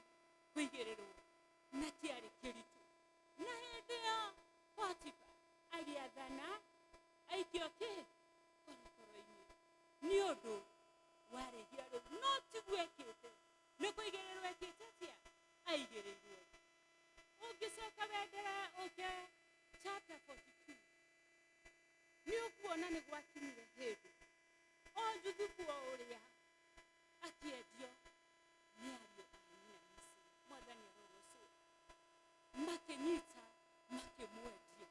kũigĩrĩrwo na kĩarĩ kĩritũ. Na hĩndĩ ĩyo Potifa agĩathana aikio kĩ korokoro-inĩ nĩ ũndũ wa rĩhia rĩu, no tiguo ekĩte, nĩ kũigĩrĩrwo ekĩte atĩa? Aigĩrĩirwo. Ũngĩcoka wendere ũke chapter 42 nĩ ũkuona nĩ gwakinyire hĩndĩ o Juthubu o ũrĩa akĩendio nĩ ariũ a nyina Misiri. Mwathani arogocwo. Makĩnyita makĩmwendia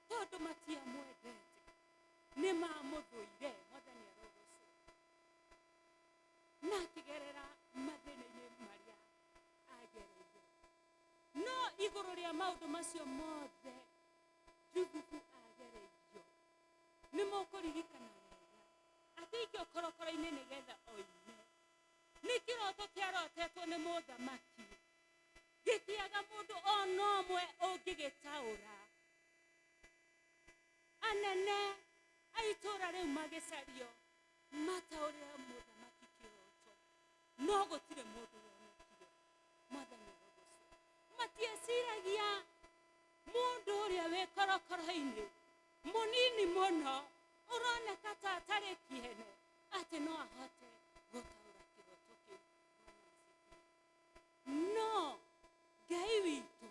tondũ matiamwendete, nĩ mamũthũire. Mwathani arogocwo. Na akĩgerera mathĩna-inĩ marĩa rĩa maũndũ macio mothe Juthubu agereirio, nĩ mũkũririkana wega atĩ aikio korokoro-inĩ nĩgetha oime. Nĩ kĩroto kĩarotetwo nĩ mũthamaki, gĩkĩaga mũndũ ona ũmwe ũngĩgĩtaũra. Anene a itũũra rĩu magĩcario mataũrĩre mũthamaki kĩroto, no gũtirĩ mũndũ wonekire. Mwathani arogocwo. Matieciragia mũndũ ũrĩa wĩ korokoro-inĩ mũnini mũno ũroneka ta atarĩ kĩene atĩ no ahote gũtaũra kĩroto kĩu. Bwana asifiwe. No Ngai witũ,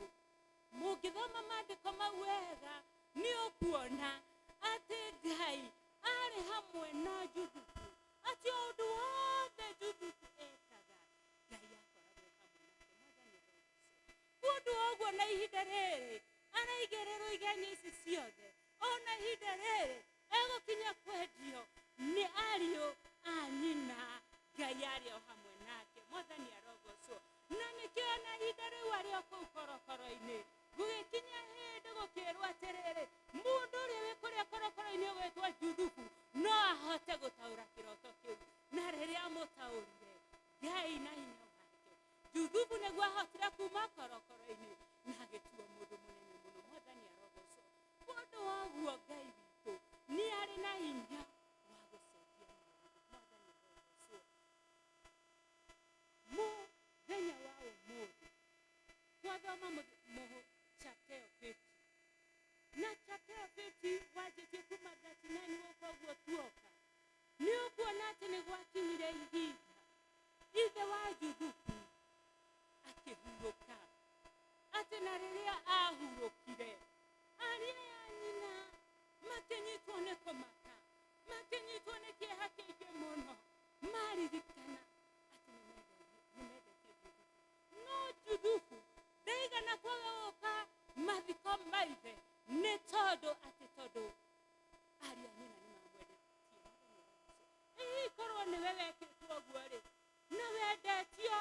mũngĩthoma maandĩko mau wega nĩ ũkuona atĩ Ngai arĩ hamwe na Juthubu, atĩ o ũndũ wothe Juthubu ekaga Ngai akoragwo hamwe nake. Mwathani arogocwo. Kũndũ ũguo na ihinda rĩrĩ araigĩrĩrwo igenyo ici ciothe, ona ihinda rĩrĩ egũkinya kwendio nĩ ariũ a nyina, Ngai arĩ o hamwe nake. Mwathani arogocwo. Na nĩkĩo na ihinda rĩu arĩ o kũu korokoro-inĩ, gũgĩkinya hĩndĩ gũkĩrwo atĩrĩrĩ, mũndũ ũrĩa wĩ kũrĩa korokoro-inĩ ũgwĩtwo Juthubu no ahote gũtaũra kĩroto kĩu. Na rĩrĩa amũtaũrire, Ngai na hinya wake, Juthubu nĩguo ahotire kuma korokoro-inĩ na agĩtuo mũndũ mũnene mũno. Mwathani arogocwo. Ũndũ wa ũguo Ngai witũ nĩ arĩ na hinya wa gũcenjia maũndũ. Mwathani arogocwo. Mũthenya wa ũmũthĩ twathoma chapter ĩyo 50, na chapter ĩyo 50 wanjĩtie kuma 39 gũka ũguo tuoka, nĩ ũkuona atĩ nĩ gwakinyire ihinda ithe wa Juthubu akĩhurũka, atĩ na rĩrĩa ahurũkire ariũ a nyina makĩnyitwo nĩ kũmaka, makĩnyitwo nĩ kĩeha kĩingĩ mũno, maririkana atĩ nĩmendetie Juthubu. No Juthubu ndaigana kwaga gũka mathiko ma ithe nĩ tondũ atĩ tondũ ariũ a nyina nĩ mamwendetie. Hihi korwo nĩwe wekĩtwo ũguo rĩ, na wendetio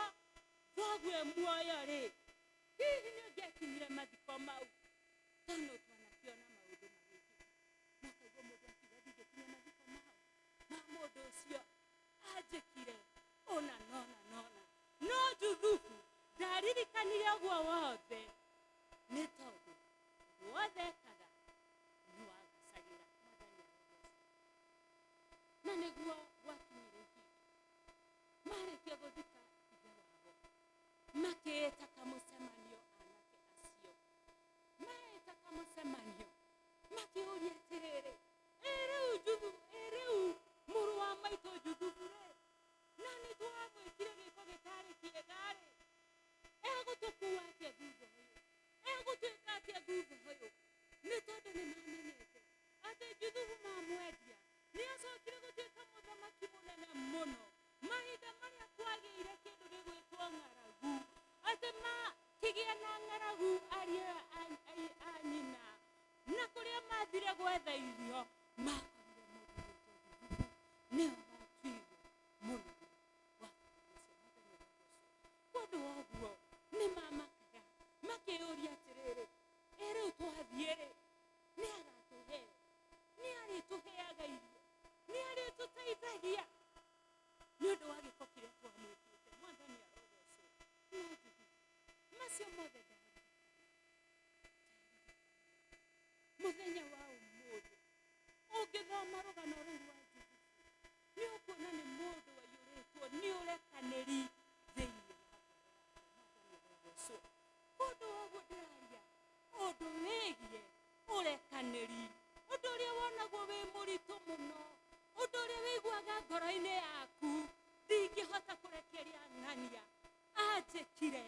thoguo muoyo rĩ, hihi nĩ ũngĩakinyire mathiko mau? Tondũ twanakĩona maũndũ magĩkĩka, na ũkaigua mũndũ akiuga ndingĩkinya mathiko mau ma mũndũ ũcio anjĩkire ũna nona nona. No Juthubu ndaririkanire ũguo wothe, nĩ tondũ ũndũ wothe ekaga nĩ wagacagĩra. Mwathani arogocwo. Na nĩguo gwakinyire ihinda marĩkia gũthika ithe wao, makĩĩta kamũcemanio anake acio, maĩta kamũcemanio makĩũria atĩrĩrĩ, ĩ rĩu Juthubu, ĩ rĩu mũrũ wa maitũ Juthubu rĩ, na nĩ twamwĩkire gĩko gĩtarĩ kĩega rĩ, egũtũkua atĩa thutha ũyũ? Egũtuĩka atĩa thutha ũyũ? Nĩ tondũ nĩ mamenyete atĩ Juthubu mamwendia nĩ acokire gũtuĩka mũthamaki mũnene mũno. Mahinda marĩa kwagĩire kĩndũ gĩgwĩtwo ng'aragu, atĩ makĩgĩa na ng'aragu ariũ a nyina, na kũrĩa mathire gwetha irio makorire mũndũ ũgwĩtwo Juthubu nĩwe watuirwo mũnene wa bũrũri ũcio. Mwathani arogocwo. Kũndũ ũguo nĩ mamakaga makĩyũria atĩrĩrĩ, ĩ rĩu twathiĩ rĩ, nĩ agatũhe, nĩ arĩtũheaga irio, nĩ arĩtũteithagia nĩ ũndũ wa gĩko kĩrĩa twamwĩkĩte. Mwathani arogocwo. No Juthubu macio mothe ndaririkana mũthenya wa ũmũthĩ. Ũngĩthoma rũgano rũu rwa Juthubu nĩ ũkuona nĩ mũndũ waiyũrĩtwo nĩ ũrekanĩri thĩinĩ wa ngoro yake. Mwathani arogocwo. Ũndũ ũguo ndĩraria ũndũ wĩgiĩ ũrekanĩri, ũndũ ũrĩa wonagwo wĩ mũritũ mũno, ũndũ ũrĩa wĩiguaga ngoro-inĩ yaku, ndingĩhota kũrekeria ng'ania anjĩkire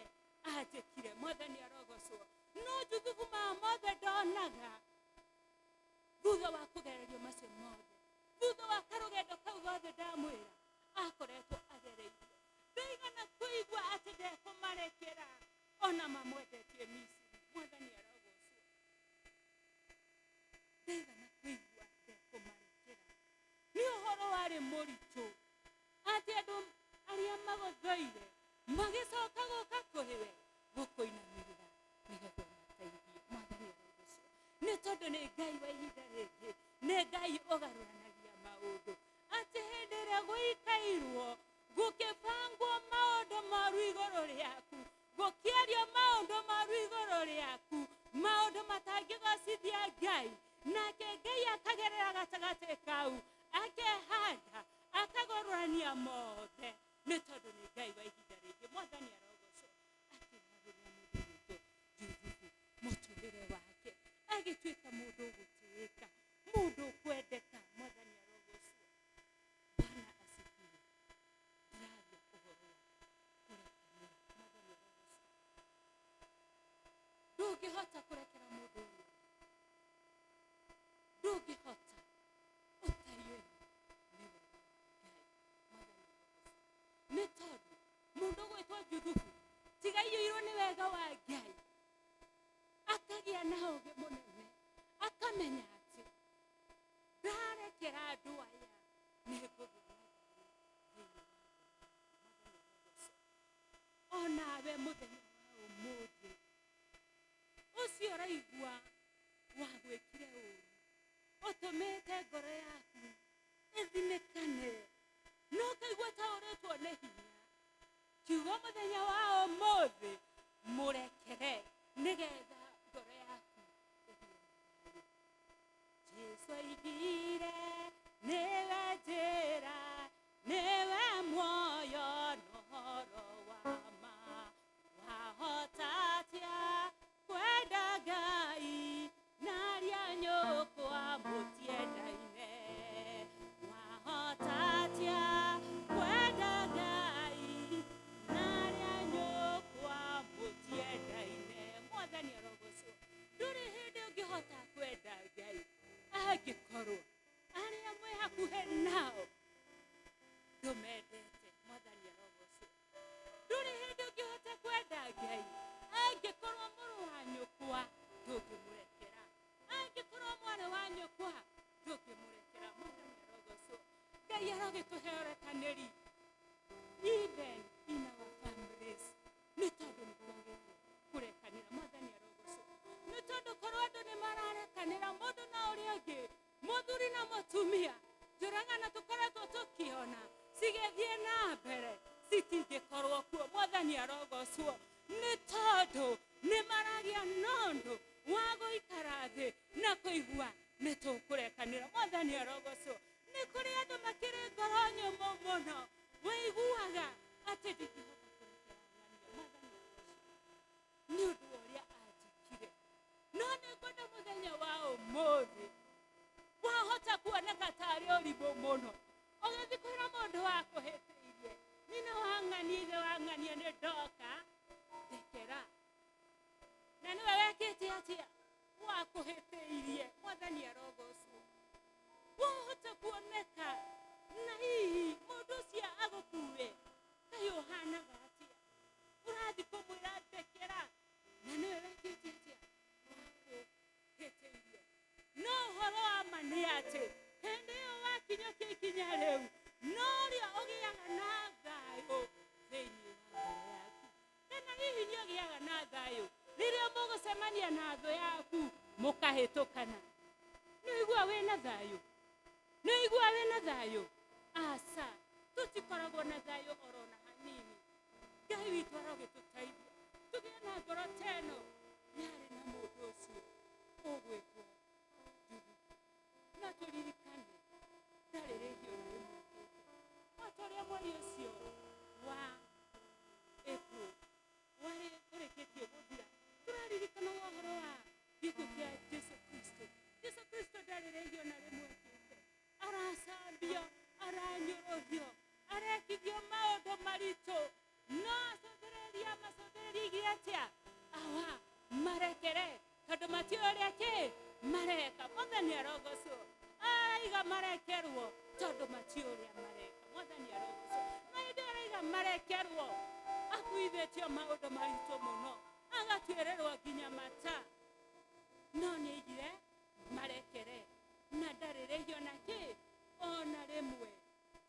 anjĩkire. Mwathani arogocwo. No Juthubu maya mothe ndonaga thutha wa kũgererio macio mothe, thutha wa karũgendo kau gothe ndamwĩra akoretwo agereirio, ndaigana kũigua atĩ ndekũmarekera ona mamwendetie Misiri. Mwathani arogocwo. Ndaigana kũigua ndekũmarekera. Nĩ ũhoro warĩ mũritũ atĩ andũ arĩa magũthũire magĩcoka gũka kũrĩ we gũkũinamĩrĩra nĩgetha ũmateithie. Nĩ tondũ nĩ Ngai wa ihinda rĩngĩ, nĩ Ngai ũgarũranagia maũndũ. Atĩ hĩndĩ ĩrĩa gũikairwo gũkĩbangwo maũndũ moru igũrũ rĩaku, gũkĩario maũndũ moru igũrũ rĩaku, maũndũ matangĩgocithia Ngai, nake Ngai akagerera gatagatĩ kau akehanda akagũrũrania mothe, nĩ tondũ nĩ Ngai wa ihinda rĩngĩ. Mwathani arogocwo. Akĩgarũra mũndũ witũ Jusufu mũtũrĩre wake, agĩtuĩka mũndũ ũgũtĩĩka, mũndũ ũkwendeka. Mwathani arogocwo. Bwana asifiwe. Ndĩraria ũhoro wa kũrekanĩra. Mwathani arogocwo. Ndũngĩhota kũrekera mũndũ ũrĩa ũngĩ, ndũngĩhota ũtaiyũirwo nĩ wega wa Ngai. Mwathani arogocwo. Nĩ tondũ mũndũ ũgwĩtwo Juthubu tiga aiyũirwo nĩ wega wa Ngai, akagĩa na ũgĩ mũnene, akamenya atĩ ndarekera andũ aya nĩ ngũgĩa na thayũ thĩinĩ wa ngoro yakwa. Mwathani arogocwo. Onawe mũthenya wa ũmũthĩ ũcio ũraigua wagwĩkire ũru, ũtũmĩte ngoro yaku ĩthinĩkane, no ũkaigua ta ũrĩtwo nĩ hinya, kiugo mũthenya wa ũmũthĩ mũrekere, nĩgetha ngoro yaku ĩgĩe na thayũ. Jesu oigire nĩwe njĩra, nĩwe muoyo na ũhoro wa ma, wahota atĩa kwenda Ngai na arĩa nyũkwa mũtiendaine? Wahota atĩa kwenda Ngai na arĩa nyũkwa mũtiendaine? Mwathani arogocwo. Ndũrĩ hĩndĩ ũngĩhota kwenda Ngai angĩkorwo arĩa mwĩ hakuhĩ nao ndũmendete. Mwathani arogocwo. Ndũrĩ hĩndĩ ũngĩhota kwenda Ngai angĩkorwo mũrũ wa nyũkwa ndũngĩmũrekera, angĩkorwo mwarĩ wa nyũkwa ndũngĩmũrekera. Mwathani arogocwo. Ngai arogĩtũhe ũrekanĩri even in our families, nĩ tondũ nĩ twagĩte kũrekanĩra. Mwathani arogocwo. Nĩ tondũ korwo andũ nĩ mararekanĩra mũndũ na ũrĩa ũngĩ, mũthuri na mũtumia, njũragano tũkoretwo tũkĩona cigĩthiĩ na mbere citingĩkorwo kuo. Mwathani arogocwo. Nĩ tondũ nĩ maragĩa na ũndũ wa gũikara thĩ na kũigua nĩ tũkũrekanĩra. Mwathani arogocwo. Nĩ kũrĩ andũ makĩrĩ ngoro nyũmũ mũno, wĩiguaga atĩ ndingĩhota kũrekera ng'ania. Mwathani arogocwo, nĩ ũndũ wa ũrĩa anjĩkire. No nĩ ngwenda mũthenya wa ũmũthĩ wahota kuoneka tarĩ ũrimũ mũno ũgĩthiĩ kwĩra mũndũ wakũhĩtĩirie, nyina wa ng'ania, ithe wa ng'ania, nĩ ndoka ndekera, na nĩwe wekĩte atĩa wakũhĩtĩirie. Mwathani arogocwo. Wahota kuoneka na hihi mũndũ ũcio agũkue kaĩ ũhanaga atĩa, ũrathiĩ kũmwĩra ndekera, na nĩwe wekĩte atĩa wakũhĩtĩirie. No ũhoro wa ma nĩ atĩ hĩndĩ ĩyo wakinyũkia ikinya rĩu, no ũrĩa ũgĩaga na thayũ thĩinĩ wa ngoro yaku. Kana hihi nĩ ũgĩaga na thayũ rĩrĩa mũgũcemania na thũ yaku mũkahĩtũkana? Nĩ ũigua wĩna thayũ? Nĩ ũigua wĩna thayũ? Aca, tũtikoragwo na thayũ oro na hanini. Ngai witũ arogĩtũteithia tũgĩe na ngoro ta ĩno yarĩ na mũndũ ũcio ũgwĩtwo Juthubu. No tũririkane ndarĩ rĩhia ona rĩmwe ekĩte. O ta ũrĩa mweri ũcio wa April warĩ ũrĩkĩtie gũthira, tũraririkana ũhoro wa gĩkuũ kĩa Jesu Kristo. Jesu Kristo ndarĩ rĩhia ona rĩmwe ekĩte. Aracambio, aranyũrũrio, arekithio maũndũ maritũ, no acũthĩrĩria macũthĩrĩria igire atĩa? Awa marekere, tondũ matiũĩ ũrĩa kĩ mareka. Mwathani arogocwo. Araiga marekerwo tondũ matiũĩ ũrĩa mareka. Mwathani arogocwo. Na hĩndĩ ĩyo araiga marekerwo, akuithĩtio maũndũ maritũ mũno, agatuĩrĩrwo nginya mata, no nĩ aigire marekere, na ndarĩ rĩhia ona kĩ ona rĩmwe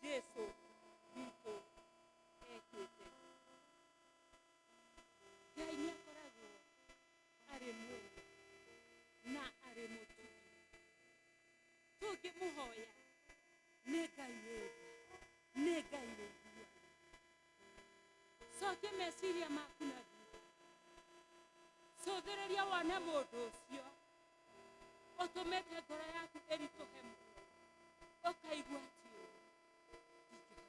Jesu witũ ekĩte. Ngai nĩ akoragwo arĩ mwega na arĩ mũtugi. Meciria maku na thutha, cũthĩrĩria wone mũndũ ũcio ũtũmĩte ngoro yaku ĩritũhe mũno, ũkaigua atĩ ũũ ndingĩhota.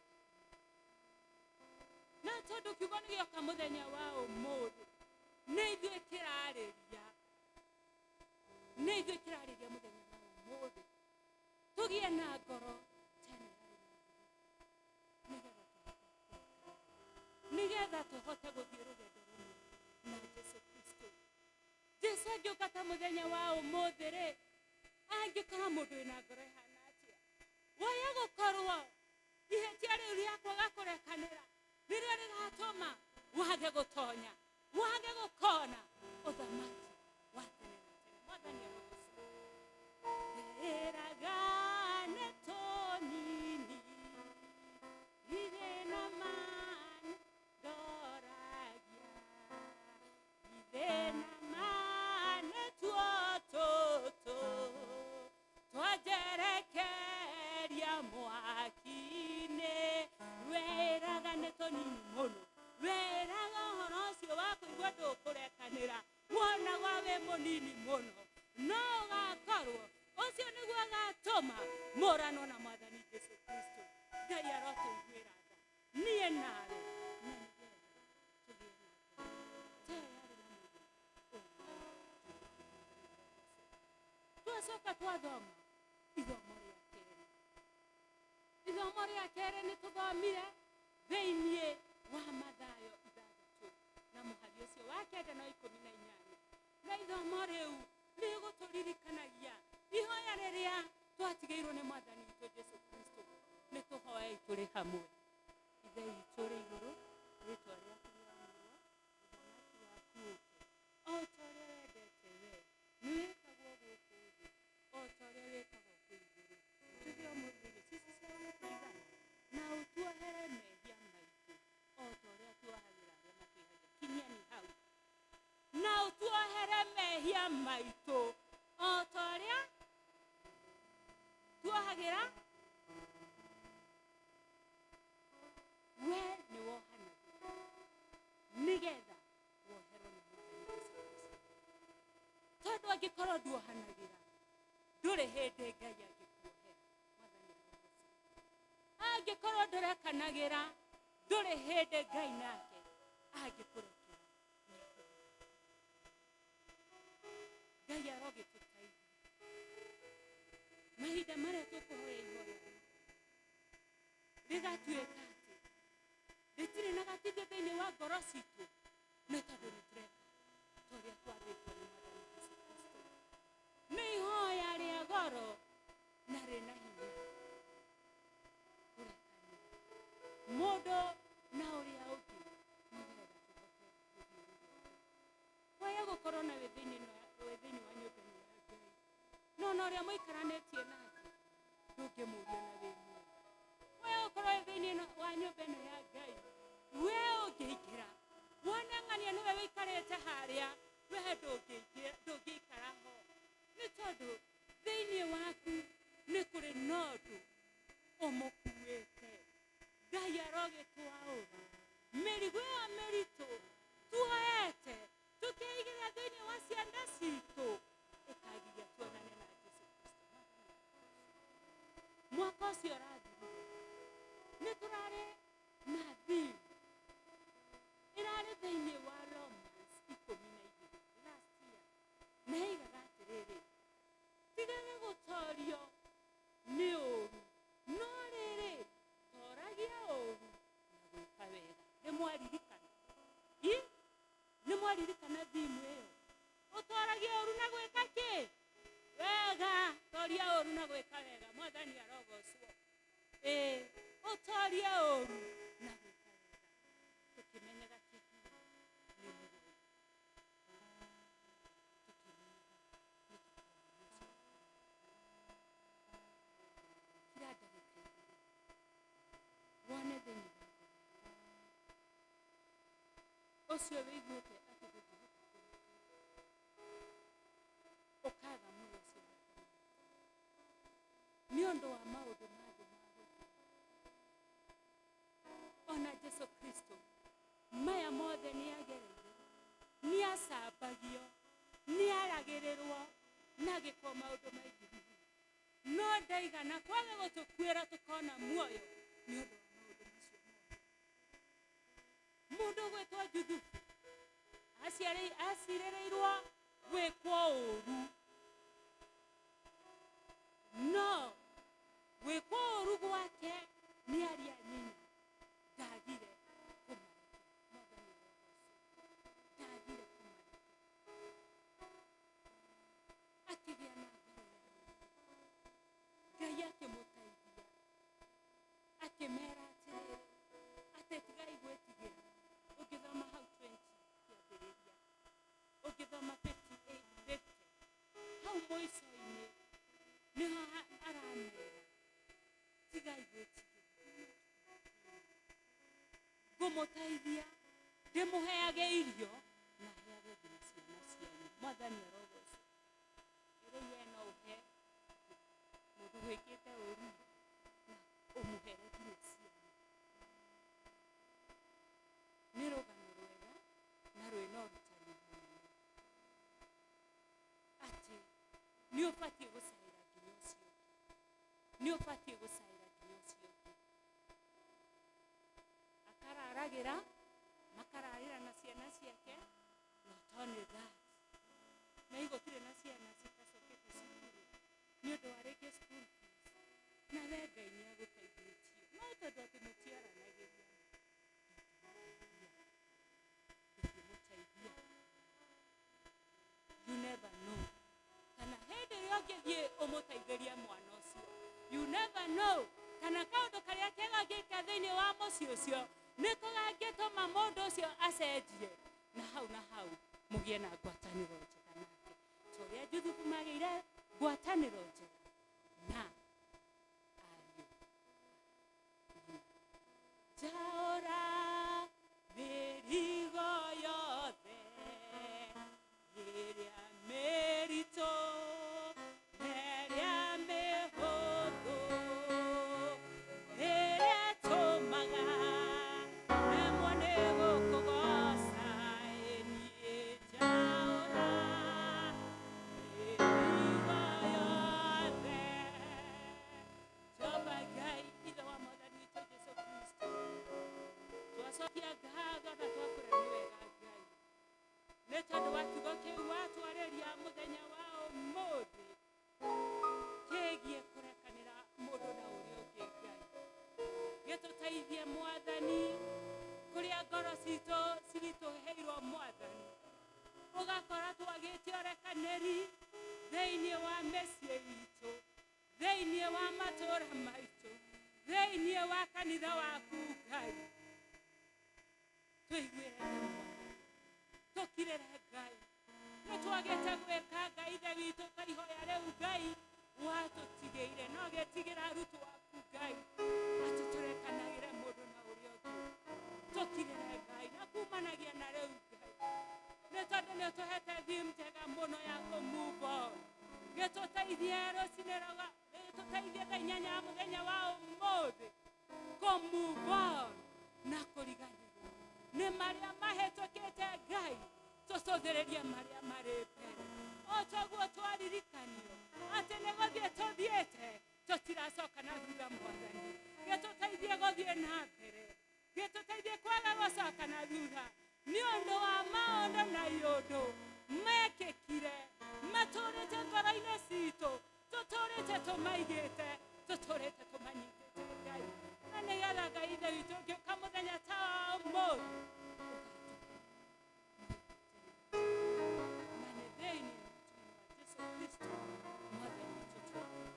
Na tondũ kiugo nĩ gĩoka mũthenya wa ũmũthĩ, nĩ ithuĩ kĩrarĩria, nĩ ithuĩ kĩrarĩria mũthenya wa ũmũthĩ, tũgĩe na ngoro ta ĩno yarĩ na Juda, nĩgetha tũhote gũthiĩ rũgendo rũmwe na Jesu Kristo. Jesu angĩũka ta mũthenya wa ũmũthĩ rĩ, angĩkora mũndũ wĩna ngoro ĩhana atĩa? Waya gũkorwo ihĩtia rĩu rĩa kwaga kũrekanĩra nĩrĩo rĩgatũma wage gũtonya, wage gũkona ũthamaki wa tene na tene. Mwathani arogocwo. Ndĩraga nĩ tũnini irĩ na mani ndoragia, irĩ na mani tuo tũtũ twanjerekeria mwaki-inĩ. Wĩraga nĩ tũnini mũno, wĩraga ũhoro ũcio wa kũigua ndũkũrekanĩra wonagwa wĩ mũnini mũno, no ũgakorwo ũcio nĩguo ũgatũma mũranwo na Mwathani Jesu Kristo. Ngai arotũiguĩra tha niĩ nawe, na nĩgetha tũgĩe na ngoro ta ĩyo yarĩ na mũndũ ũyũ. Twacoka twathoma ithomo rĩa kerĩ. Ithomo rĩa kerĩ nĩ tũthomire thĩiniĩ wa Mathayo 6 na mũhari ũcio wa 9 na 18, na ithomo rĩu rĩgũtũririkanagia ihoya rĩrĩa twatigĩirwo nĩ Mwathani witũ Jesu Kristo. Nĩ tũhoei tũrĩ hamwe. Ithe witũ ũrĩ igũrũ, rĩtwa rĩaku rĩamũrwo, ũthamaki waku ũke, o ta ũrĩa wendete we nĩ wĩkagwo gũkũ thĩ o ta ũrĩa wĩkagwo kũu igũrũ. Tũhe ũmũthĩ irio ciitũ cia gũtũigana, na ũtuohere mehia maitũ o ta ũrĩa tuohagĩra arĩa matwĩhagia. Kinyia hau. Na ũtuohere mehia maitũ o ta ũrĩa tuohagĩra. We nĩ wohanagĩra nĩgetha woherwo nĩ Mwathani Jesu Kristo, tondũ angĩkorwo nduohanagĩra ndũrĩ hĩndĩ Ngai angĩkuohera. Mwathani arogocwo. Angĩkorwo ndũrekanagĩra ndũrĩ hĩndĩ Ngai nake angĩkũrekera. Ngai arogĩtũteithia mahinda marĩa tũkũhoya ihoya rĩgatuĩka atĩ rĩtirĩ na gatithio thĩinĩ wa ngoro citũ, nĩ tondũ nĩ tũreka ta ũrĩa twathĩtwo nĩ Mwathani Jesu Kristo. Nĩ ihoya rĩa goro na rĩna hinya kũrekanĩra mũndũ na ũrĩa ũngĩ, nĩgetha tũhote gũthiĩ rũgendo. Waya gũkorwo na wĩ thĩinĩ wa nyũmba ĩno ya Ngai, no na ũrĩa mũikaranĩtie nake ndũngĩmũria na wĩ mwega. Waya gũkorwo wĩ thĩinĩ wa nyũmba ĩno ya Ngai, we ũngĩingĩra wone ng'ania nĩwe wĩikarĩte harĩa, we ndũngĩikara ho, nĩ tondũ thĩinĩ waku nĩ kũrĩ na ũndũ ũmũkuĩte. Ngai arogĩtwaũra mĩrigo ĩyo mĩritũ tuoete tũkeigĩrĩra thĩinĩ wa cianda citũ, ĩkagiria tuonane na Jesu Kristo. Mwaka ũcio ũrathirire nĩ tũrarĩ na theme ĩrarĩ thĩinĩ wa Romans 12 last year, na ĩigaga atĩrĩrĩ, tigaga gũtorio nĩ ũũru, no rĩrĩ toragia ũũru na gwĩka wega. Nĩ mwaririkana? I nĩ mwaririkana theme ĩyo? Ũtoragia ũũru na gwĩka kĩ? Wega. Toria ũũru na gwĩka wega. Mwathani arogocwo. Ĩĩ, ũtorie ũũru na gwĩka wega, tũkĩmenyaga kĩhumo nĩ muoyo, tũkĩmenyaga nĩ tũkonania ũcio. Kira ndagĩka 2 wone thĩinĩ wa ngoro ũcio wĩiguĩte atĩ ndũngĩhota kũrekera, ũkaga muoyo ũcio wa tene na tene nĩ ũndũ wa maũndũ ma thĩ ma gũthira. Ona Jesu Kristo maya mothe nĩ agereire, nĩ acambagio, nĩ aragĩrĩrwo na agĩkwo maũndũ maingĩ mũno, no ndaigana kwaga gũtũkuĩra tũkona muoyo nĩ ũndũ wa maũndũ macio mothe. Mũndũ ũgwĩtwo Juthubu acirĩrĩirwo gwĩkwo ũũru, no gwĩkwo ũũru gwake nĩ aria nyina ndagire kũmarekera. Mwathani arogocwo. Ndagire kũmarekera, akĩgĩa na ngoro ya Ngai, akĩmũteithia, akĩmera atĩrĩrĩ, atĩ tigai gwĩtigĩra. Ũngĩthoma hau 20 kĩambĩrĩria, ũngĩthoma 58 50 hau mũico-inĩ nĩho aramera tigai gwĩtigĩra, ngũmũteithia, ndĩmũheage irio na heage nginya ciana cianyu. Mwathani arogocwo. Rĩu we no ũhe mũndũ wĩkĩte ũru na ũmũhere nginya ciana. Nĩ rũgano rwega na rwĩna ũrutani mũnene atĩ nĩ ũbatiĩ gũcaĩra nginya ũcio ũngĩ, nĩ ũbatiĩ gũcaĩra nginya ũcio ũngĩ. Akararagĩra, makararĩra na ciana ciake. Not only that, na gũtirĩ na ciana citacokete cukuru nĩ ũndũ wa rĩngĩ school fees, na we Ngai nĩ agũteithĩtie, no tondũ atĩ mũtiaranagĩria, ndũngĩmũteithia. You never know kana hĩndĩ ĩrĩa ũngĩthiĩ ũmũteithĩrie mwana ũcio, you never know kana kaũndũ karĩa kega ũngĩka thĩinĩ wa mũciĩ ũcio nĩko gangĩtũma mũndũ ũcio acenjie, na hau na hau mũgĩe na ngwatanĩro njega nake, ta ũrĩa Juthubu magĩire ngwatanĩro njega na ariũ a nyina. Njaũra mĩrigo yothe ĩrĩa mĩritũ na ĩrĩa mĩhũthũ, ĩrĩa ĩtũmaga nemwo nĩ gũkũgooca. Ĩ niĩ njaũra mĩrigo yothe. Jehova Ngai, Ithe wa Mwathani witũ Jesu Kristo, twacokia ngatho na twakwĩra nĩ wega Ngai, nĩ tondũ wa kiugo kĩu watwarĩria mũthenya wa ũmũthĩ kĩgiĩ kũrekanĩra mũndũ na ũrĩa ũngĩ. Ngai, gĩtũteithie Mwathani, kũrĩa ngoro citũ ciritũhĩirwo Mwathani, ũgakora twagĩte ũrekanĩri thĩinĩ wa mĩciĩ itũ, thĩinĩ wa matũũra maitũ, thĩinĩ wa kanitha waku. Ngai, tũiguĩre tha Mwathani, tũkirĩre Ngai, nĩ twagĩte gwĩka Ngai Ithe witũ ta ihoya rĩu Ngai watũtigĩire, no gĩtigĩra arutwo aku Ngai atĩ tũrekanagĩre mũndũ na ũrĩa ũngĩ. Tũkirĩre Ngai na kumanagia na rĩu Ngai, nĩ tondũ nĩ ũtũhete theme njega mũno ya kũ move on. Gĩtũteithie rũcinĩ, gĩtũteithie thaa 8 ya mũthenya wa ũmũthĩ kũ move on na kũriganĩrwo nĩ marĩa mahĩtũkĩte Ngai, tũcũthĩrĩrie marĩa marĩ mbere. O toguo twaririkanio atĩ nĩ gũthiĩ tũthiĩte, tũtiracoka na thutha. Mwathani, gĩtũteithie gũthiĩ na mbere, gĩtũteithie kwaga gũcoka na thutha nĩ ũndũ wa maũndũ na iũndũ mekĩkire matũrĩte ngoro-inĩ citũ, tũtũrĩte tũmaigĩte, tũtũrĩte tũmanyitĩte Ngai, na nĩgetha Ngai Ithe witũ ũngĩũka mũthenya ta wa ũmũthĩ na nĩ thĩinĩ wa Jesu Kristo Mwathani witũ twahoya.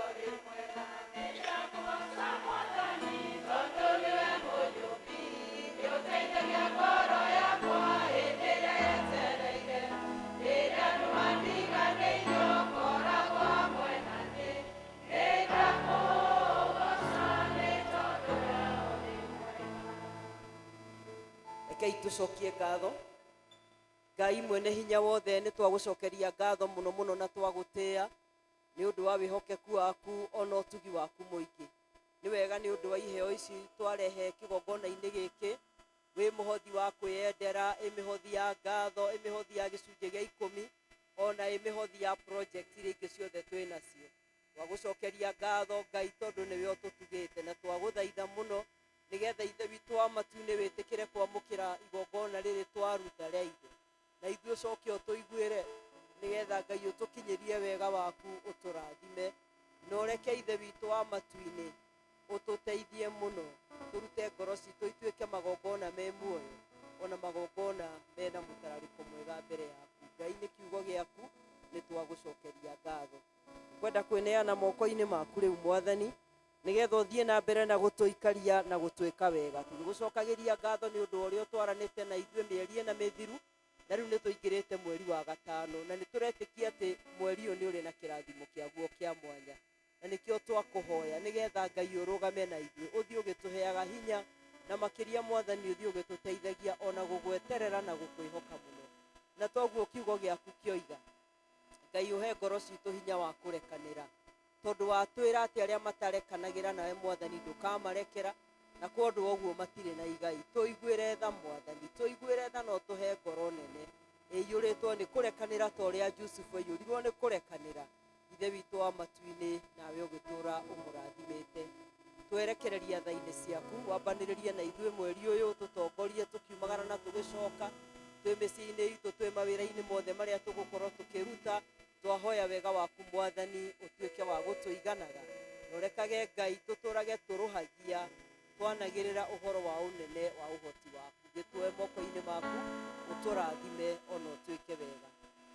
Tondũ Tũcokie ngatho. Ngai mwene hinya wothe, nĩ twagũcokeria ngatho mũno mũno na twagũtĩa nĩ ũndũ wa wĩhokeku waku ona ũtugi waku mũingĩ. Nĩ wega nĩ ũndũ wa iheo ici twarehe kĩgongona-inĩ gĩkĩ, wĩ mũhothi wa kwĩyendera, ĩ mĩhothi ya ngatho, ĩ mĩhothi ya gĩcunjĩ gĩa 10, ona ĩ mĩhothi ya project iria ingĩ ciothe twĩ nacio. Twagũcokeria ngatho Ngai tondũ nĩwe ũtũtugĩte, na twagũthaitha mũno nĩgetha Ithe witũ wa matu-inĩ wĩtĩkĩre kwamũkĩra igongona rĩrĩ twaruta rĩa indo, na ithuĩ ũcoke ũtũiguĩre nĩgetha Ngai ũtũkinyĩrie wega waku, ũtũrathime, na ũreke Ithe witũ wa matu-inĩ ũtũteithie mũno, tũrute ngoro citũ ituĩke magongona me muoyo, ona magongona mena mũtararĩko mwega mbere yaku. Ngai, nĩ kiugo gĩaku, nĩ twagũcokeria ngatho. Kwenda kwĩneana moko-inĩ maku rĩu Mwathani, nĩgetha ũthiĩ na mbere na gũtũikaria na gũtwĩka wega. Tũgĩgũcokagĩria ngatho nĩ ũndũ wa ũrĩa ũtwaranĩte na ithuĩ mĩeri ĩna mĩthiru, na rĩu nĩ tũingĩrĩte mweri wa gatano, na nĩ tũretĩkia atĩ mweri ũyũ nĩ ũrĩ na kĩrathimo kĩaguo kĩa mwanya, na nĩkĩo twakũhoya nĩgetha Ngai ũrũgame na ithuĩ, ũthiĩ ũgĩtũheaga hinya, na makĩria Mwathani ũthiĩ ũgĩtũteithagia ona gũgweterera na gũkwĩhoka mũno. Na toguo kiugo gĩaku kĩoiga, Ngai ũhe ngoro citũ hinya wa kũrekanĩra, tondũ watwĩra atĩ arĩa matarekanagĩra nawe Mwathani ndũkamarekera, na kwa ũndũ wa ũguo matirĩ na igai. Tũiguĩre tha Mwathani, tũiguĩre tha na ũtũhe ngoro nene ĩiyũrĩtwo nĩ kũrekanĩra ta ũrĩa Jusufu aiyũrirwo nĩ kũrekanĩra. Ithe witũ wa matu-inĩ, nawe ũgĩtũũra ũmũrathimĩte. Twerekereria tha-inĩ ciaku, wambanĩrĩrie na ithuĩ mweri ũyũ, tũtongorie tũkiumagara na tũgĩcoka, twĩ mĩciĩ-inĩ itũ, twĩ mawĩra-inĩ mothe marĩa tũgũkorwo tũkĩruta. Twahoya wega waku Mwathani ũtuĩke wa gũtũiganaga, na ũrekage Ngai tũtũrage tũrũhagia, twanagĩrĩra ũhoro wa ũnene wa ũhoti waku. Gĩtwoe moko-inĩ maku, ũtũrathime ona ũtwĩke wega.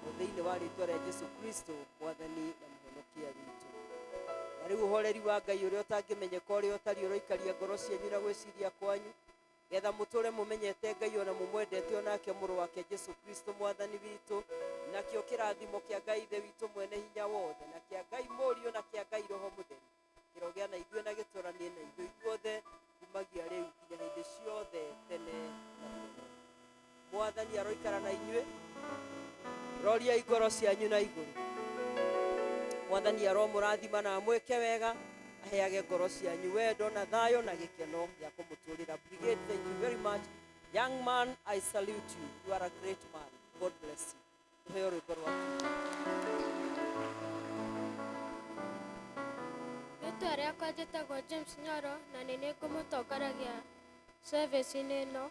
O thĩinĩ wa rĩtwa rĩa Jesu Kristo Mwathani na Mũhonokia witũ. Na rĩu ũhoreri wa Ngai ũrĩa ũtangĩmenyeka ũrĩa ũtariĩ ũroikaria ngoro cianyu na gwĩciria kwanyu, getha mũtũre mũmenyete Ngai ona mũmwendete onake mũrũ wake Jesu Kristo Mwathani witũ. Nakĩo kĩrathimo kĩa Ngai Ithe witũ mwene hinya wothe, na kĩa Ngai Mũriũ, na kĩa Ngai Roho Mũtheru kĩrogĩa na ithuĩ na gĩtũranie na ithuĩ ithuothe kumagia rĩu nginya hĩndĩ ciothe tene na tene. Mwathani aroikara na inyuĩ. Roriai ngoro cianyu na igũrũ. Mwathani aromũrathima na amwĩke wega, aheage ngoro cianyu wendo na thayũ na gĩkeno gĩa kũmũtũrĩra. Brigade, thank you very much. Young man, I salute you. You are a great man. God bless you. Tũheo rwĩmbo rwa kiugo. Rĩtwa rĩakwa njĩtagwo James Nyoro, na nĩ niĩ ngũmũtongoragia service-inĩ ĩno,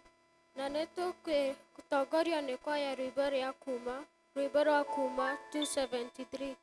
na nĩ tũgũtongorio nĩ kwaya rwĩmbo rĩa kuma rwĩmbo rwa kuma 273.